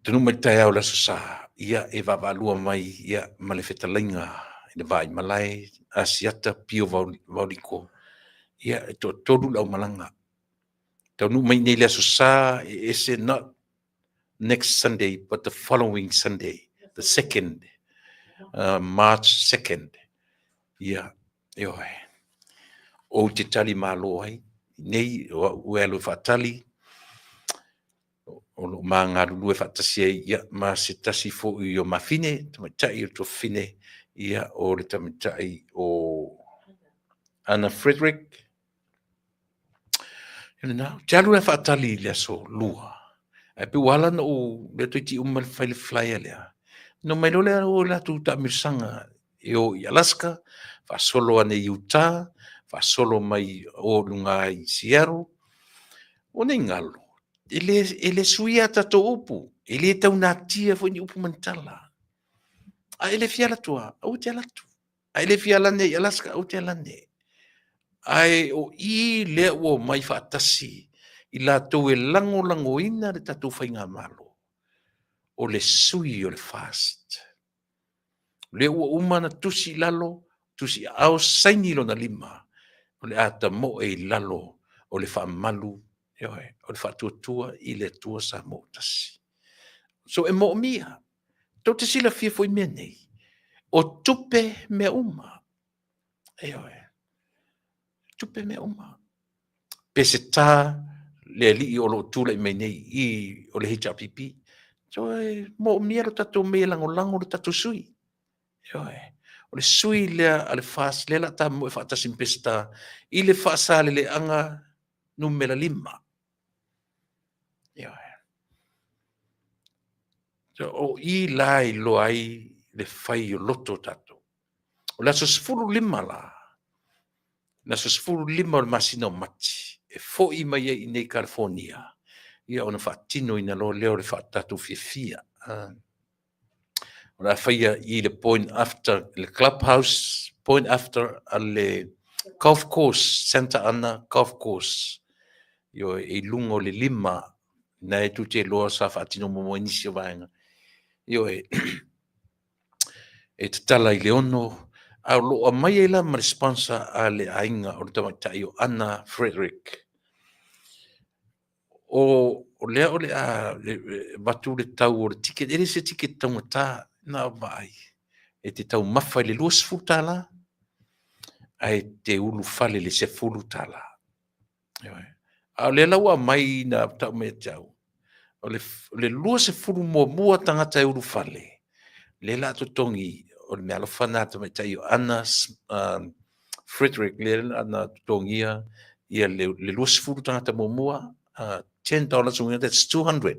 Taunuu mai le taeao o le Aso Sa, ia, e vaavaalua mai ia, ma le fetalaiga i le va i malae, Asiata Pio Vaoliko, ia, e toatolu le aumalaga. Taunuu mai nei le Aso Sa, e ese not next Sunday, but the following Sunday, the second, March 2nd. Ia, ioe. Ou te tali malo ai, nei, o au e alu e faatali, o loo ma galulue faatasi ai, ia, ma se tasi foi o mafine, tamaitai o tuafafine, ia, o le tamaitai o Anna Frederick. Ia lena, ou te alu la faatali i le aso lua. Ae pei ua ala ona ou lea toeitiiti uma le fai le flyer lea. Ona omai loa lea o latou taamilosaga e o i Alaska, faasolo ane i Utah, faasolo mai o luga i Seattle. O nei galo, e le, e le suia a tatou upu, e le taunatia foi ni upu ma ni tala. A e le fia alu atu lava, aua e te alu atu. A e le fia lane i Alaska, aua te lane. Ae o i lea ua omai faatasi i latou e lagolagoina le tatou faigamalo, o le sui o le FAST. O lea ua uma ona tusi i lalo, tusi aao, saini lona lima, o le a tamoe i lalo o le faamalu, ioe, o le faatuatua i le Atua Samoa ua tasi. So e moomia, Tou te silafia foi mea nei, o tupe mea uma. Ioe, tupe mea uma. Pe se tā le alii o lo o tulai mai nei i o le HRPP. So e moomia lo tatou mea e lagolago lo tatou sui. Ioe, o le sui lea a le FAST, lea la tamoe faatasi ma Peseta i le faasaleleaga numera 5. Ioe. So, o i la i loa ai le fai o loto o tatou. O le aso 15 la, le aso 15 o le masina o Mati, e foi mai ai i nei California, ia ona faatinoina loa lea o le tatou fiafia. O le a faia i le point after le clubhouse, point after a le golf course, Santa Ana Golf Course. Ioe, e i luga o le 5, na e tu te loa sa faatino muamua i nisi o vaega. Ioe, e tatala i le 6, a o lo o aumai ai la ma le sponsor a le aiga o le tamaitai o Anna Frederick. O, o lea o le a avatu le tau o le ticket, e le se ticket taugata, na o vaai, e te taumafa i le $20, ae te ulufale i le $10. Ioe. A o lea la ua aumai na tau mai ia te au, o le, o le 20 muamua tagata e ulufale, lea la totogi, o le meaalofa na tamaitai o Anna Frederick, lea na totogia ia le 20 tagata muamua, $10 uiga that's 200.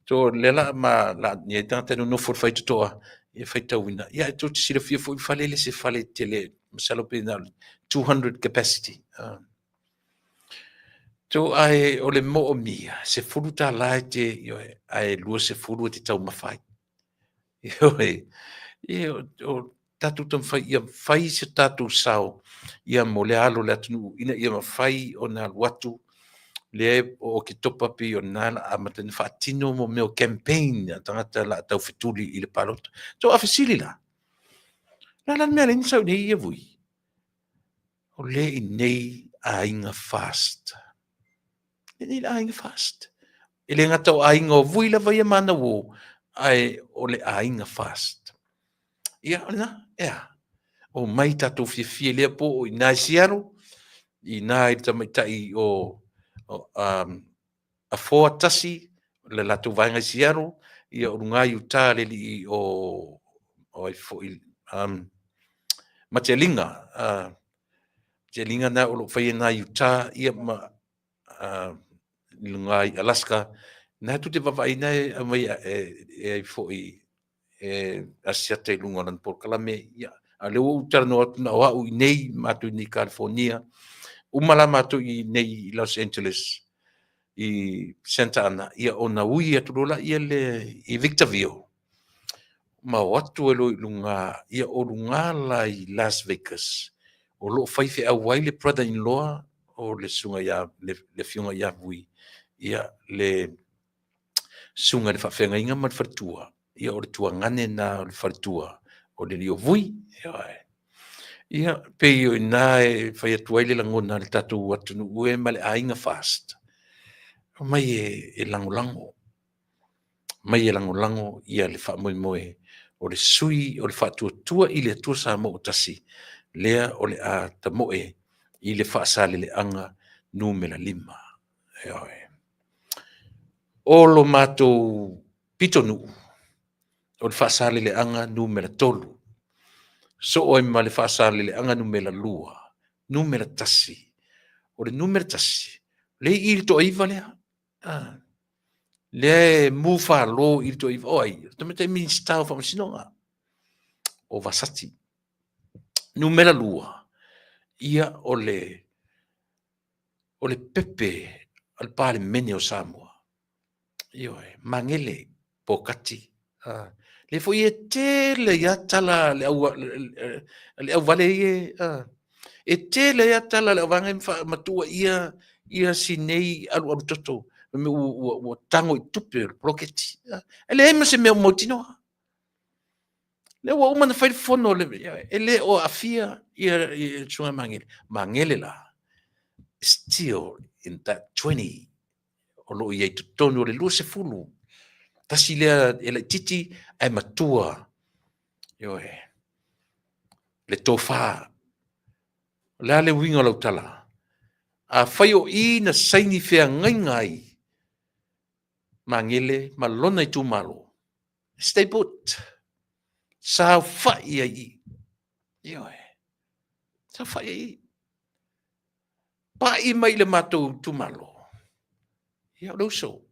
So lea la ma la ni ai tagata nonofo le faitotoa ia faitauina. Ia e tou te silafia foi fale e le se fale tele masalo pe na 200 capacity. So ae o le moomia $10 e te ioe ae 20 e te taumafa ai. Ioe, ia o tatou taumafai ia fai se tatou sao ia mo le alo o le atunuu ina ia mafai ona alu atu lea o Oketopa pei o lena la amata ona faatino mo mea o campaign a tagata la tau fetuli i le palota. So a fesili la, o le a la le mea lea na sau nei ia Vui? O lea i nei aiga FAST. E le aiga FAST. E le gata o aiga o Vui lava ia ma ana uo, ae o le aiga FAST. Ia, o lena, ea. O mai tatou fiafia i lea po o i ina i Seattle, i ina i le tamaitai o, o um, Afoa tasi, le latou vaega i Seattle, ia o luga i Utah le alii o, o ai foi, um, Matialinga, uh, Matialinga na o lo o faia na i Utah, ia ma, uh, i luga i Alaska, na tu te vavaina e aumai e, e ai foi e asiata i luga o lana polokalame, ia, a lea ua ou talanoa atu na o au i nei, matou i nei California, uma la matou i nei i Los Angeles, i Santa Ana, ia ona ui atu loa laia le i Victorville, ma o atu ai loa i luga, ia o luga la i Las Vegas, o lo o faifeau ai le brother-in-law o le susuga ia, le, le afioga ia Vui, ia le susuga i le faafeagaiga ma le faletua, ia o le tuagane na o le faletua o le alii o Vui. Ioe. Ia, pei o i ina e fai atu ai le lagona a le tatou atunuu e ma le aiga FAST. Omai e, e lagolago, mai e lagolago ia le faamoemoe o le sui o le Faatuatua i le Atua Samoa ua Tasi, lea o le a tamoe i le Faasaleleaga numera 5. Ioe. O lo matou pitonuu, o le Faasaleleaga numera 3, soo ai ma le Faasaleleaga numera 2, numera 1. O le numera 1, lea i i le toaiva lea. Ah, lea e mu falo i le toaiva. O ai? O le tamaitai Minisita o Faamasinoga, o Vasati. Numera 2, ia o le o le pepe a le Palemene o Samoa. Ioe, Magele Pokati. Ah, lea foi e tele ai lava tala a le au, le auvale ia, ah, e tele ai lava tala a le auvaega ia ma tuuaia ia si nei alualu toto ua, ua, ua tago i tupe o le poloketi. Ah, e leai ma se mea o mautinoa. Lea ua uma ona fai le fono e le o aafia ia le Susuga Magele. Magele la, still in that 20 o lo o i ai totonu o le 20. Tasi lea e laitiiti ae matua. Ioe. Le tofa. O le a le uiga o lau tala? Afai o i na saini feagaiga ai Magele ma lona itumalo, stay put. Saofai ai i. Ioe. Saofai ai i. Pai mai i le matou itumalo. Ia, o le uso.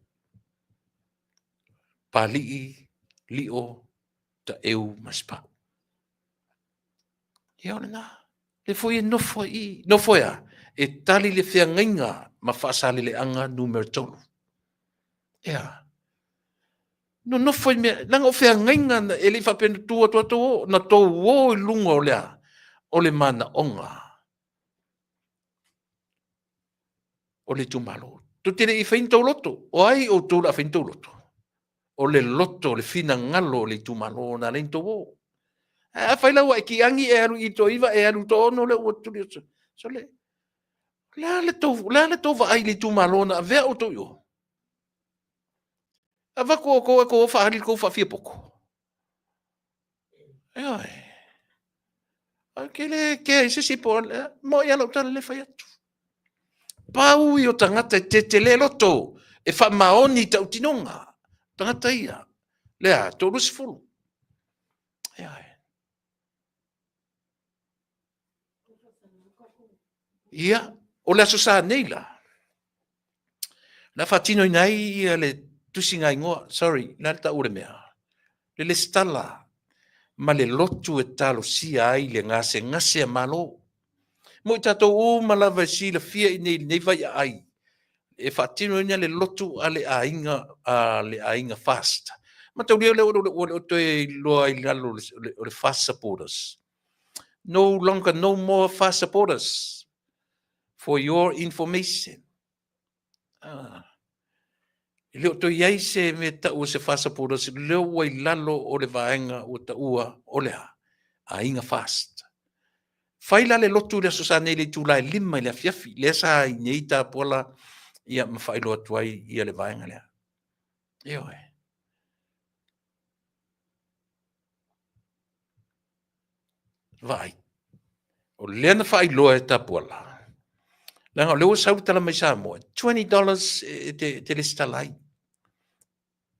Palii, Lio, Taeu ma Sipau. Ia, o lena. Le foi e nofo ai i. Nofo e a? E tali le feagaiga ma Faasaleleaga numera 3. Ea. Nonofo i mea, leaga o feagaiga e le i faapea na tu atu tou o, na tou o i luga o le a? O le manaoga o le itumalo. Tou te le i fai ni tou loto. O ai outou o le a fai ni tou loto? O le loto, le finagalo o le itumalo na ala ai ona tou o. Ae afai la ua e kiagi e alu i toaiva e alu i toaono lea ua tuli atu. Sole, o le a le tou, le a le tou vaai i le itumalo na avea outou i o? Avatu outou e tou o faaali le tou faafiapoto. Ioe. Ou te le kea i se isi po o le a. Moi lava lau tala lea e fai atu. Pau ia o tagata e tetele loto, e faamaoni i tautinoga. Tagata ia, lea, 30. Ioe. Ia, o le Aso Sa nei la. Le a faatinoina ai ia le tusiga igoa, sorry, le a le taua o le mea? Le lesitala ma le lotu e talosia ai le gasegase a Malo. Mo i tatou uma lava e silafia i nei lenei vaiaai, e faatinoina le lotu a le aiga, a le aiga FAST. Mataulia lea ua le o toe iloa i lalo o le FAST supporters. No longer, no more FAST supporters. For your information. Ah. E le o toe i ai se mea tau o se FAST supporters, lea ua i lalo o le vaega ua taua o le a? Aiga FAST. Fai la le lotu i le Aso Sa nei i le itula e 5 i le afiafi, lea sa i nei Tapuala ia ma faailoa atu ai ia le vaega lea. Ioe. Vaai, o lea na faailoa e Tapuala, leaga o lea ua sau le tala mai Samoa, $20 e te, te lesitala ai.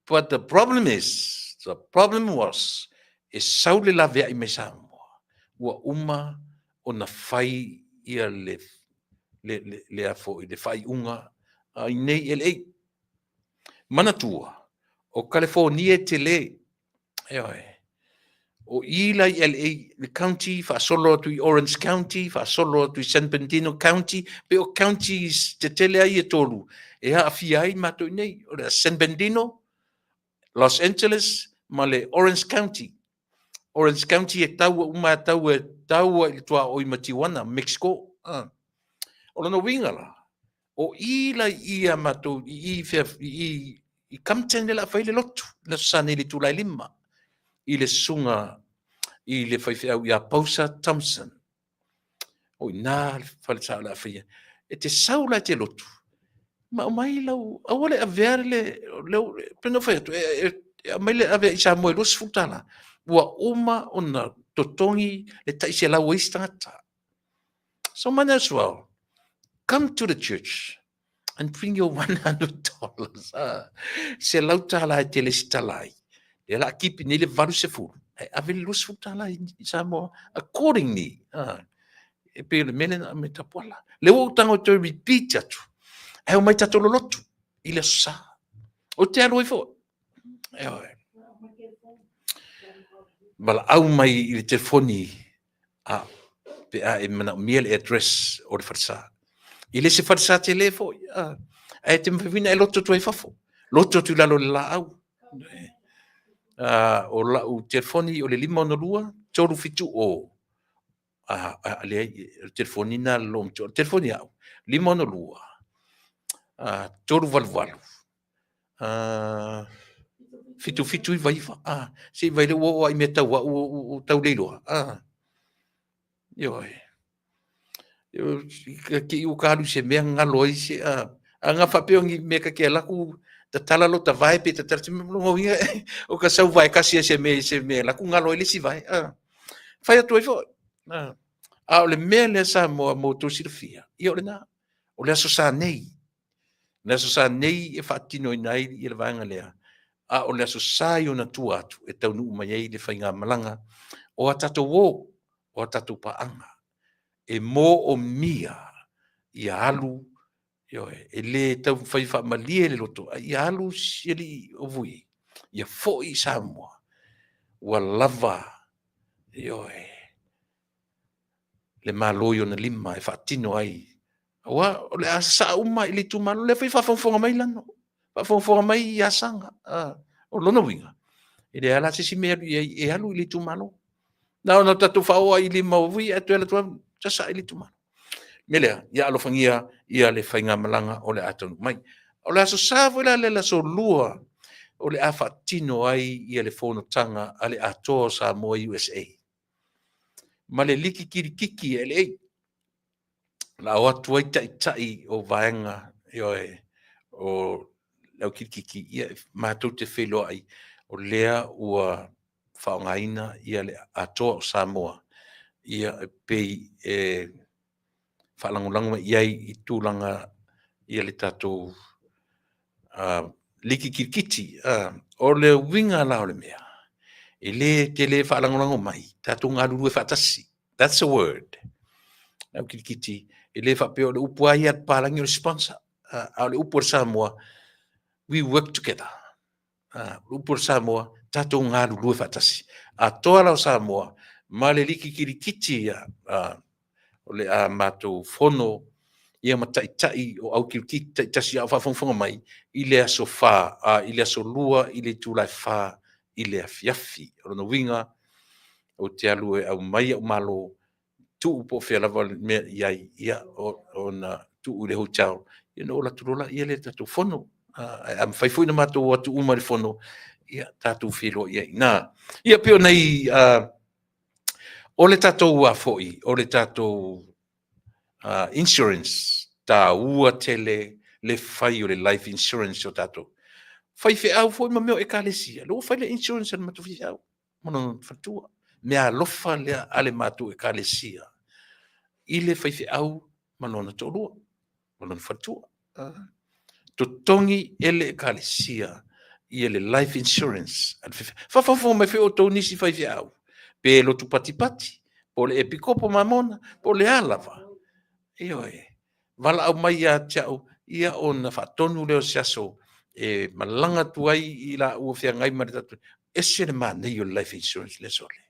But the problem is, the problem was, e sau le laveai mai Samoa, ua uma ona fai ia le, le, le, le, a foi, le faaiuga i nei LA. Manatua, o Kalifonia e tele, Ioe. O i la i LA, le county, faasolo atu i Orange County, faasolo atu i San Bernardino County, pe o counties tetele ai e tolu, e aafia ai matou i nei. O le San Bernardino, Los Angeles, ma le Orange County. Orange County e taua uma e tau e taua i le tuaoi ma Tijuana, Mexico. Ah. O lona uiga la, o i la i i a matou, i i fea, i i i Compton le la fai le lotu, le Aso Sa nei le itula e 5, i le susuga i le faifeau ia Pausa Thompson. O i nā le falesa o le a faia. E te sau la e te lotu, ma aumai lau, aua le avea le, le, pei ona fai atu, e, e, e aumai le ave i Samoa e $20. Ua uma ona totogi le tai 100 o isi tagata. So might as well come to the church and bring your $100. Ah, $100 e te lesitala ai. Lea la kipi nei le 80, ai ave le $20 i Samoa accordingly. Ah, e pei o le mea lena me tapuala. Le ua ou tago e toe repeat atu. Ai o mai tatou lolotu i le aso sa. O te alu ai foi. Ioe. Valaau mai i le telefoni a pe a e manaomia le address o le falesa. I le se falesa tele foi, a, ae te mawhina e loto atu ai fafo, loto atu i lalo o le laau. A, o lau telefoni o le 562 370 a, a, leai, o le telefoni na le loo, o le telefoni au, 562 a, 388 a, 7799, a, se i vai le ua oo ai mea tau au ua tau le iloa, a, ioe. Ke i ua ka alu i se mea galo ai se, a, a nga faapea o ni mea ka ke alaku tatala lo ta vae pe tatala se mea longa uiga o ka sau vae kasi ai se mea se mea laku galo ai le isi vae, a. Fai atu ai foi. A, a o le mea lea Samoa mo outou silafia, ia o lena, o le Aso Sa nei, le Aso Sa nei e faatinoina ai ia le vaega lea, a o le Aso Sa i ona tua atu e taunuu mai ai le faigamalaga o a tatou o, o a tatou paaga, e moomia ia alu, ioe, e le taumafai faamalie le loto, a ia alu si alii o Vui, ia foi i Samoa, ua lava, ioe, le Malo i ona lima e faatino ai. Aua o le a sasaa uma i le itumalo, lea foi e faafogafoga mai Lano, faafogafoga mai i Asaga. O lona uiga, e leai la se isi mea e alu i ai, e alu i le itumalo. Na ona tatou faaoo i lima o Vui ae toe alu atu lava sasaa i le itumalo. Mea lea, ia alofagia ia le faigamalaga o le a taunuu mai. O le Aso Sa foi la le Aso Lua o le a faatino ai ia le fonotaga a le Atoa o Samoa USA. Ma le liki kilikiki e LA. La o atu ai taitai o vaega ioe o le au kilikiki ia matou te feiloai o lea ua faaaogaina ia le Atoa o Samoa ia e pei e faalagolago mai i ai i tulaga ia le tatou liki kilikiti. O le uiga la o le mea, e le tele faalagolago mai, tatou galulue faatasi. That's a word. Au kilikiti, e le faapea o le upu lava ia a le papalagi o le sponsor. A o le upu a le Samoa, we work together. O le upu a le Samoa, tatou galulue faatasi. Atoa la o Samoa ma le liki kilikiti ia, o le a matou fono ia ma taitai o au kilikiti taitasi a o faafogafoga mai i le aso 4, i le aso 2 i le itula e 4 i le afiafi. O lona uiga, ou te alu e aumai au malo, tuu po o fea lava le mea i ai, ia, ona tuu i le hotel, ia ona ou alu atu loa lea i le tatou fono. Ae a mafai foi ona matou o atu uma i le fono, ia tatou feiloai ai i ina. Ia pei o nai o le tatou foi, o le tatou insurance, taua tele le fai o le life insurance o tatou. Faifeau foi ma mea o ekalesia, lea ua fai le insurance a le matou faifeau ma lona faletua. Meaalofa lea a le matou ekalesia i le faifeau ma lona toalua ma lona faletua. Totogi e le ekalesia ia le life insurance a le faifeau. Faafogafoga mai foi outou nisi faifeau, pe lotu patipati, po o le epikopo mamona, po o le a lava. Ioe, valaau mai ia te au, ia ona faatonu lea o se aso e malaga atu ai i laua feagai ma le tatou. Ese le manaia o le life insurance lea sole.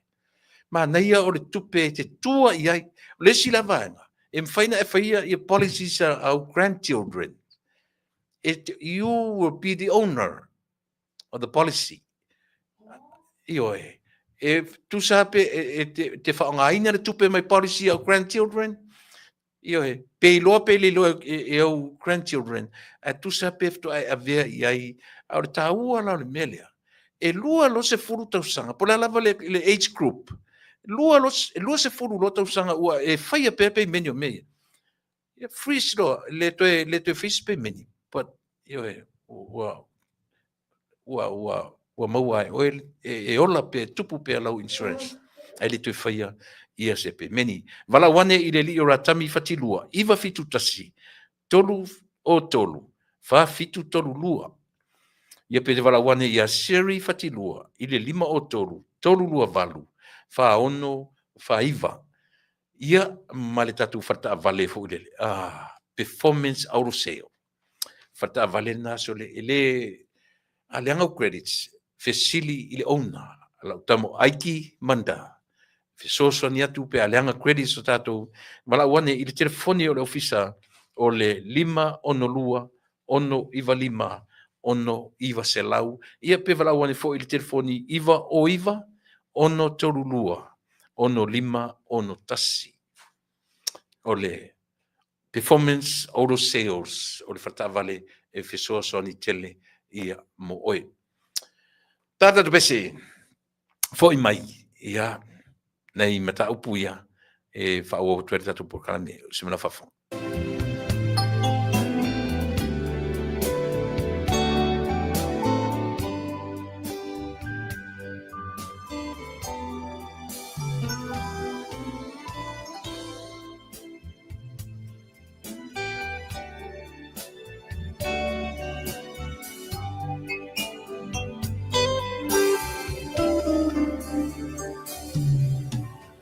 Manaia o le tupe e te tua i ai. O le isi la vaega, e mafai ona e faia ia policies a au grandchildren. You will be the owner of the policy. Ioe. E tusa pe e te faaaogaina le tupe mai policy au grandchildren, ioe, pe iloa pe le iloa e au grandchildren, ae tusa pe faatoa e avea i ai. A o le taua la o le mea lea, e 20 tausaga, po o le a lava le age group, 20 loa tausaga ua e faia pea pemeni o mea ia. Ia freeze loa, le toe faia se pemeni, but ioe, ua ua ua maua e oe e ola pea, e tupu pea lau insurance, ae le toe faia ia se pemeni. Valaau ane i le alii o Ratami Fatilua, 971 303 4732. Ia pe te valaau ane ia Sherry Fatilua i le 503 328 4649. Ia ma le tatou faletaavale foi lele, Performance Auto Sale. Faletaavale lena sole, e le a leaga au credits, fesili i le owner, lau tama o Aiki Manda, fesoasoani atu pe a leaga credits o tatou, valaau ane i le telefoni o le ofisa o le 562 695 6900, ia pe valaau ane foi i le telefoni 909 632 6561. O le Performance Auto Sales o le faletaavale e fesoasoani tele ia mo oe. Tata Tupese, foi mai ia nei mataupu ia e faaauau atu ai le tatou polokalame o se mea faafofoga.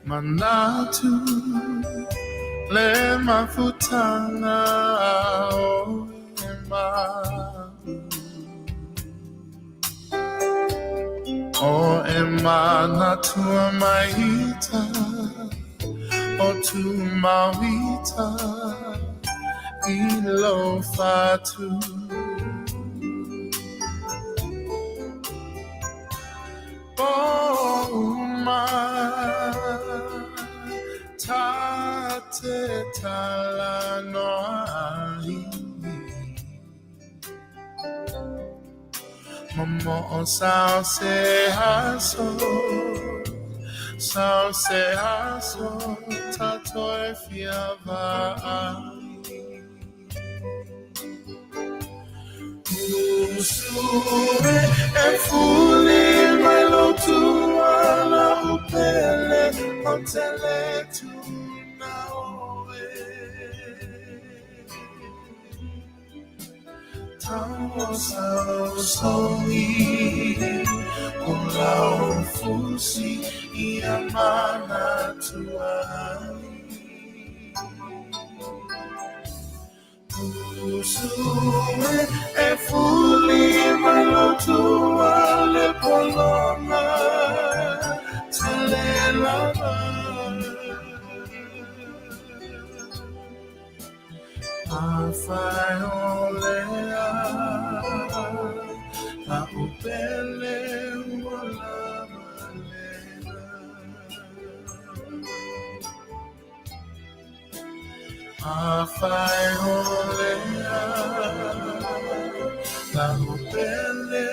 Manatu le mafutanga o e mau O e manatua maita o tu mauita i lo fatu. O uma ta te tala noa ai. Momo o sao se aso, sao se aso, tato e fia vaai. Usue e fuli mai lo tuala upele o tele tuna oe. Tau sao songi o lau fusi i a mana tuai. Usu e fuli mai lo tua le polonga tele lava. Afai o lea la upele ua lava lena. Afai o lea la upele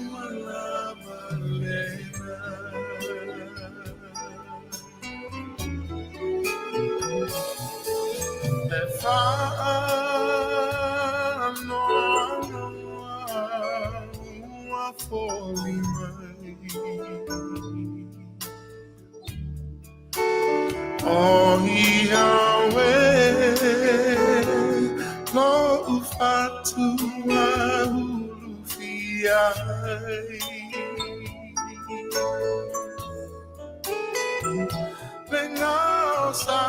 ua lava lena. E whaanoanoa ua foli mai. O ia oe lo'u fatu ulufia ai. Le gao sa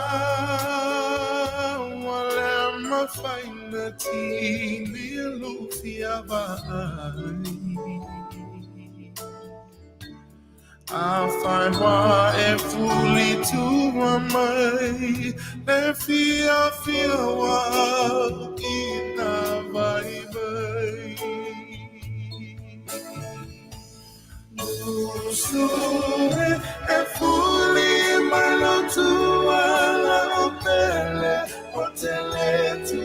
ua le mafai ona tini lou fia vaai. Afai ua e fuli tua mai le fiafia ua i na vaivai. Usu e fuli mai lo tua lau pele o te le tu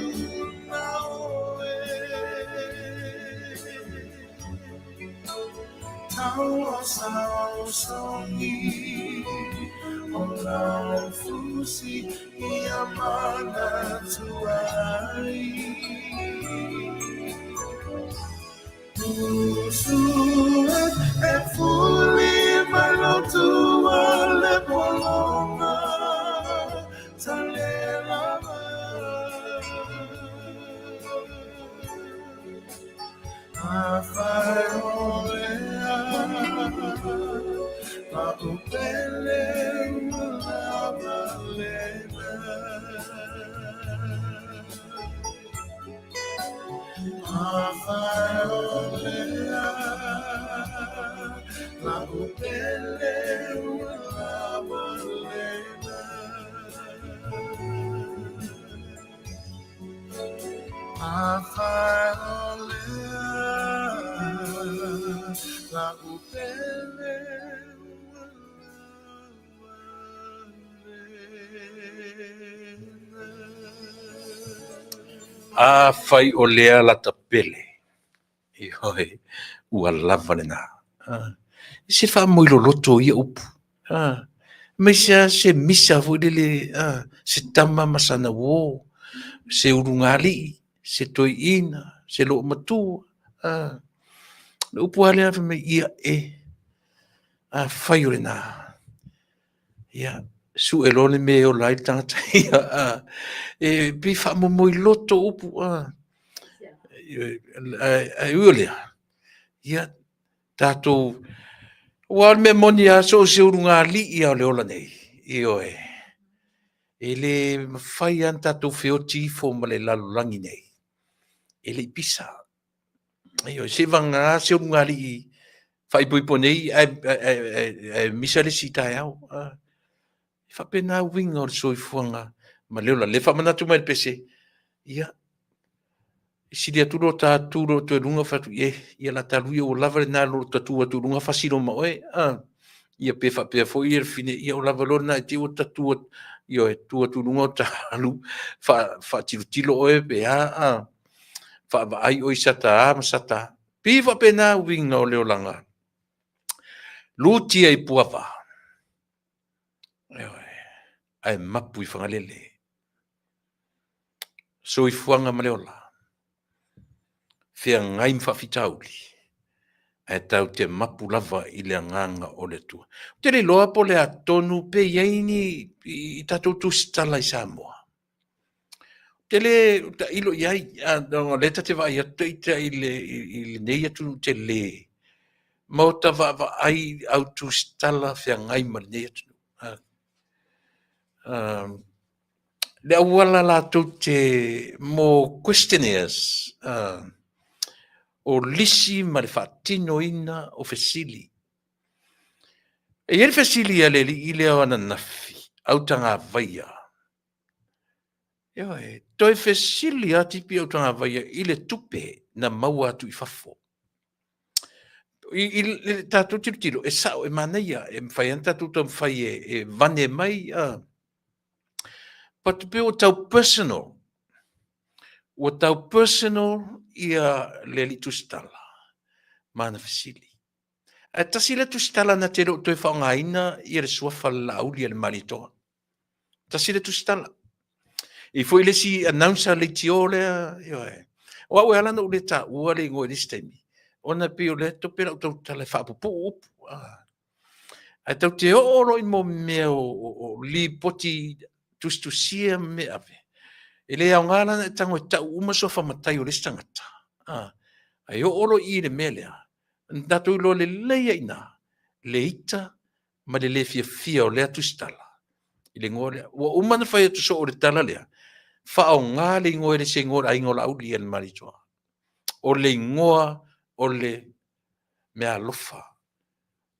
na oe. Tau o saosaogi o lau fusi ia manatua ai. Usu e fuli mai lo tua le polonga tale lava. Afai o lea la'u pele ua lava lena. Afai o lea la'u pele ua lava lena. Afai o lea la'u pele ua lava lena. Afai o lea lata pele, ioe, ua lava lena. Se faamoiloloto ia upu. Aemaise lava se misa foi lele, se tama ma sana uō, se ulugalii, se toeaina, se loomatua. Le upu lava lea fai mai, ia e, afai o lena, ia, sue loa le mea e ola ai le tagata ia. E pei faamomoiloto upu. Ae ui o lea, ia, tatou, aua o le mea moni lava, so o se ulugalii lava o le ola nei, ioe, e le mafai lava ona tatou feoti ifo ma le lalolagi nei, e le i pisa. Ioe, seivagana se ulugalii faaipoipo nei ae misa le isi taeao. E faapena uiga o le soifuaga ma le ola. Le faamanatu mai le pese, ia, e sili atu lo ta tu lo toe luga fai atu, e, ia la ta lui ua lava lena lo ta tu atu luga fasi lo ma oe. Ia pe faapea foi ia le fine, ia o lava lo lena e te ua ta tu atu, ioe, tu atu luga o ta alu, faatilotilo oe pe a, faavaai oe i sata a ma sata a. Pei faapena uiga o le olaga. Lutia i Puava. Ioe, ae mapu i Fagalele. Soifuaga ma le ola. Feagai ma faafitauli, ae tatou te mapu lava i le agaga o le Atua. Ou te le iloa po o le a tonu pe i ai ni i tatou tusitala i Samoa. Ou te le tailo i ai, o lea ta te vaai atu ita i lenei atunuu tele, ma o ta vaavaai i au tusitala feagai ma lenei atunuu. Le auala latou te mo questionnaires, o lisi ma le faatinoina o fesili. E i ai le fesili a le alii lea o ananafi, Autagavaia. Ioe, toe fesili lava TP Autagavaia i le tupe na maua atu i fafo. I, i, i le tatou tilotilo, e sao, e manaia, e mafai ona tatou taumafai e, e vane mai, but pei ua tau personal, ua tau personal ia le alii tusitala ma ana fesili. Ae tasi lea tusitala na te le o toe faaaogaina ia le suafa o le Laauli a le Malietoa. Tasi lea tusitala. E i foi le isi announcer leitio lea, ioe. O au e ala ona ou le taua le igoa i le isi taimi, ona e pei o lea e tope lau tautala e faapupuu upu. Ae tatou te oo loa i mo mea o lipoti tusitusia ma mea ave, e le aoga la ona e tago e tau uma suafa matai o le isi tagata. Ae oo loa i i le mea lea, na tatou iloa lelei ai i ina le ita ma le le fiafia o lea tusitala i le igoa lea. Ua uma ona fai atu soo le tala lea, faaaoga le igoa e le se igoa o le aiga o Laauli a le Malietoa. O le igoa o le meaalofa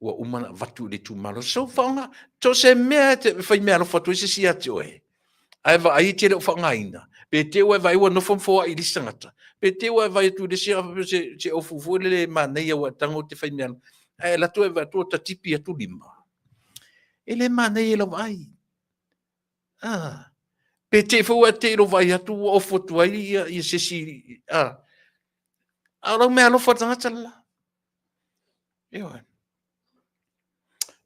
ua uma ona avatu i le itumalo. So faaaoga, so o se mea e te fai meaalofa atu ai se isi ia te oe, ae vaai e te le o faaaogaina, pe te i ua e vaai ua nofo ma foai i le isi tagata, pe te i ua e vaai atu i le isi se ofu foi lele manaia ua e tago e te fai mea, ae alu atu e vaai atu ua ta tipi atu lima. E le manaia i lau vaai. Ah. Pe te i foi ua e te i lou vaai atu ua ofu atu ai ia, ia se isi, ah. A o lau meaalofa i le tagata le la. Ioe.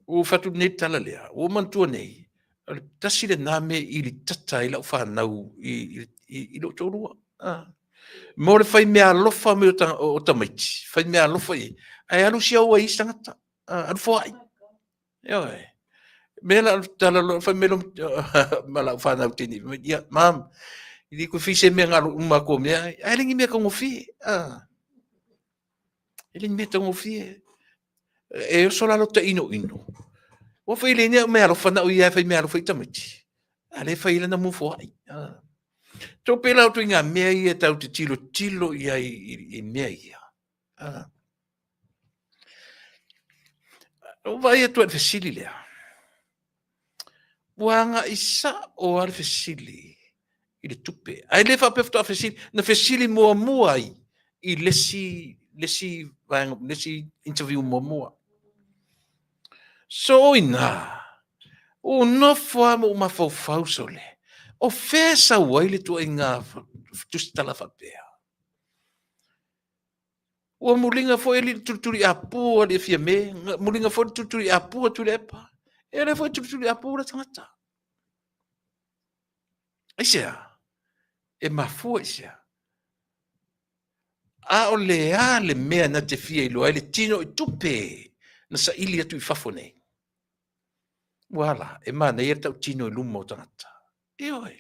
Ua ou fai atu nei le tala lea, ua ou manatua nei, o le tasi lena mea i ilitata ai lau fanau i, i, i, i lou toalua. Ah. Mo le fai meaalofa mai o, ta, o, o tamaiti, fai meaalofa i, ae alu siau ai isi tagata, ah, alu foai. Ioe. Mea la tala lo fai mai lo ma lau fanau tini. Ia, mam, i li ku fi se mea ngalo uma ko mea, ai lengi mea taugofie. Ah. E le ni mea taugofie. E oso lalo ta ino ino. Ua fai le nea mea alofa na o ia e fai mea alofa i tamaiti. A le fai lana mu foai. Ah. Tō pēlā o tui ngā mea ia tau te tilo tilo ia i, i, i mea ia. Ah. O vai atu e le fesili lea. Ua agai sao lava le fesili i le tupe. Ae le faapea faatoa fesili, na fesili muamua ai i le isi, le isi vaega, le isi interview muamua. So o ina, ua nofo lava ma ou mafaufau sole, o fea e sau ai le ituaiga tusitala faapea? Ua muliga foi alii le tulituliapu alii Fiame, muliga foi le tulituliapu a Tuilaepa. E lea foi tulituliapu le tagata. Aisea? E mafua i sea? A o le a le mea na te fia iloa ai le tino i tupe na saili atu i fafo nei? Ua ala, e manaia le tautino i luma o tagata. Ioe.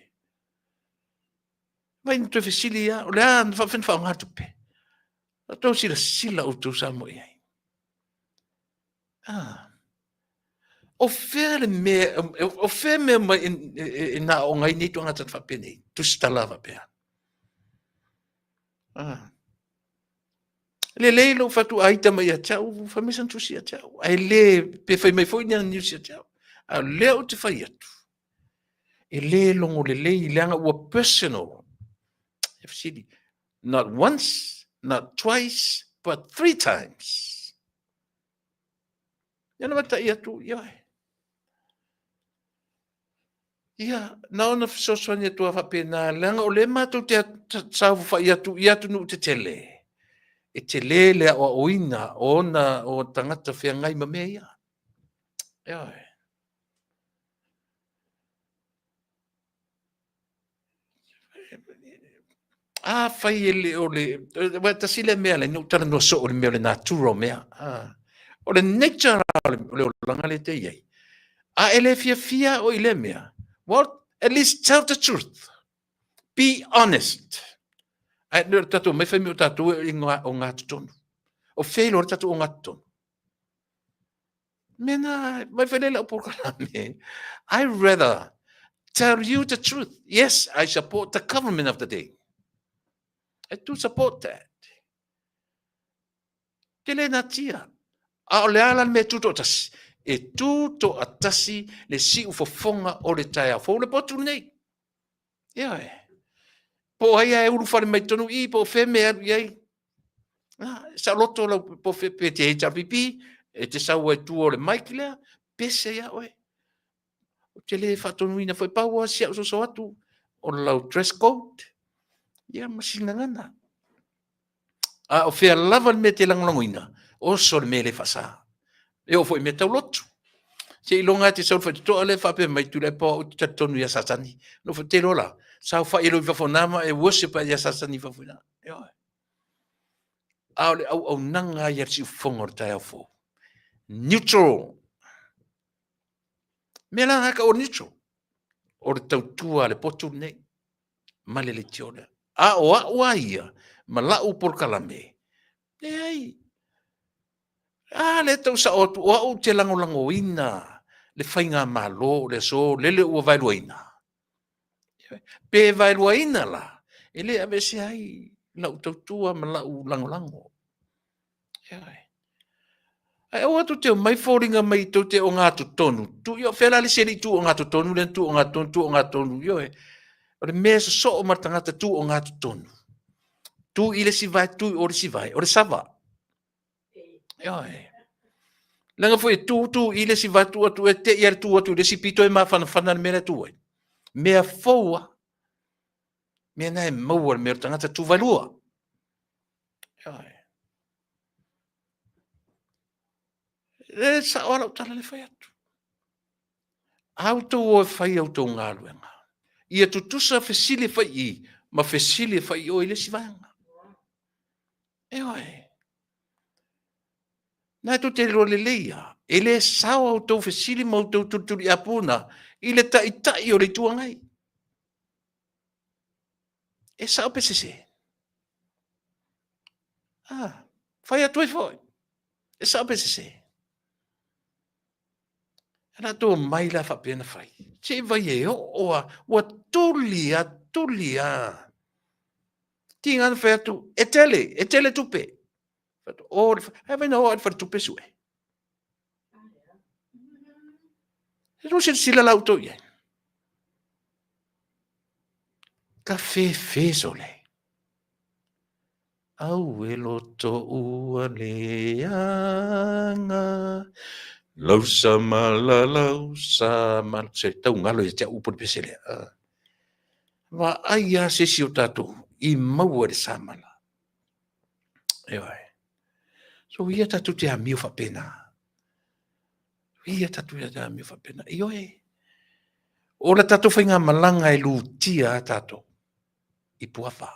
Vai na toe fesili ia, o le a na faafefea ona faaaoga tupe? O tou silasila outou Samoa i ai. Ah. O fea le mea, o fea mea mai e, e, e nā o ngai nei tuanga tata whapea nei, tusitala whapea. Ah. Lelei lou fatu a ita mai ia te au, fai mai sana tusi ia te au. Ae le, pe fai mai foi ni ana niusi ia te au. A o lea ou te fai atu, E le logo lelei leaga ua personal. E fesili, not once, not twice, but three times. Ia na matai atu, ia. Ia, na ona fesoasoani atu a faapena, leaga o lea matou te saofafai atu i atunuu tetele, e tele le aoaoina o ona o tagata feagai ma mea ia. Ioe. Afai e le o le, aua e tasi lea mea lea na ou talanoa soo i le mea o le natura o mea. O le nature o le olaga lea e te i ai. A e le fiafia oe i lea mea, well, at least tell the truth. Be honest. Ae le o tatou mai fai mai o tatou e o ogatotonu. O fea iloa le tatou ogatotonu? Mea na, mai fai le lau polokalame. I rather Tell you the truth, yes, I support the government of the day. I do support that. Te le natia. A o le ala le mea tū toatasi. E tū toatasi le siu fofonga o le taeao fou le potu nei. Ia e. Po ai e ulu whare mai tonu i, po whe me aru i ai. Ah, sa loto lau po whe pe te HRPP, e te sau ai tua o le mic lea, pese ia oe. Ou te le faatonuina foi pau a si au soso atu o lau dress code, ia ma sina gagana. A o fea lava le mea te lagolagoina, oso le mea le faasa. E oo foi mea tau lotu. Se iloga e te sau le faitotoa lea faapea mai Tuilaepa o au te talitonu ia Satani. No foi te iloa la, saofai e lou i fafo na ma e worship ia Satani i fafo ina. Ioe. A o le auaunaga ia le siufofoga o le taeao fou. Neutral. Mea la ka o neutral. O le tautua a le potu lenei ma le leitio lea. A o au a ia ma lau polokalame, leai. A lea tau sao atu, o au ou te lagolagoina le faigamalo o le aso lele ua vaeluaina. Pe vaeluaina la, e le aveesea ai lau tautua ma lau lagolago. Ioe. Ae aua tou te omai foliga mai tou te ogatotonu. Tu, io, fea la le isi alii tu ogatotonu lea na tu ogatotonu, tu ogatotonu, ioe. O le mea e sosoo ma le tagata tu ogatotonu. Tu i le isi vae, tu i o le isi vae, o le sava. Ioe. Leaga foi e tu, tu i le isi vae, tu atu, e te i a le tu atu i le isi pito e mafanafana le mea lea tu ai. Mea fou a. Mea na e maua le mea o le tagata tu vaelua. Ioe. E sao a lau tala le fai atu. A outou o e fai a outou galuega, ia tutusa fesili e fai i ma fesili e fai i o i le isi vaega. Ioe. Na e tou te iloa lelei lava, e le sao a outou fesili ma outou tulituliapu na i le Taitai o le Itu Agai. E sao pe sese? Ah, fai atu ai foi. E sao pe sese? E la tou mai la faapea na fai. Se i vai e oo a, ua tuli a, tuli a. Tinga na fai atu, e tele, e tele tupe. Fai atu, o, le, ai vai na oo a le faletupe sue. E lua silasila la outou i ai. Ka fefe sole. Au e loto ua leaga. Lausa mala, lausa mala. Se tau ngalo ia te au upu le pese lea. Vaai a se isi o tatou i maua le samala. Ioe. So ia tatou te amio faapena. Ia tatou te amio faapena. Ioe. O la tatou faigamalaga e lutia a tatou i Puava.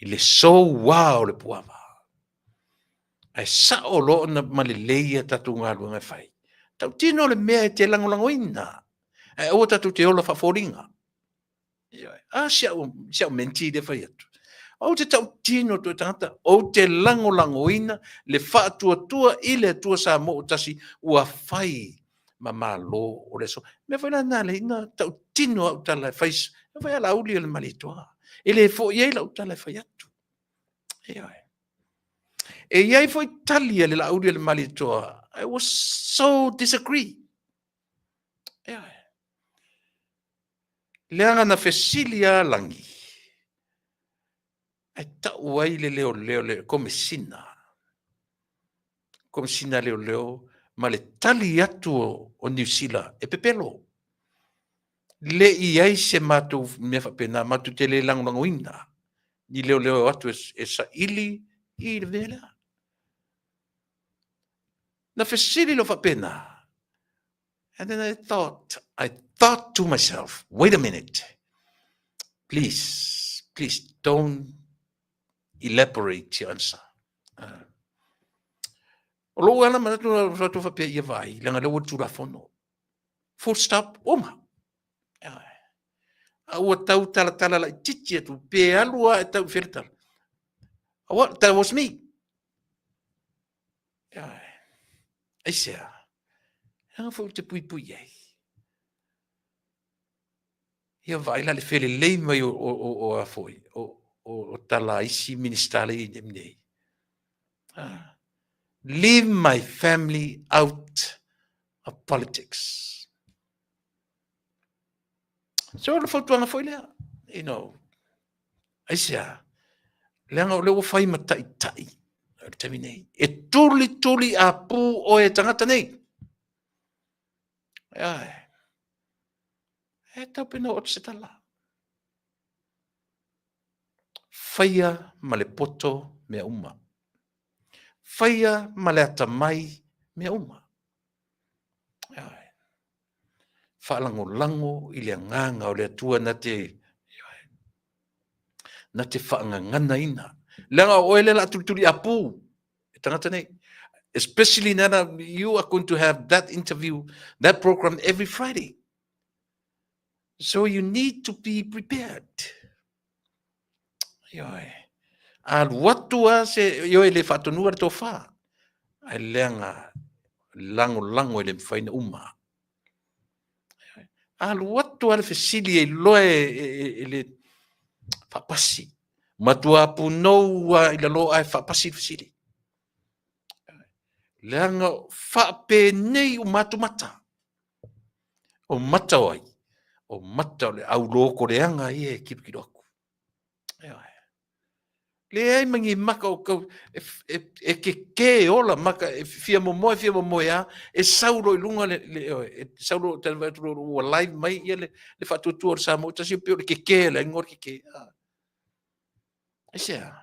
I le soua o le Puava. Ae sao loa ona malelei a tatou galuega e fai. Tautino le mea e te lagolagoina. Ae aua tatou te ola faafoliga. A, si au, si au menti lea fai atu. Ou te tautino atu e tagata, ou te lagolagoina le faatuatua i le Atua Samoa ua tasi ua fai ma Malo o le aso. Mea foi la na alai na tautino au tala e fai, e fai ala uli o le Malietoa. E le foi ai lau tala e fai atu. Ioe. E i ai foi tali a le Laauli o le Malietoa, I was so disagree. Ioe. Leaga na fesili a Lagi, ae tau ai le leoleo le komesina, komesina leoleo ma le tali atu o Niu Sila e pepelo. Le i ai se matou mea faapena, matou te le lagolagoina ni leoleo e o atu e saili i le mea lea. Na fesili loa faapena, And then I thought, I thought to myself, wait a minute, please, please don't elaborate your answer. O lou ala manatu na atu faapea ia vaai, leaga lea ua Tulafono. Full stop, uma. A ua tau talatala laitiiti atu, pe alu a e tau i fea le tala. What, that was me. Aisea? Leaga foi ou te puipui ai. Ia vaai la le felelei mai o, o, o, o a foi, o, o, o tala a isi Minista lea i nei. Ah. Leave my family out of politics. So le fautuaga foi lea, you know, aisea, leaga o lea ua fai ma taitai o le taimi nei. E tuli tuli a pū oe e tagata nei. Ai. E tau pena o se tala. Faia ma le poto mea uma. Faia ma le atamai mea uma. Ai. Faalagolago i le agaga o le Atua na te, na te faagaganaina. Leaga o oe lea o le a tulituliapu e tagata nei. Especially now that you are going to have that interview, that program every Friday. So you need to be prepared. Ioe. Alu atu a se, ioe le faatonua le tofa. Ai leaga lagolago e le mafai ona uma. Alu atu a le fesili e iloa e, e, e, e le faapasi. Matua punou a i lalo ae faapasi le fesili. Leaga faapenei uma atu mata. O mata o ai? O mata o le au lokoleaga ia e kilokilo atu. Ioe. Leai ma ni maka o kau, e, e, e kekē ola maka, e fia momoe, fia momoe a, e sau loa i luga le, le, e sau loa, tali atu loa ua live mai ia le, le faatuatua o le Samoa tasi, pei o le kekē, le igoa o le kekē. Ah. Aisea?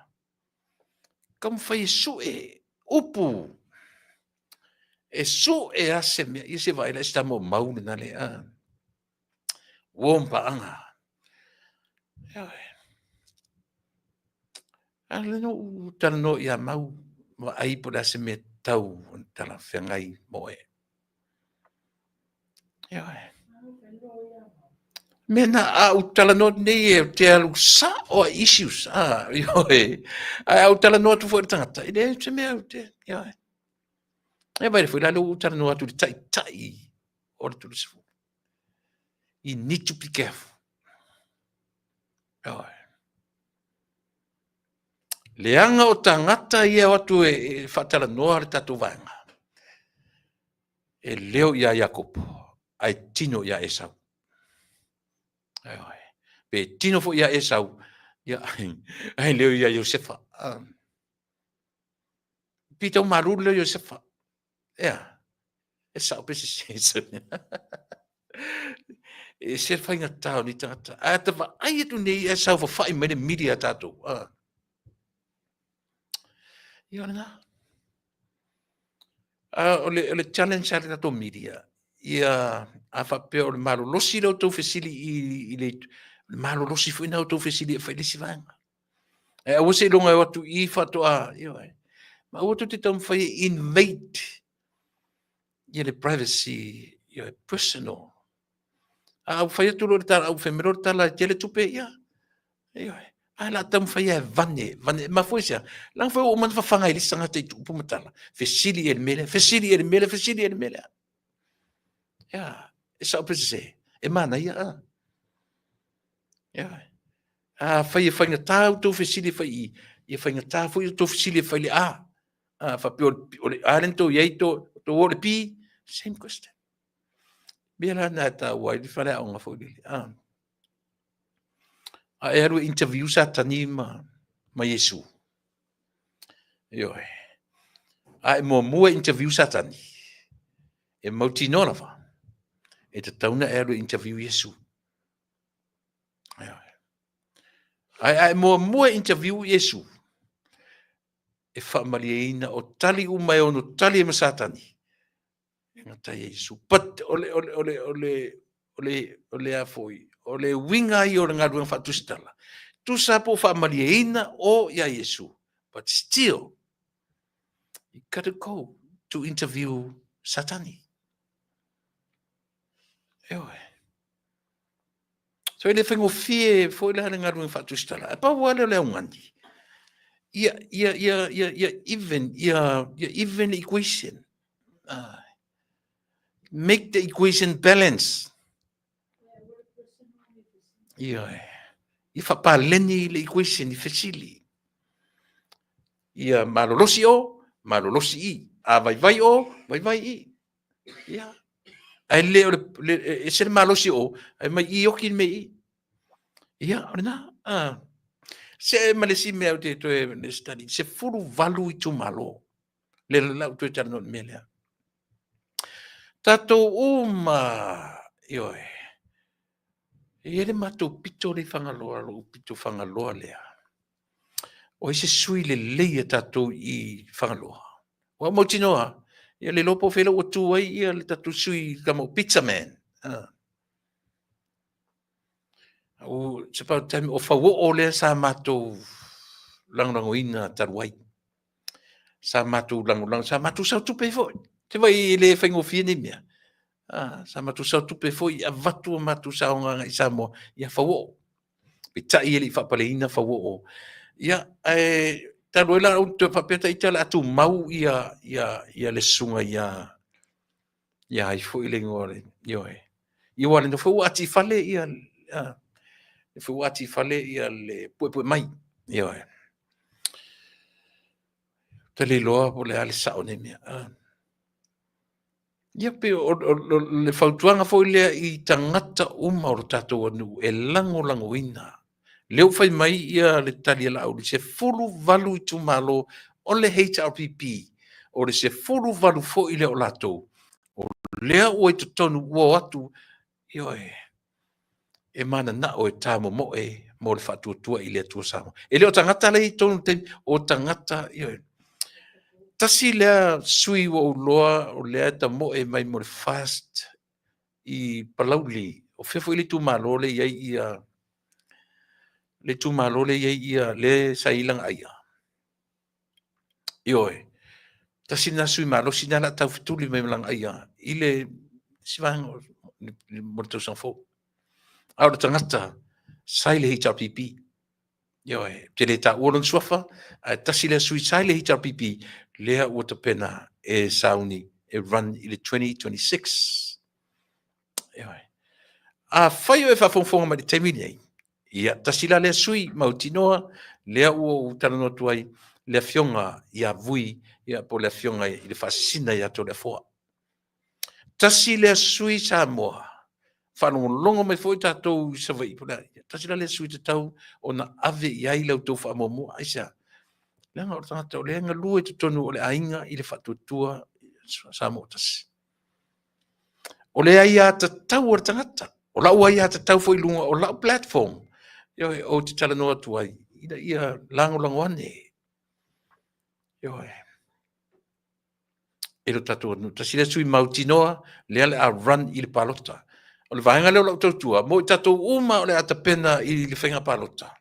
Taumafai e sue upu, e sue a se mea, ia se vaai la e se tama o mau lena le, a. Uo mpaaga. Ioe. A le no u talanoa ia mau, vaai po o le a se mea tau ona talafeagai mo oe. Ioe. Mea na a ou talanoa atu nei e te alu sao a issues. Ah, ioe. Ae a ou talanoa atu foi i le tagata, e leai se mea ou te, ioe. E vaai foi la lea ua ou talanoa atu i le taitai o le 30. You need to be careful. Ioe. Leaga o tagata ia e o atu e, e faatalanoa le tatou vaega. E leo ia Iakopo, ae tino ia Esau. Ioe. Pe tino foi ia Esau, ia, ae leo ia Iosefa. Pita malulu leo Iosefa. Ea, e sao pe sese. E se faigata o nei tagata. Ae ata vaai atu nei e saofafai mai le miri a tatou. Ah. Ia o lena. Ah, o le, o le challenge a le tatou media, ia a faapea o le malolosi lea o tou fesili i, i le, le malolosi foi na o tou fesili e fai le isi vaega. Ae aua seiloga e o atu i faatoa, ioe. Ma aua tou te taumafai e invade ia le privacy, ioe, personal. A au fai atu loa le tala, au fai mai loa le tala e tele tupe, ia, ioe. Ae la taumafai e vane, vane, mafua i se a? Leaga foi ua uma ona fafaga i le isi tagata i upu ma tala, fesili i le mea lea, fesili i le mea lea, fesili i le mea lea. Ia, e sao pe sese, e manaia, a. Ioe. Afai e faigata outou fesili e fai i, ia faigata foi outou fesili e fai le A. A faapea o le A lea na tou i ai, tou o le B, same question. Mea la na e taua ai le faleaoga foi lele. A, a e alu e interview Satani ma, ma Iesu. Ioe. A e muamua e interview Satani, e mautinoa lava, e tatau na e alu e interview Iesu. Ae a e muamua e interview Iesu, e faamalieina o tali uma e ono tali ai ma Satani, e gata ia Iesu. But o le, o le, o le, o le, o le, o le a foi, o le uiga ia o le galuega faatusitala, tusa po o faamalieina o ia Iesu, but still, you gotta go to interview Satani. Eoe. So e le faigofie foi la le galuega faatusitala. Ae pau lava lea o le augani, ia, ia, ia, ia, ia even, ia, ia even the equation. Make the equation balance. Ioe. Ia faapaleni le equation i fesili. Ia malolosi o, malolosi i. A vaivai o, vaivai i. Ia. Ae le o le, ese le malosi o, ae mai i oki le mea i. Ia, o lena. Ah. Se ma le isi mea ou te toe le study, 18 itumalo. Le la ou toe talanoa i le mea lea. Tatou uma, ioe, e i ai le matou pito lea i Fagaloa, lou pito Fagaloa lea. O ai se sui lelei a tatou i Fagaloa? Ua mautinoa, ia le iloa po o fea ua tu ai ia le tatou sui tama o Pizza Man. Ah. It's about time, o Fauoo lea sa matou lagolagoina talu ai. Sa matou lagolago, sa matou sao tupe foi. Te vai e le faigofie nei mea. Ah, sa matou sao tupe foi, avatu a matou saoga agai i Samoa, ia Fauoo. Peitai e le i faapaleina Fauoo. Ia, ae talu ai la ou te faapea ita o le a tumau ia, ia, ia le susuga ia, ia ai foi le igoa o le, ioe. Ia ua le foi ua ati i fale ia, le foi ua ati i fale ia le puepue mai. Ioe. Te le iloa po o le a le sao o nei mea. Ia pei o le fautuaga foi lea i tagata uma o lo tatou atunuu e lagolagoina. Lea ua fai mai ia le tali a Laauli, 18 itumalo o le HRPP, o le 18 foi lea o latou, o lea ua i totonu ua o atu, ioe, e mananao e tamomoe mo le faatuatua i le Atua Samoa. E le o tagata la e i totonu i le taimi, o tagata, ioe. Tasi lea sui ua ou iloa o lea e tamoe mai mo le FAST i Palauli, o fea foi le itumalo lea e i ai ia, le itumalo lea e i ai ia, lea sa i ai Lagaaia. Ioe, tasi lena sui malosi lena o le a taufetuli mai ma Lagaaia i le isi vaega mo le tausaga fou. A o le tagata sa i le HRPP. Ioe, ou te le taua lona suafa, ae tasi lea sui sa i le HRPP, lea ua tapena e sauni e run i le 2026. Ioe. Afai o e faafogafoga mai i le taimi lenei, ia, tasi la lea sui mautinoa, lea ua ou talanoa atu ai, le afioga ia Vui, ia, po o le afioga i le Faasisina ia Toleafoa. Tasi lea sui Samoa, faalogologo mai foi tatou i Savaii, po o le a, tasi la lea sui tatau ona ave i ai la outou faamuamua. Aisea? Leaga o le tagata o lea e galue i totonu o le aiga i le faatuatua Samoa tasi. O le aiatatau a le tagata, o lau aiatatau foi i luga o lau platform, ioe, ou te talanoa atu ai, ina ia lagolago ane. Ioe. E lo tatou atunuu. Tasi lea sui mautinoa, lea o le a run i le palota. O le vaega lea o lau tautua, mo i tatou uma o le a tapena i le faiga palota.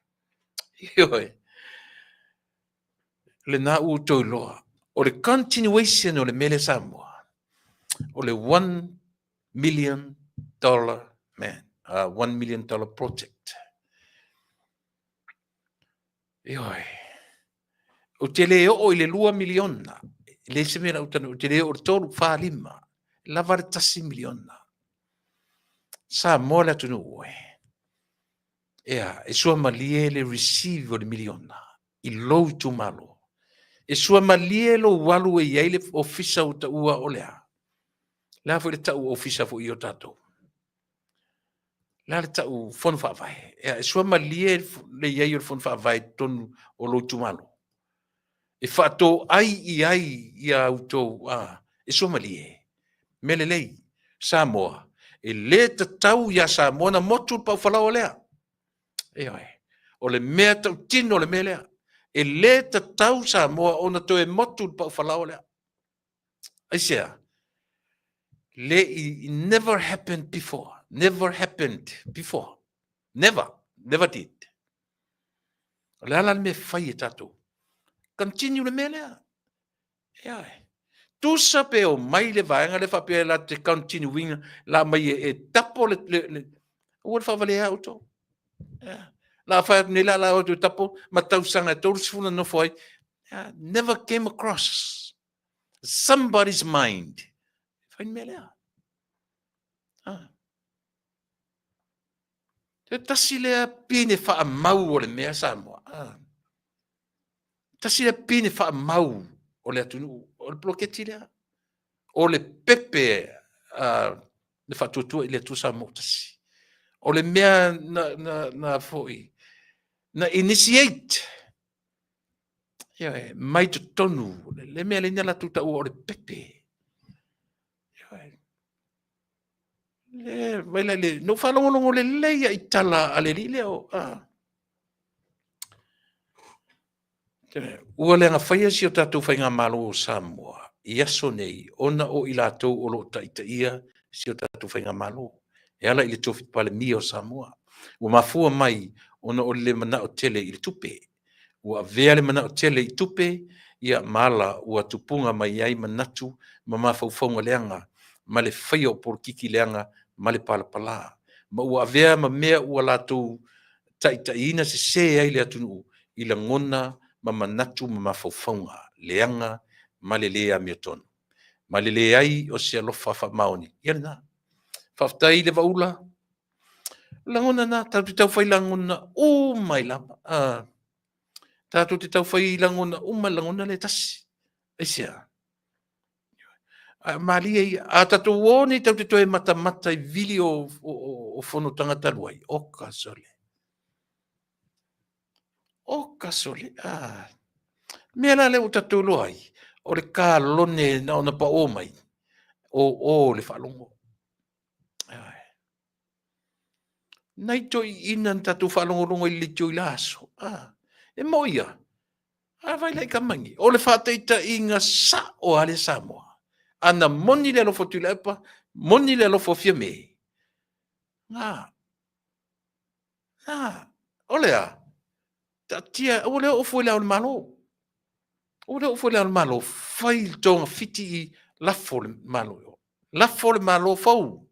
Ioe. Lena ua outou iloa. O le continuation o le mea lea Samoa, o le $1 million man, $1 million project. Ioe. Ou te le oo i le 2 miliona. E leai se mea lau tanu, ou te le oo i le 3, 4, 5. Lava le 1 miliona. Samoa le atunuu e. Ea, e suamalie le receive o le miliona i lou itumalo. E suamalie lou alu e i ai le ofisa ua taua o le a. Le a foi le tau ofisa foi i o tatou. Le a le tau fono faavae. Ea, e suamalie le i ai o le fono faavae i totonu o lou itumalo. E faatoai i ai ia outou, e suamalie. Mea lelei, Samoa, e le tatau ia Samoa na motu le paufalaoa lea. Ioe. O le mea tautino o le mea lea. E le tatau Samoa ona toe motu le paufalaoa lea. Aisea? Le, it never happened before. Never happened before. Never. Never did. O le ala le mea fai e tatou. Continue le mea lea. Ioe. Tusa pe o mai le vaega le faapea la te continuing la mai e tapo le ua le faavalea outou. Yeah. La fai atu nei la la o tapo ma tausaga e 30 na nofo ai. Yeah. Never came across somebody's mind. Fai le mea lea. Ah. Te tasi lea pine faamau o le mea Samoa. Ah. Tasi lea pine faamau o le atunuu, o le poloketi lea. O le pepe uh, le faatuatua i le Atua Samoa tasi. O le mea na, na, na foi, na initiate Ioe, mai totonu, le mea lea na latou taua o le pepe. Ioe. Le, vai la le, no faalogologo lelei i tala a le alii lea o, ah. Ua leaga faia si o tatou faigamalo o Samoa i aso nei ona o i latou o lo o taitaia si o tatou faigamalo e ala i le tofi Palemia o Samoa. Ua mafua mai ona o le le manao tele i le tupe. Ua avea le manao tele i tupe, ia, ma ala ua tupuga mai ai manatu ma mafaufauga leaga ma le faia o polokiki leaga ma le palapala, ma ua avea ma mea ua latou taitaiina sese ai le atunuu i lagona ma manatu ma mafaufauga leaga ma le lē amiotonu, ma le leai o se alofa faamaoni. Ia lena. Faafetai i le Vaula. Lagona na, tatou te taufai lagona uma ai lava. Uh, tatou te taufai lagona uma, lagona le tasi. Aisea? A malie ia. A tatou o nei tatou te toe matamata i vili o, o, o, o fonotaga talu ai, oka sole. Oka sole. Ah. Mea la lea ua tatou iloa ai, o le kalone na ona paō mai, o o le faalogo. Nai toeaiina na tatou faalogologo i le leitio i la aso. Ah, e mo ia. A vai la i kamani. O le faataitaiga sa'o a le Samoa. Ana moni le alofa o Tuilaepa, moni le alofa o Fiame. Ngā. Ngā. O le a? Taatia, aua le oo fua i le Ao o le Malo. Aua le oo fua i le Ao o le Malo. Fai le togafiti i lafo le Malo. Lafo le Malo fou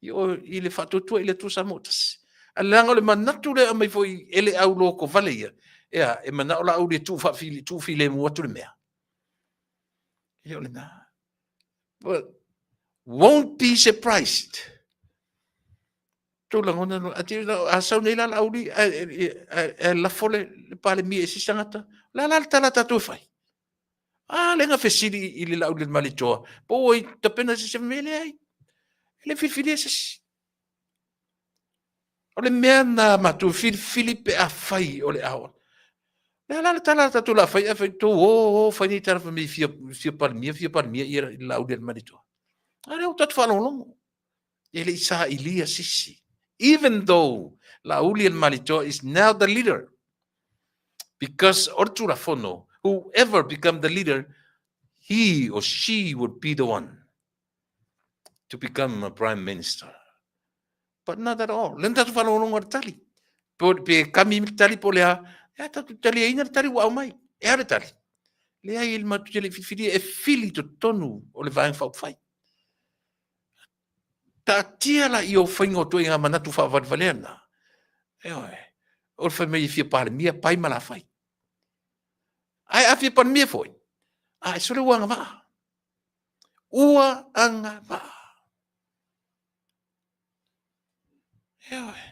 i, o, i le faatuatua i le Atua Samoa tasi. A leaga o le manatu lea aumai foi e le auloto vale ia, ea, e manao Laauli e tuu faafili, tuu filemu atu le mea. E le o lena. But won't be surprised. Tou lagona, a sau nei la Laauli, ae lafo le Palemia i se isi tagata, o le a la le tala a tatou e fai? A lea na fesili i le Laaulialemalietoa, po ua i tapena se isi mea, leai. E le filifilia se isi. O le mea na matou filifili pe a fai o le ao. Le a la le tala a tatou la fai, a fai tou o, o, fai nei tala fai mai fia, fia palemia, fia palemia ia le Laaulialemalietoa. A lea ua tatou faalogologo. E le i sailia sisi. Even though Laaulialemalietoa is now the leader, because o le Tulafono, whoever become the leader, he or she would be the one to become a prime minister. But not at all. Lena tatou faalogologo a le tali. Pe, pe kami le tali po le a, e a tatou taliaina le tali ua aumai. E a le tali? Leai, e le matou te le i filifilia, e fili totonu o le Vaega Faaupufai. Taatia la i o faiga o ituaiga manatu faavalevalea na. Ioe. O le fai mai e fia Palemia, pai ma la fai. Ae a fia Palemia foi, a e sole ua agavaa. Ua agavaa. Ioe.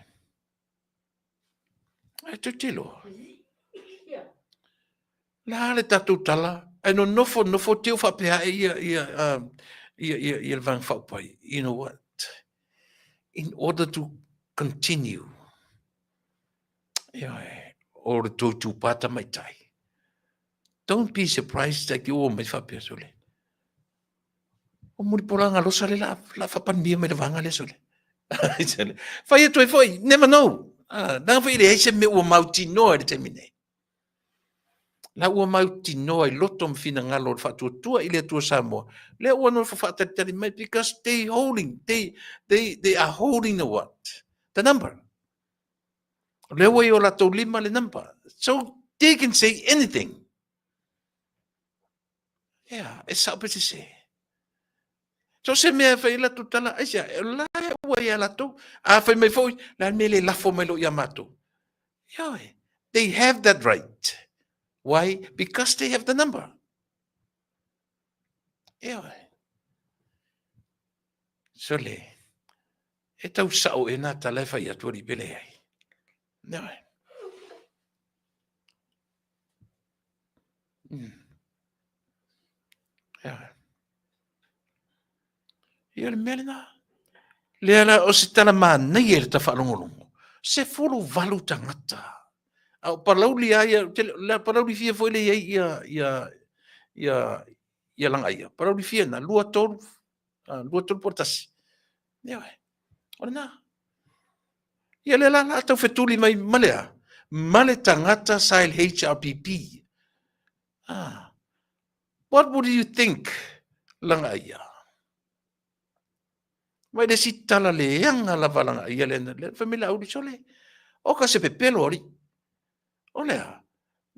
Ae tilotilo. La le tatou tala, ae nonofo nofo te u faapea ae ia ia ia ia ia le Vaega Faaupufai. You know what? In order to continue, ioe, o le tou itupa tamaitai, don't be surprised like o mai faapea sole. O Mulipola losa le la la fapalemia mai le vaega lea sole. Fai atu ai foi, never know. Ah, leaga foi e leai se mea ua mautinoa i le taimi nei. La ua mautinoa i loto ma finagalo o le faatuatua i le Atua Samoa. Lea ua nofo faatalitali mai because they holding, they, they, they are holding the what? The number. Lea ua i o latou lima le number. So they can say anything. Yeah, e sao pe sese. So se mea e fai latou tala, aisea, e la e ua ia latou. A fai mai foi, la mea le lafo mai lo ia matou. Ioe, they have that right. Why? Because they have the number. Ioe. Sole, e tau sao e nā tala e fai atu ali pele ai. Ioe. Ioe. Ia le mea lena. Lea la o se tala manaia i le tafaalogologo. 18 tagata. A o Palauli lava ia, le Palauli fia foi le i ai ia, ia, ia, ia Lagaia. Palauli fia na, 2, 3, 2, 3 po o le 1. Ioe. O lena. Ia lea la la tau fetuli mai ma le a? Ma le tagata sa i le HRPP. Ah. What would you think, Lagaia? Mai le isi tala leaga lava Lagaia lea, lea fai mai Laauli, sole, oka se pepelo alii. O le a?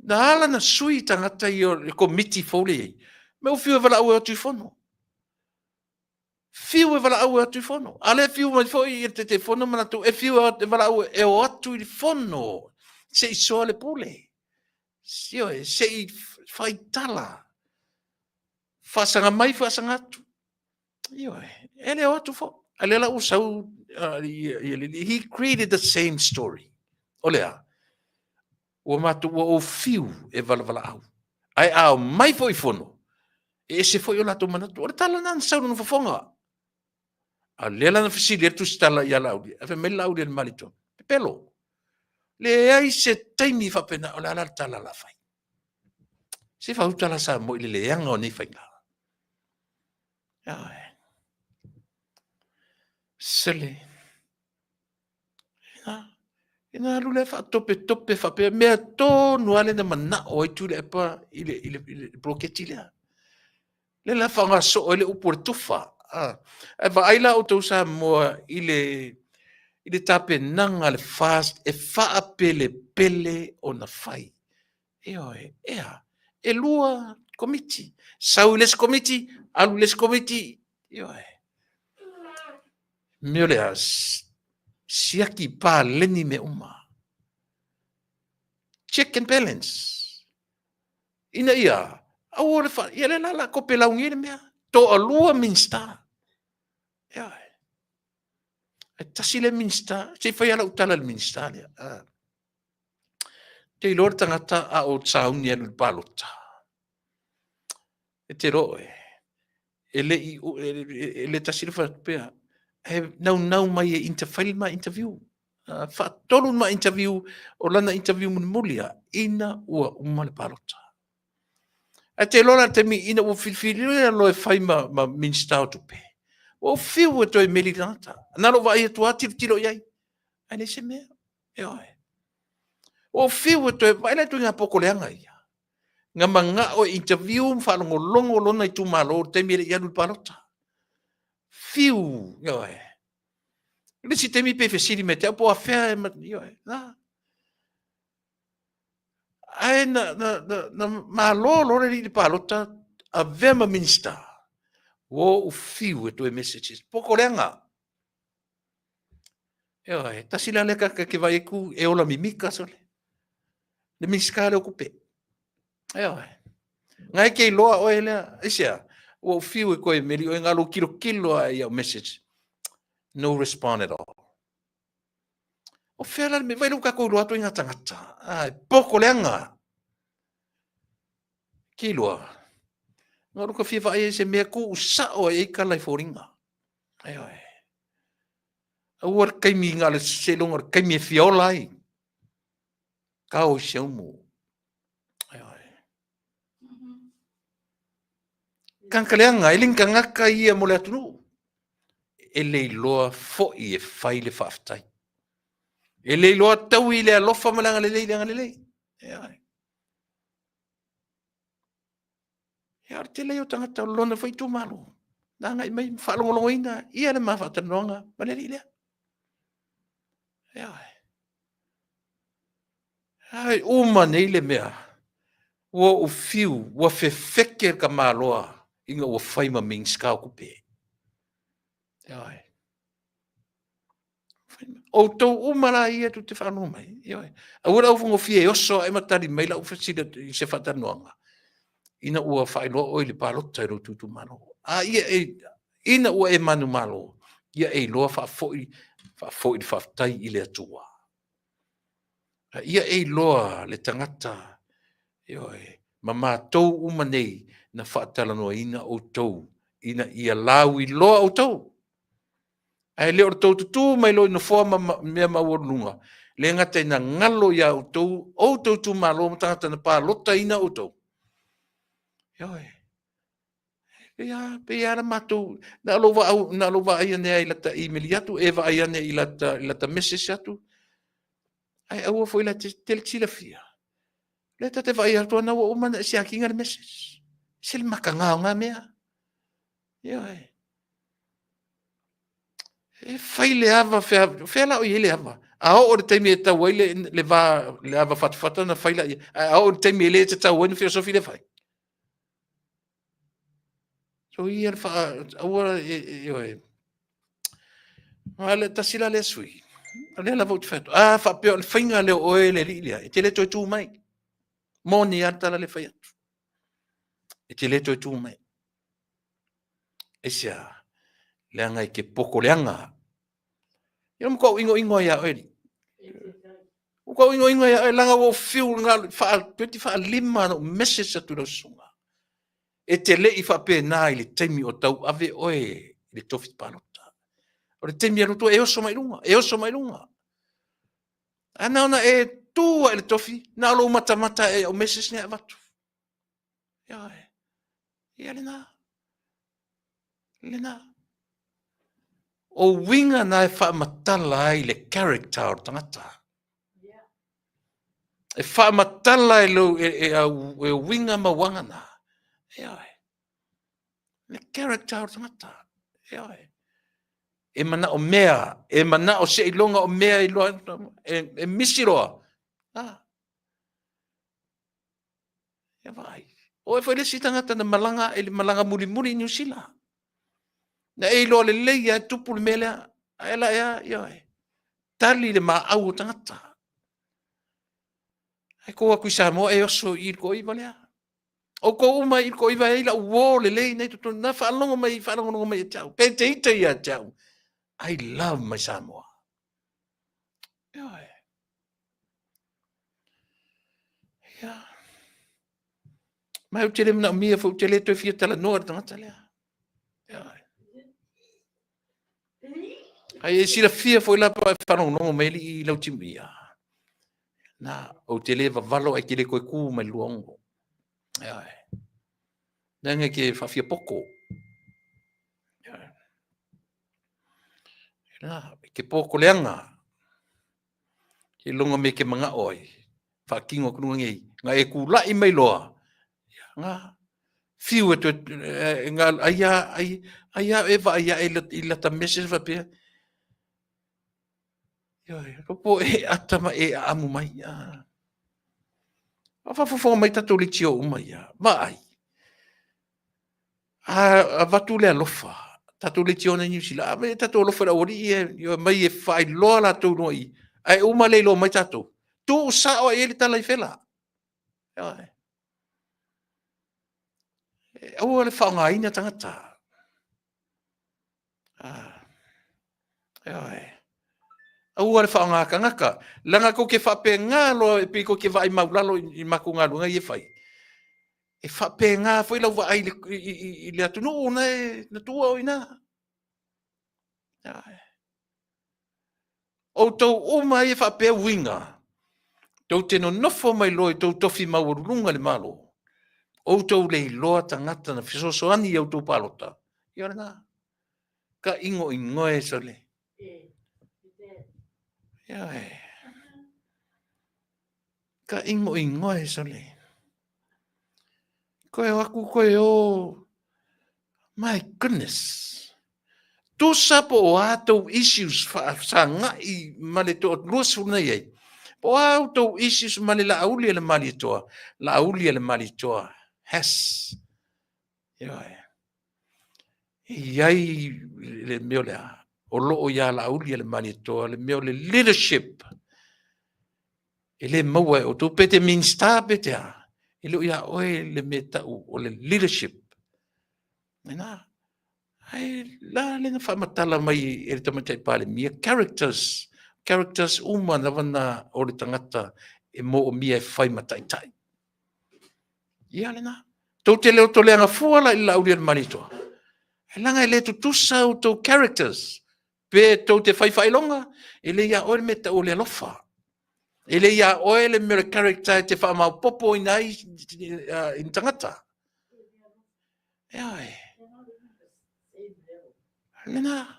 Na ala na sui tagata ia o le komiti fou lea e i ai. Me ua fiu e valaau e o atu i fono. Fiu e valaau e o atu i fono. A lea fiu mai foi i le Taitaifono ma latou e fiu e valaau e o atu i le fono se i soa le pule. Ioe, se i faitala. Faasaga mai, faasaga atu. Ioe, e le o atu foi. A lea la ua sau he created the same story. O le a? Ua matou ua ou fiu e valavalaau. Ae a omai foi i fono, e ese foi o latou manatu. O le tala lena na sau i lona fofoga. A o lea la na fesili ai le Tusitala ia Laauli, ae fai mai Laauli e le Malietoa, pepelo, leai se taimi faapena, o le a la le tala o le a fai? Se fauta la Samoa i le leaga o nei faiga. Ioe. Sele. Ina alu lea faatopetope faapea mea tonu lava lea na manao ai Tuilaepa i le, i le, i le poloketi lea. Lea la faaaoga soo ai le upu o le tufa. Ae vaai la outou Samoa i le, i le tapenaga a le FAST e faapelepele ona fai. Ioe, ea, e lua komiti. Sau i le isi komiti, alu i le isi komiti, ioe. Mea o le a, siaki paleni mea uma. Check and balance. Ina ia, aua le fa, ia lea la la kope laungi le mea. Toalua Minista. Ioe. E tasi le Minista, se i fai lava lau tala i le Minista lea. Ah. Te iloa le tagata a o sauni alu i le palota. E te iloa oe, e le i, e le tasi le faapea, e naunau mai e fai le ma interview. Faatolu ma interview, o lana interview mulimuli lava, ina ua uma le palota. Ae te iloa la le taimi ina ua filifilia loa e fai ma, ma Minista o Tupe, ua ou fiu e toe meli i le tagata. Na lou vaai atu lava tilotilo i ai, ae leai se mea. Ioe. Ua ou fiu e toe vaai la ituaiga pokoleaga ia. Na manao e interview ma faalogologo lona itumalo i le taimi e le i alu i le palota. Fiu, ioe. I le isi taimi pe fesili mai te au po o afea e, ioe, na. Ae na, na, na, na malo loa le alii i le palota, avea ma Minista. Ua ou fiu e toe messages. Pokoleaga. Ioe, tasi la lea tagata ke vaai atu e ola mimita sole. Le Minista lea o tupe. Ioe. Ngai ke iloa oe lea, aisea, ua ou fiu e toe meli oe na lou tilotilo lava i au message. No respond at all. O fea la le mea, vai lou tatou iloa atu i ngā tagata. Ai, pokoleaga. Ke iloa. Ngā luka fia vaai ai se mea kuu sao ai ai tala i foliga. Ioe. Aua le taimi na o le seiloga o le taimi e fia ola ai. Kao i se umu. Ioe. Tagata leaga, e le ni tagata ia mo le atunuu. E le iloa foi e fai le faafetai. E le iloa taui i le alofa ma le agalelei i le agalelei. Ioe. Ia, o le tele ia o tagata o lona foi itumalo, na agai mai ma faalogologoina ia le ma faatalanoaga ma le alii lea. Ioe. Ai, uma nei le mea, ua ou fiu, ua fefeke le tamaloa ina ua fai ma Minista o Tupe. Ioe. Outou uma la ia tou te faalogo mai. Ioe. Aua le aufagofie e oso ae ma tali mai lau fesili i se faatalanoaga ina ua faailoa oe i le palota i lou itumalo. A ia e, ina ua e manumalo, ia e iloa faafoi, faafoi le faafetai i le Atua. A ia e iloa le tagata, ioe, ma matou uma nei na faatalanoaina outou ina ia lauiloa outou. Ae le o le tou tutū mai loa i nofoa ma mea maualuluga, le gata ina galo ia outou outou itumalo ma tagata na palotaina outou. Ioe. E pei lava la matou, na o lou, na o lou vaai ane i lata email atu, e vaai ane i lata, i lata message atu, ae aua foi la te, te silafia. Lea ta te vaai atu ana ua uma ona e siakiina le message. Se le mataga o na mea. Ioe. E fai le ava, fea, fea la o i ai le ava? A oo le taimi e tau ai le, le, va, le ava fatafata na fai laia, ae a oo le taimi e le tatau ai na feosofi le fai. So ia le faa, aua, e, e, e, e, tasi la lea sui, o lea lava ou te fai atu, a faapea o le faiga lea o oe le alii lea, e te le toe tu mai. Moni lava le tala le fai atu. E te le toe tu mai. Aisea? Leaga e te poto leaga. Ia matua ou inoino ai ia oe. Ua ou inoino ia oe leaga ua ou fiu faa 25 na ou message atu i lau susuga. E te le i faapena i le taimi o tauave oe i le tofi palota. O le taimi e alu atu e oso mai luga, e oso mai luga. A na ona e tu i le tofi, na o lou matamata e au message nei avatu. Ioe. Ia lena. Lena. O uiga na e faamatala ai le character o le tagata. E faamatala e, lo, e, e, au, e uiga ma uaga na. Ioe. Le character o le tagata. Ioe. E manao mea, e manao seiloga o mea i loa, e, e misi loa. Ah. Ia vaai. O oe foi le isi tagata na malaga i le malaga mulimuli i Niu Sila. Na e iloa lelei lava e tupu le mea lea. Ae la ea, ioe. Tali le maau o tagata. Ae tou atu i Samoa e oso i i le toaiva lea. Outou uma i le toaiva e i ai lau uo lelei nei totonu. Na faalogo mai, faalogologo mai ia te au. Pe te ita ia te au. I love my Samoa. Ioe. Ia. Ma ou te le manaomia foi, ou te le toe fia talanoa i le tagata lea. Ia. Ai e silafia foi la pa e faalogologo mai alii i lau timuia. Na, ou te le vavalo ai te le toe kū mai le 26. Ia. Leaga e te faafia poto. Ia. Na, e te pōkoleaga. Seiloga me ke manaʻo ai, faatino atu luga nei, na e kulaʻi mai loa, ia, na fiu e toe, na ai a, ai, ai a e vaai aʻe i lata message faapea, ioe, ko po e ata ma e aamu mai, a. A faafofoga mai tatou leitio uma ia, vaai. A avatu le alofa, tatou leitioa i Niu Sila, ave tatou alofa i le aualii e omai e faailoa latou i luga i i, ae uma le iloa mai tatou. Tuu sao ai i ai le tala i Fela. Ioe. Aua le faaaogaina tagata. Ah. Ioe. Aua le faaaoga tagata. Leaga tou te faapena loa e pei tou te vaai maulalo i matou galuega ia e fai. E faapena foi lau vaai i le, i, i, i le atunuu na, e, na tuua o i ina. Outou uma ia faapea uiga, tou te nonofo mai loa i tou tofi maualuluga i le Malo, outou le iloa tagata na fesoasoani i outou palota, ia o lena. Ka inoinoe sole. Ioe. Ka inoinoe sole. Koe o aku koe o. My goodness. Tusa po o a tou issues faasaga'i ma le toa 20 na i ai. Po o a outou issues ma le Laauli a le Malietoa. Laauli a le Malietoa has. Ioe. E i ai le mea o le a, o lo o iā Laauli a le Malietoa, le mea o le leadership. E le maua e outou, pe te Minista pe te a, e le o iā oe le mea tau o le leadership. Lena, ai la le na faamatala mai e le Tamaitai Palemia, characters. Characters uma lava na o le tagata e moomia e fai ma taitai. Ia lena. Tou te le o toleaga fua la i le Laauli a le Malietoa. E leaga e le tutusa outou characters. Pe tou te fai faailoga, e le ia oe le mea e tau o le alofa. E le ia oe le mea o le character e te faamaopoopoina ai i ni tagata. Ioe. Lena.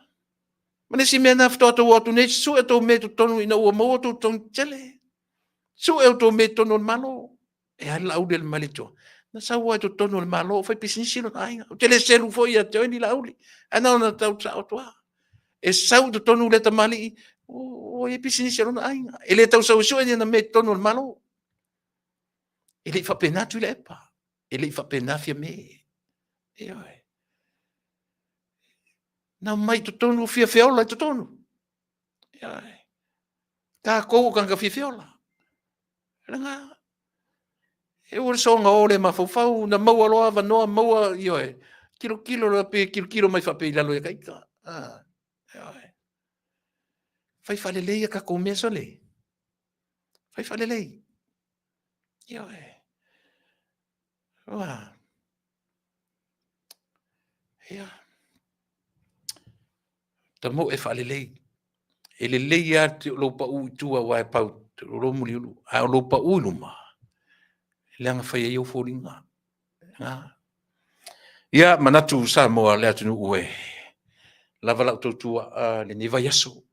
Ma le isi mea na faatoa outou o atu nei sue outou mea i totonu ina ua maua outou totogi tetele. Sue outou mea i totonu o le Malo. E a le Laauli a le Malietoa? Na sau lava i totonu o le Malo o faipisinisi lona aiga. Ou te le selu foi ia te oe ni Laauli. Ae na ona tau sao atu lava. E sau i totonu lea tamalii, ua i ai pisinisi a lona aiga. E le tau sau e sue ni ana mea i totonu o le Malo. E le i faapena Tuilaepa. E le i faapena Fiame. Ioe. Na omai i totonu fia feola i totonu. Ioe. Tatou o tagata fia feola. Leaga e ua le soona o le mafaufau, na maua loa avanoa, maua, ioe, tilotilo loa pe tilotilo mai faapea i lalo ia ita. Ah, ioe. Fai faalelei a tatou mea sole. Fai faalelei. Ioe. Ua. Ia. Tamoe faalelei. E lelei lava lou pau i tua aua e pau o lou muliulu, a o lou pau i luma, leaga fai ai ou foliga. Ia, manatu Samoa le atunuu e lava lau tautua lenei vaiaso,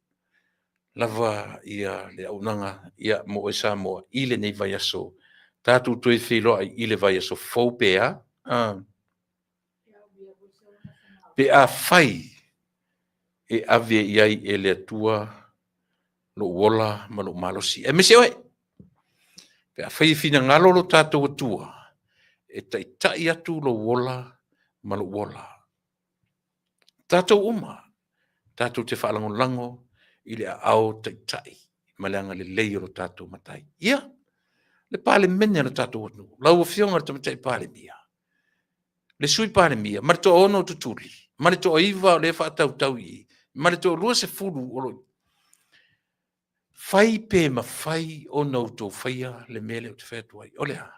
lava ia le auaunaga ia mo oe Samoa i lenei vaiaso. Tatou toe feiloai i le vaiaso fou pe a? Pe afai e ave i ai e le Atua lou ola ma lou malosi. Aemaise oe, pe afai e finagalo lo tatou Atua e taitai atu lou ola ma lou ola. Tatou uma, tatou te faalagolago i le aao taitai ma le agalelei o lo tatou Matai. Ia, le Palemene a lo tatou atunuu, lau Afioga i le Tamaitai Palemia, le Sui Palemia ma le toaono o tutuli, ma le toaiva o lea e faatautau i i, ma le toa-20 o lo o fai pe mafai ona outou faia le mea lea ou te fai atu ai. O le a?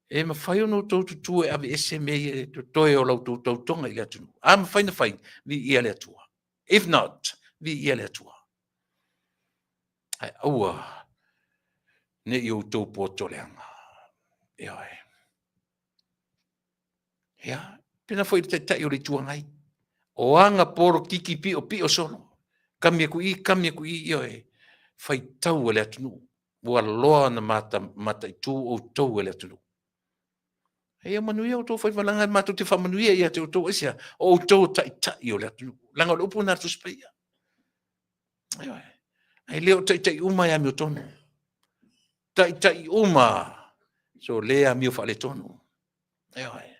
E mafai ona outou tutu e aveese mea ia e totoe o la outou tautoga i le atunuu. A mafai ona fai, viia le Atua. If not, viia le Atua. Ae aua ne i outou potoleaga. Ioe. Ia, pena foi le Taitai o le Itu Agai. O aga polokiki piopio solo. Kami aku i, kami aku i, ioe. Faitau e le atunuu. Ua loa ona mataitu outou e le atunuu. Ia manuia outou faiva leaga matou te faamanuia ia te outou aisea? O outou o taitai o le atunuu. Leaga o le upu lena a le Tusi Paia. Ioe. Ae le o taitai uma e amiotonu. Taitai uma so le amio faaletonu. Ioe.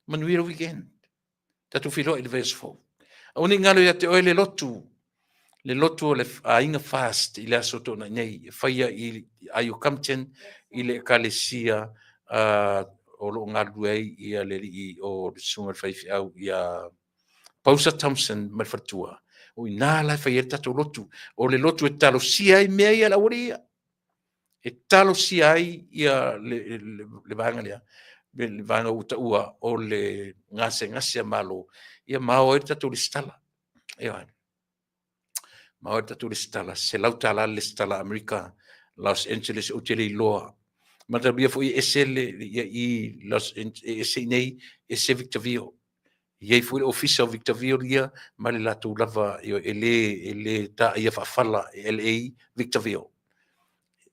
Manuia le weekend. Tatou feiloai i le vaiaso fou. Aua ne i galo ia te oe le lotu, le lotu o le Aiga Fast i le aso Toonai nei, e faia i Aio Compton i le ekalesia o lo o galulue ai ia le alii o le susuga i le faifeau ia Pausa Thompson ma le faletua. O i ina la e fai ai le tatou lotu. O le lotu e talosia ai mea ia le aualii ia. E talosia ai ia le vaega lea, le vaega ua taua o le gasegase a Malo, ia ma o ai le tatou lesitala. Ioe. Ma o ai le tatou lesitala, $100 le lesitala Amerika, Los Angeles, ou te le iloa. Mataulia foi e ese le, ia, i Los Angeles, e ese i nei, ese Victorville. E i ai foi le ofisa o Victorville ia ma le latou lava, e le taaia faafala e LA Victorville.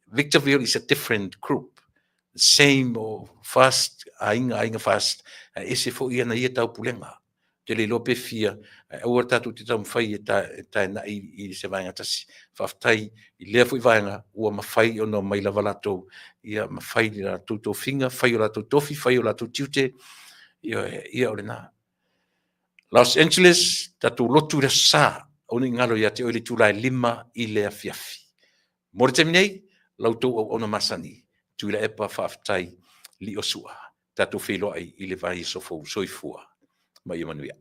Victorville is a different group. Same o fast, aiga, aiga fast, ae ese foi ana ia taupulega. Ou te le iloa pe fia, ae aua tatou te taumafai e taenai i se vaega tasi. Faafetai i lea foi vaega ua mafai ona omai lava latou, ia ma fai le latou tofiga, fai o latou tofi, fai o latou tiute, ioe, ia o lena. Los Angeles, tatou lotu i le Aso Sa, aua ne i galo ia te oe le itula e 5 i le afiafi. Mo le taimi nei, la outou auauna masani, Tuilaepa faafetai, Liosua, tatou feiloai i le vaiaso fou. Soifua ma ia manuia.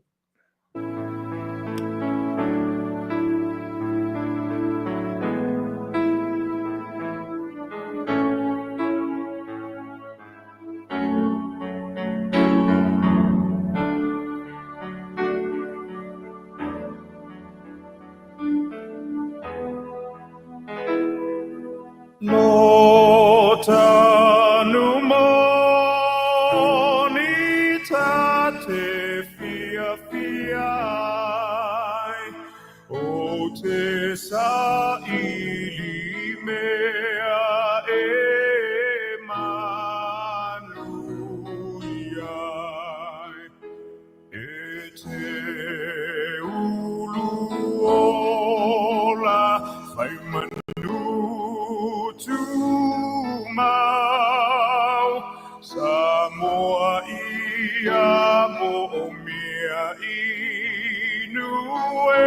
te fiafia ai, o te saili mea e manuia ai. E te ulu ola fai manu tumau, Samoa ia mo o mea inu e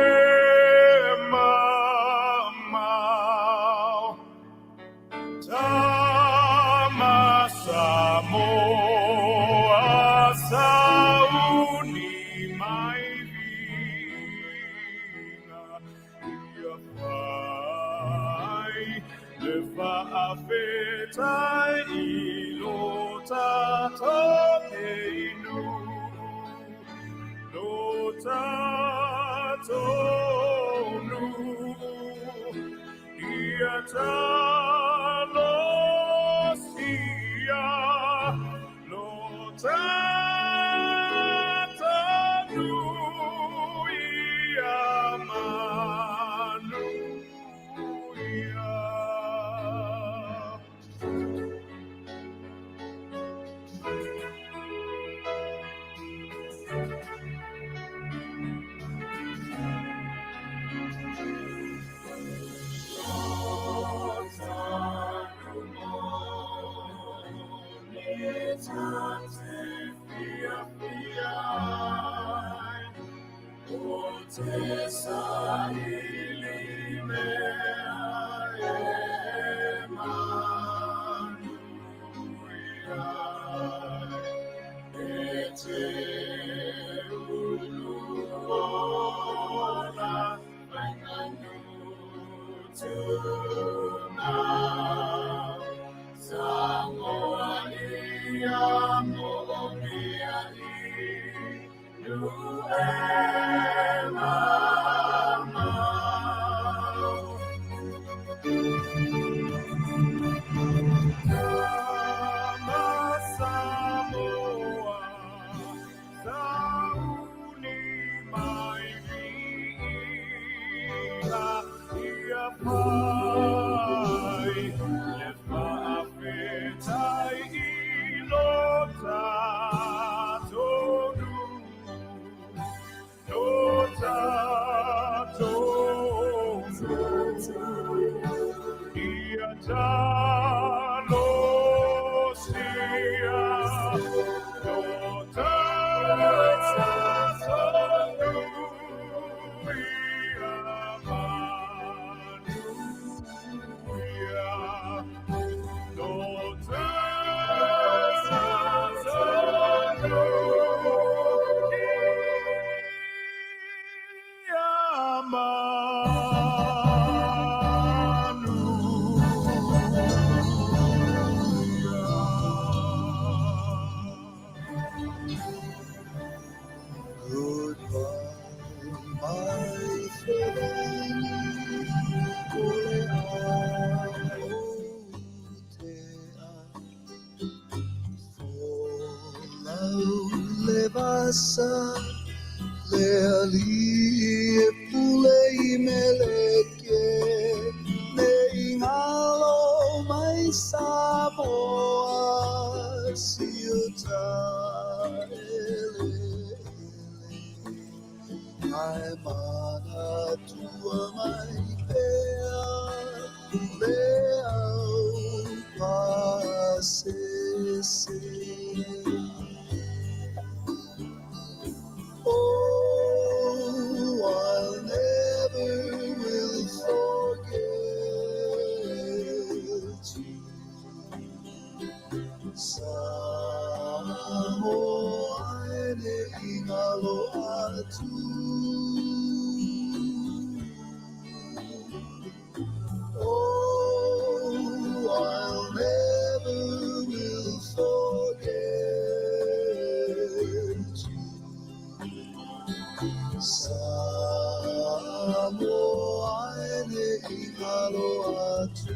mamao. Tama Samoa sauni mai viiga ia fai le faafetai i lo tatou inu, lo tatou nuu ia talosia lo tatou nuu ia manuia. Te saili mea e manuia ai, e te ulu ola fai manu tumau. Samoa ia mo o mea inu e mamao. Tama Samoa, sauni mai viiga ia fai le faafetai i lo tatou nuu, lo tatou nuu. Ia talosia lo tatou nuu ia manuia. Lo tatou nuu ia manuia. Goodbye, my friend. O le a o te a Folau le vasa le alii e pule i meleke ne i galo mai Samoa si o taeleele ae manatua mai pea le au pasese. Oh, I'll never will forget you. Samoa e ne i galo atu. Oh, I'll never will forget you. Samoa e ne i galo atu.